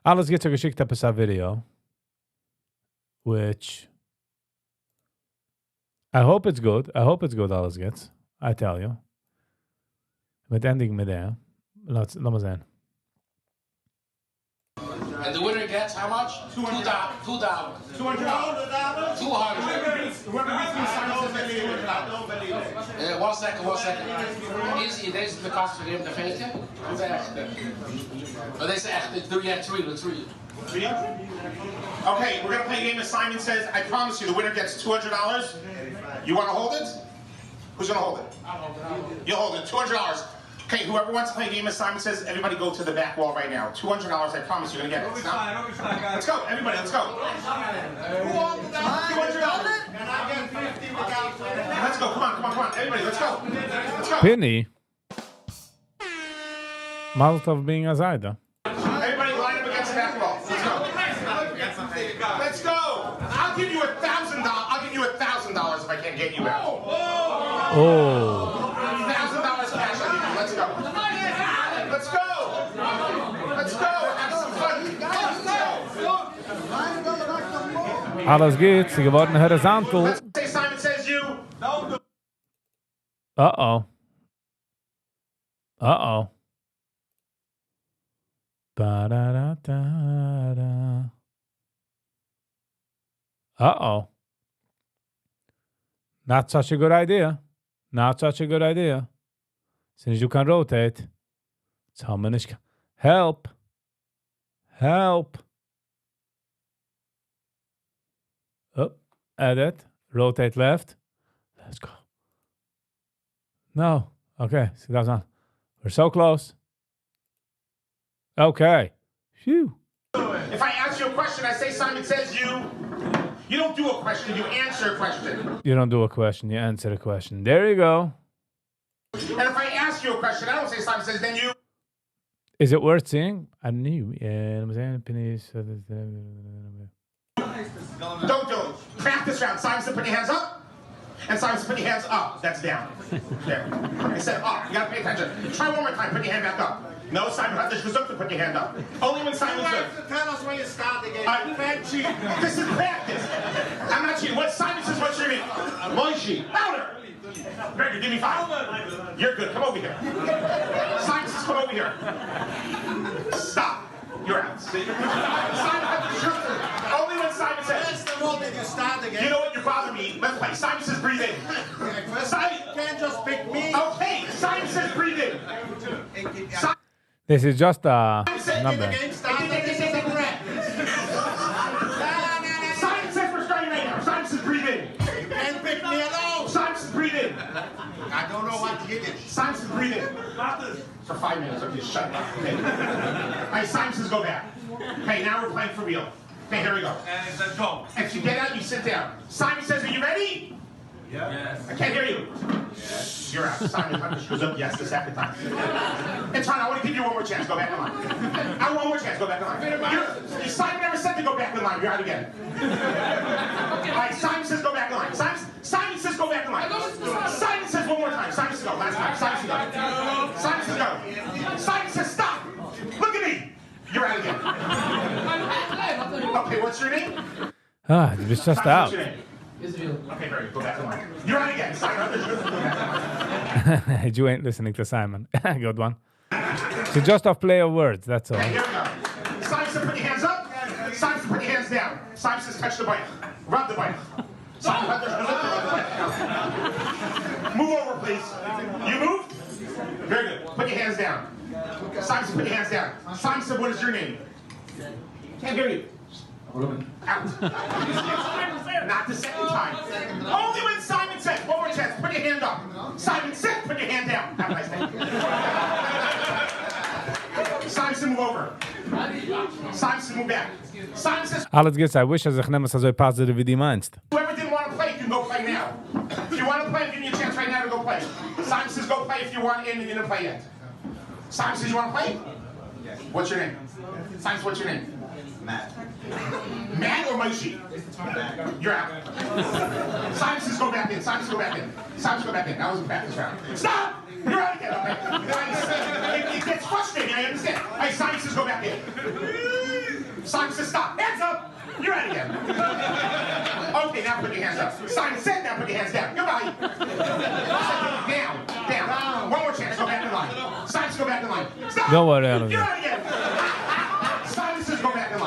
S1: אלעס גוטס האט געשיקט עפעס א ווידעא, which I hope it's good. I hope it's good, אלעס גוטס. I tell you. מיט ענדיגן מיט דער. לאמיר זען.
S6: And the winner gets how much? $2. $2.
S8: $200.
S6: 200.
S8: Whoever beats me, Simon says gets $200.
S6: One second, one second. Easy, deze is de kast voor hem, de feestje. Of de echte? Oh, deze echte. Doe jij it's real, it's real.
S8: Real? Okay, we're gonna play a game as Simon Says. I promise you, the winner gets $200. You wanna hold it? Who's gonna hold it? You'll hold it. $200. Okay, whoever wants to play a game as Simon Says, everybody go to the back wall right now. $200, I promise you're gonna get it. It's not- Let's go, everybody, let's go. $200. Let's go, come on, come on, come on. Everybody, let's go. Let's go.
S1: Pinny. מזל טוב being a זיידע.
S8: Everybody line up against the back wall. Let's go. Let's go. I'll give you $1,000. I'll give you $1,000 if I can't get you out.
S1: Oh.
S8: $1,000 cash I'll give you. Let's go. Let's go. Let's go. Have some fun. Let's go.
S1: אלעס גוט, ס'איז געווארן horizontal.
S8: Let's say Simon Says you.
S1: Uh-oh. Uh-oh. Ba-da-da-da-da. Uh-oh. Not such a good idea. Not such a good idea. Since you can rotate. Help. Help. Oh, edit. Rotate left. Let's go. No. Okay. So that's on. We're so close. Okay. Phew.
S8: If I ask you a question, I say Simon Says you. You don't do a question, you answer a question.
S1: You don't do a question, you answer a question. There you go.
S8: And if I ask you a question, I don't say Simon Says, then you.
S1: Is it worth seeing? I knew. Yeah,
S8: Don't do it. Practice round. Simon said, put your hands up. And Simon said, put your hands up. That's down. There. I said up. You gotta pay attention. Try one more time. Put your hand back up. No, Simon, to put your hand up. Only when Simon's good.
S9: Tell us when you start again.
S8: I
S9: can't cheat.
S8: This is practice. I'm not cheating. What Simon says, what's your name?
S9: Moishi.
S8: Louder. Gregor, give me five. You're good. Come over here. Simon says, come over here. Stop. You're out. Simon, only when Simon says.
S9: First of all, did you start again?
S8: You know what? You bother me. Let's play. Simon says, breathe in. Simon
S9: You can't just pick me.
S8: Okay. Simon says, breathe in. Simon
S1: This is just a
S8: said,
S1: number.
S9: The game started. This is a practice.
S8: Simon says we're starting right now. Simon says breathe in.
S9: You can't pick me alone.
S8: Simon says breathe in.
S9: I don't know what Yiddish.
S8: Simon says breathe in. For 5 minutes. Okay, shut up. Okay. All right, Simon says go back. Okay, now we're playing for real. Okay, here we go.
S7: And it's a go.
S8: If you get out, you sit down. Simon says, are you ready?
S7: Yes.
S8: I can't hear you. You're out. Simon Hunter goes up yes the second time. It's fine. I want to give you one more chance. Go back in line. I want one more chance. Go back in line. Simon never said to go back in line. You're out again. All right, Simon says go back in line. Simon says go back in line. Simon says one more time. Simon says go. Last time. Simon says go. Simon says go. Simon says stop. Look at me. You're out again. Okay, what's your name?
S1: Ah, דו ביסט just
S8: Simon,
S1: out.
S8: what's your name?
S6: Israel.
S8: Okay, very good. Go back in line. You're out again. Simon, go back in line.
S1: you ain't listening to Simon. Good one. So just a play of words, that's all.
S8: Okay, here we go. Simon said, put your hands up. Simon said, put your hands down. Simon says, touch the bike. Rub the bike. Simon, rub the, rub the bike. Move over, please. You moved? Very good. Put your hands down. Simon said, put your hands down. Simon said, what is your name? Can't hear you. Out. Not the second time. Only when Simon says, one more chance, put your hand up. Simon said, put your hand down. Have a nice day. Simon said, move over. Simon said, move back. Simon says,
S1: אלעס גוט, I wish אז איך נעם עס אזוי positive ווי דו מיינסט.
S8: whoever didn't want to play can go play now. If you want to play, I'm giving you a chance right now to go play. Simon says, go play if you want in and you didn't play yet. Simon says, you want to play? What's your name? Simon says, what's your name?
S9: Matt.
S8: Matt or Moshe? You're out. Simon says, go back in. Simon says, go back in. Simon says, go back in. That was a practice round. Stop! You're out again. Okay. It gets frustrating. I understand. All right, Simon says, go back in. Simon says, stop. Hands up. You're out again. Okay, now put your hands up. Simon said, now put your hands down. Goodbye. Down. Down. One more chance. Go back in line. Simon says, go back in line. Stop.
S1: Don't worry, Oliver.
S8: You're out again. Simon says, go back in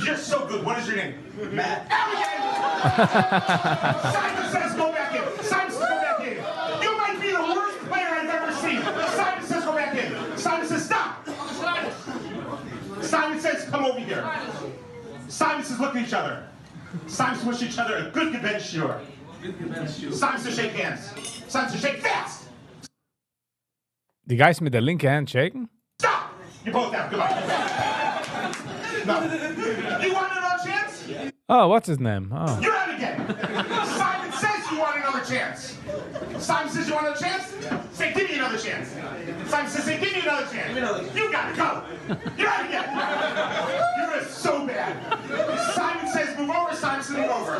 S8: You're so good. What is your name? Matt. Out again! Simon says go back in. Simon says go back in. You might be the worst player I've ever seen. Simon says go back in. Simon says stop. Simon says come over here. Simon says look at each other. Simon says wish each other a good געבענטשט יאר. Simon says shake hands. Simon says shake fast.
S1: דו גייסט מיט די לינקע האנט shake'ן?
S8: Stop! You both out. Goodbye. No. You want another chance?
S1: Oh, what's his name? Oh.
S8: You're out again. Simon says you want another chance. Simon says you want another chance? Say, give me another chance. Simon says, say, give me another chance. You gotta go. You're out again. You're so bad. Simon says, move over. Simon says, move over.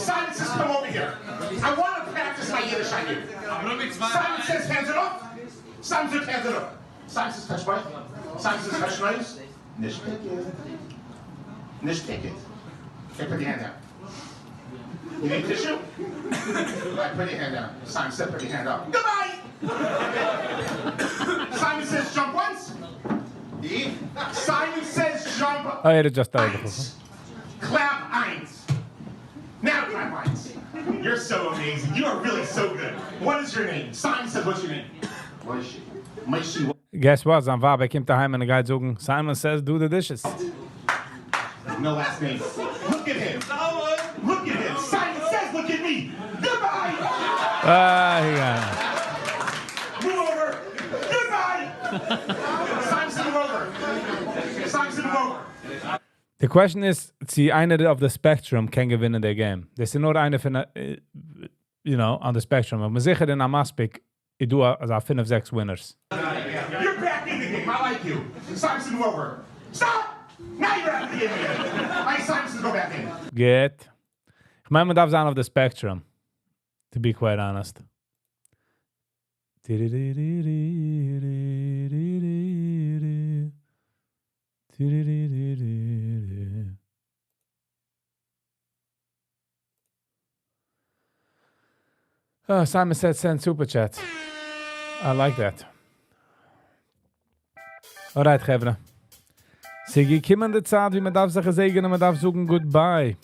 S8: Simon says, come over here. I want to practice my Yiddish on you. Simon says, hands it off. Simon says, hands it off. Simon says, touch my. Simon says, touch nose. נישט pick it. נישט pick it. Okay, put your hand down. You need tissue? All right, put your hand down. Simon said, put your hand up. Goodbye! Simon says, jump once. Simon says, jump
S1: Oh, ער האט just
S8: איינס. קלאפ איינס. Now clap איינס. You're so amazing. You are really so good. What is your name? Simon says, what's your name? Moishi. Moishi.
S1: Guess what? זיין ווייב, ער קומט אהיים און ער גייט זאגן, Simon says, do the dishes.
S8: No last name. Look at him. Look at him. Simon says, look at me. Goodbye.
S1: Ah, yeah.
S8: Move over. Goodbye. Simon said, move over. Simon said, move over.
S1: The question is, צי איינער of the spectrum קען געווינען די game. דאס איז נאר איינער פון, on the spectrum. אבער זיכער אין המספיק, איז דא אזא 5, 6 winners.
S8: You're back in the game. I like you. Simon said, move over. Stop. Now you're out of the game again. All right, Simon says, go back in.
S1: גוט. איך מיין, מען דארף זיין אויף the spectrum. To be quite honest. Oh, Simon said send super chat. I like that. Alright, חברה. ס'איז געקומען די צייט, ווי מען דארף זיך געזעגענען, מען דארף זאגן goodbye.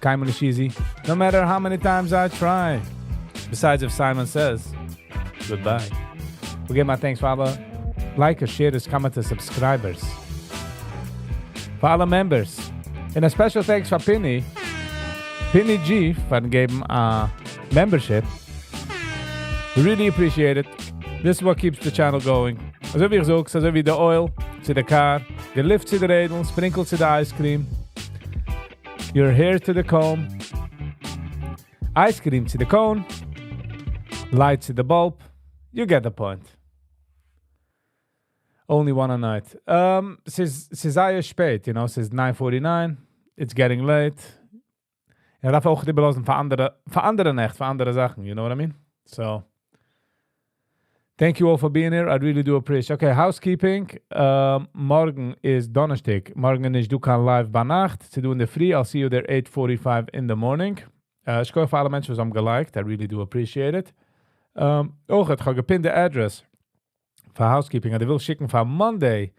S1: קיינמאל נישט easy. No matter how many times I try. Besides if Simon says goodbye. We give my thanks פאר אלע likers, sharers, commenters, subscribers. פאר אלע members. And a special thanks פאר Pinny. Pinny G פארן געבן א membership. We really appreciate it. This is what keeps the channel going. אזוי ווי איך זאג, אזוי ווי the oil to the car, the lift to the רעדל, sprinkle to the ice cream, your hair to the comb, ice cream to the cone, light to the bulb. You get the point. Only one a night. ס'איז זייער שפעט, ס'איז 9:49. It's getting late. איך דארף אויך איבערלאזן פאר אנדערע נעכט, פאר אנדערע זאכן, you know what I mean? So, thank you all for being here. I really do appreciate. Okay, housekeeping. מארגן איז דאנערשטאג. מארגן איז נישטא קיין live ביינאכט. ס'איז דא אין דער פרי. I'll see you there 8:45 in the morning. יישר כח פאר אלע מענטשן וואס האבן געliked. I really do appreciate it. אויך, איך האב געpinט the address פאר housekeeping. איך וויל שיקן פאר Monday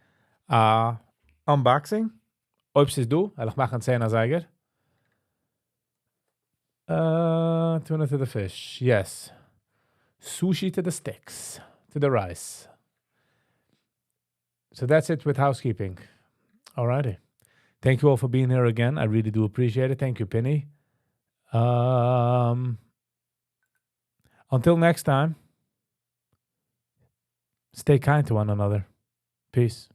S1: unboxing. אויב ס'איז דא, וועל איך מאכן 10 אזייגער. Tuna to the fish. Yes. Sushi to the sticks. To the rice. So that's it with housekeeping. Alrighty. Thank you all for being here again. I really do appreciate it. Thank you, Penny. Until next time, stay kind to one another. Peace.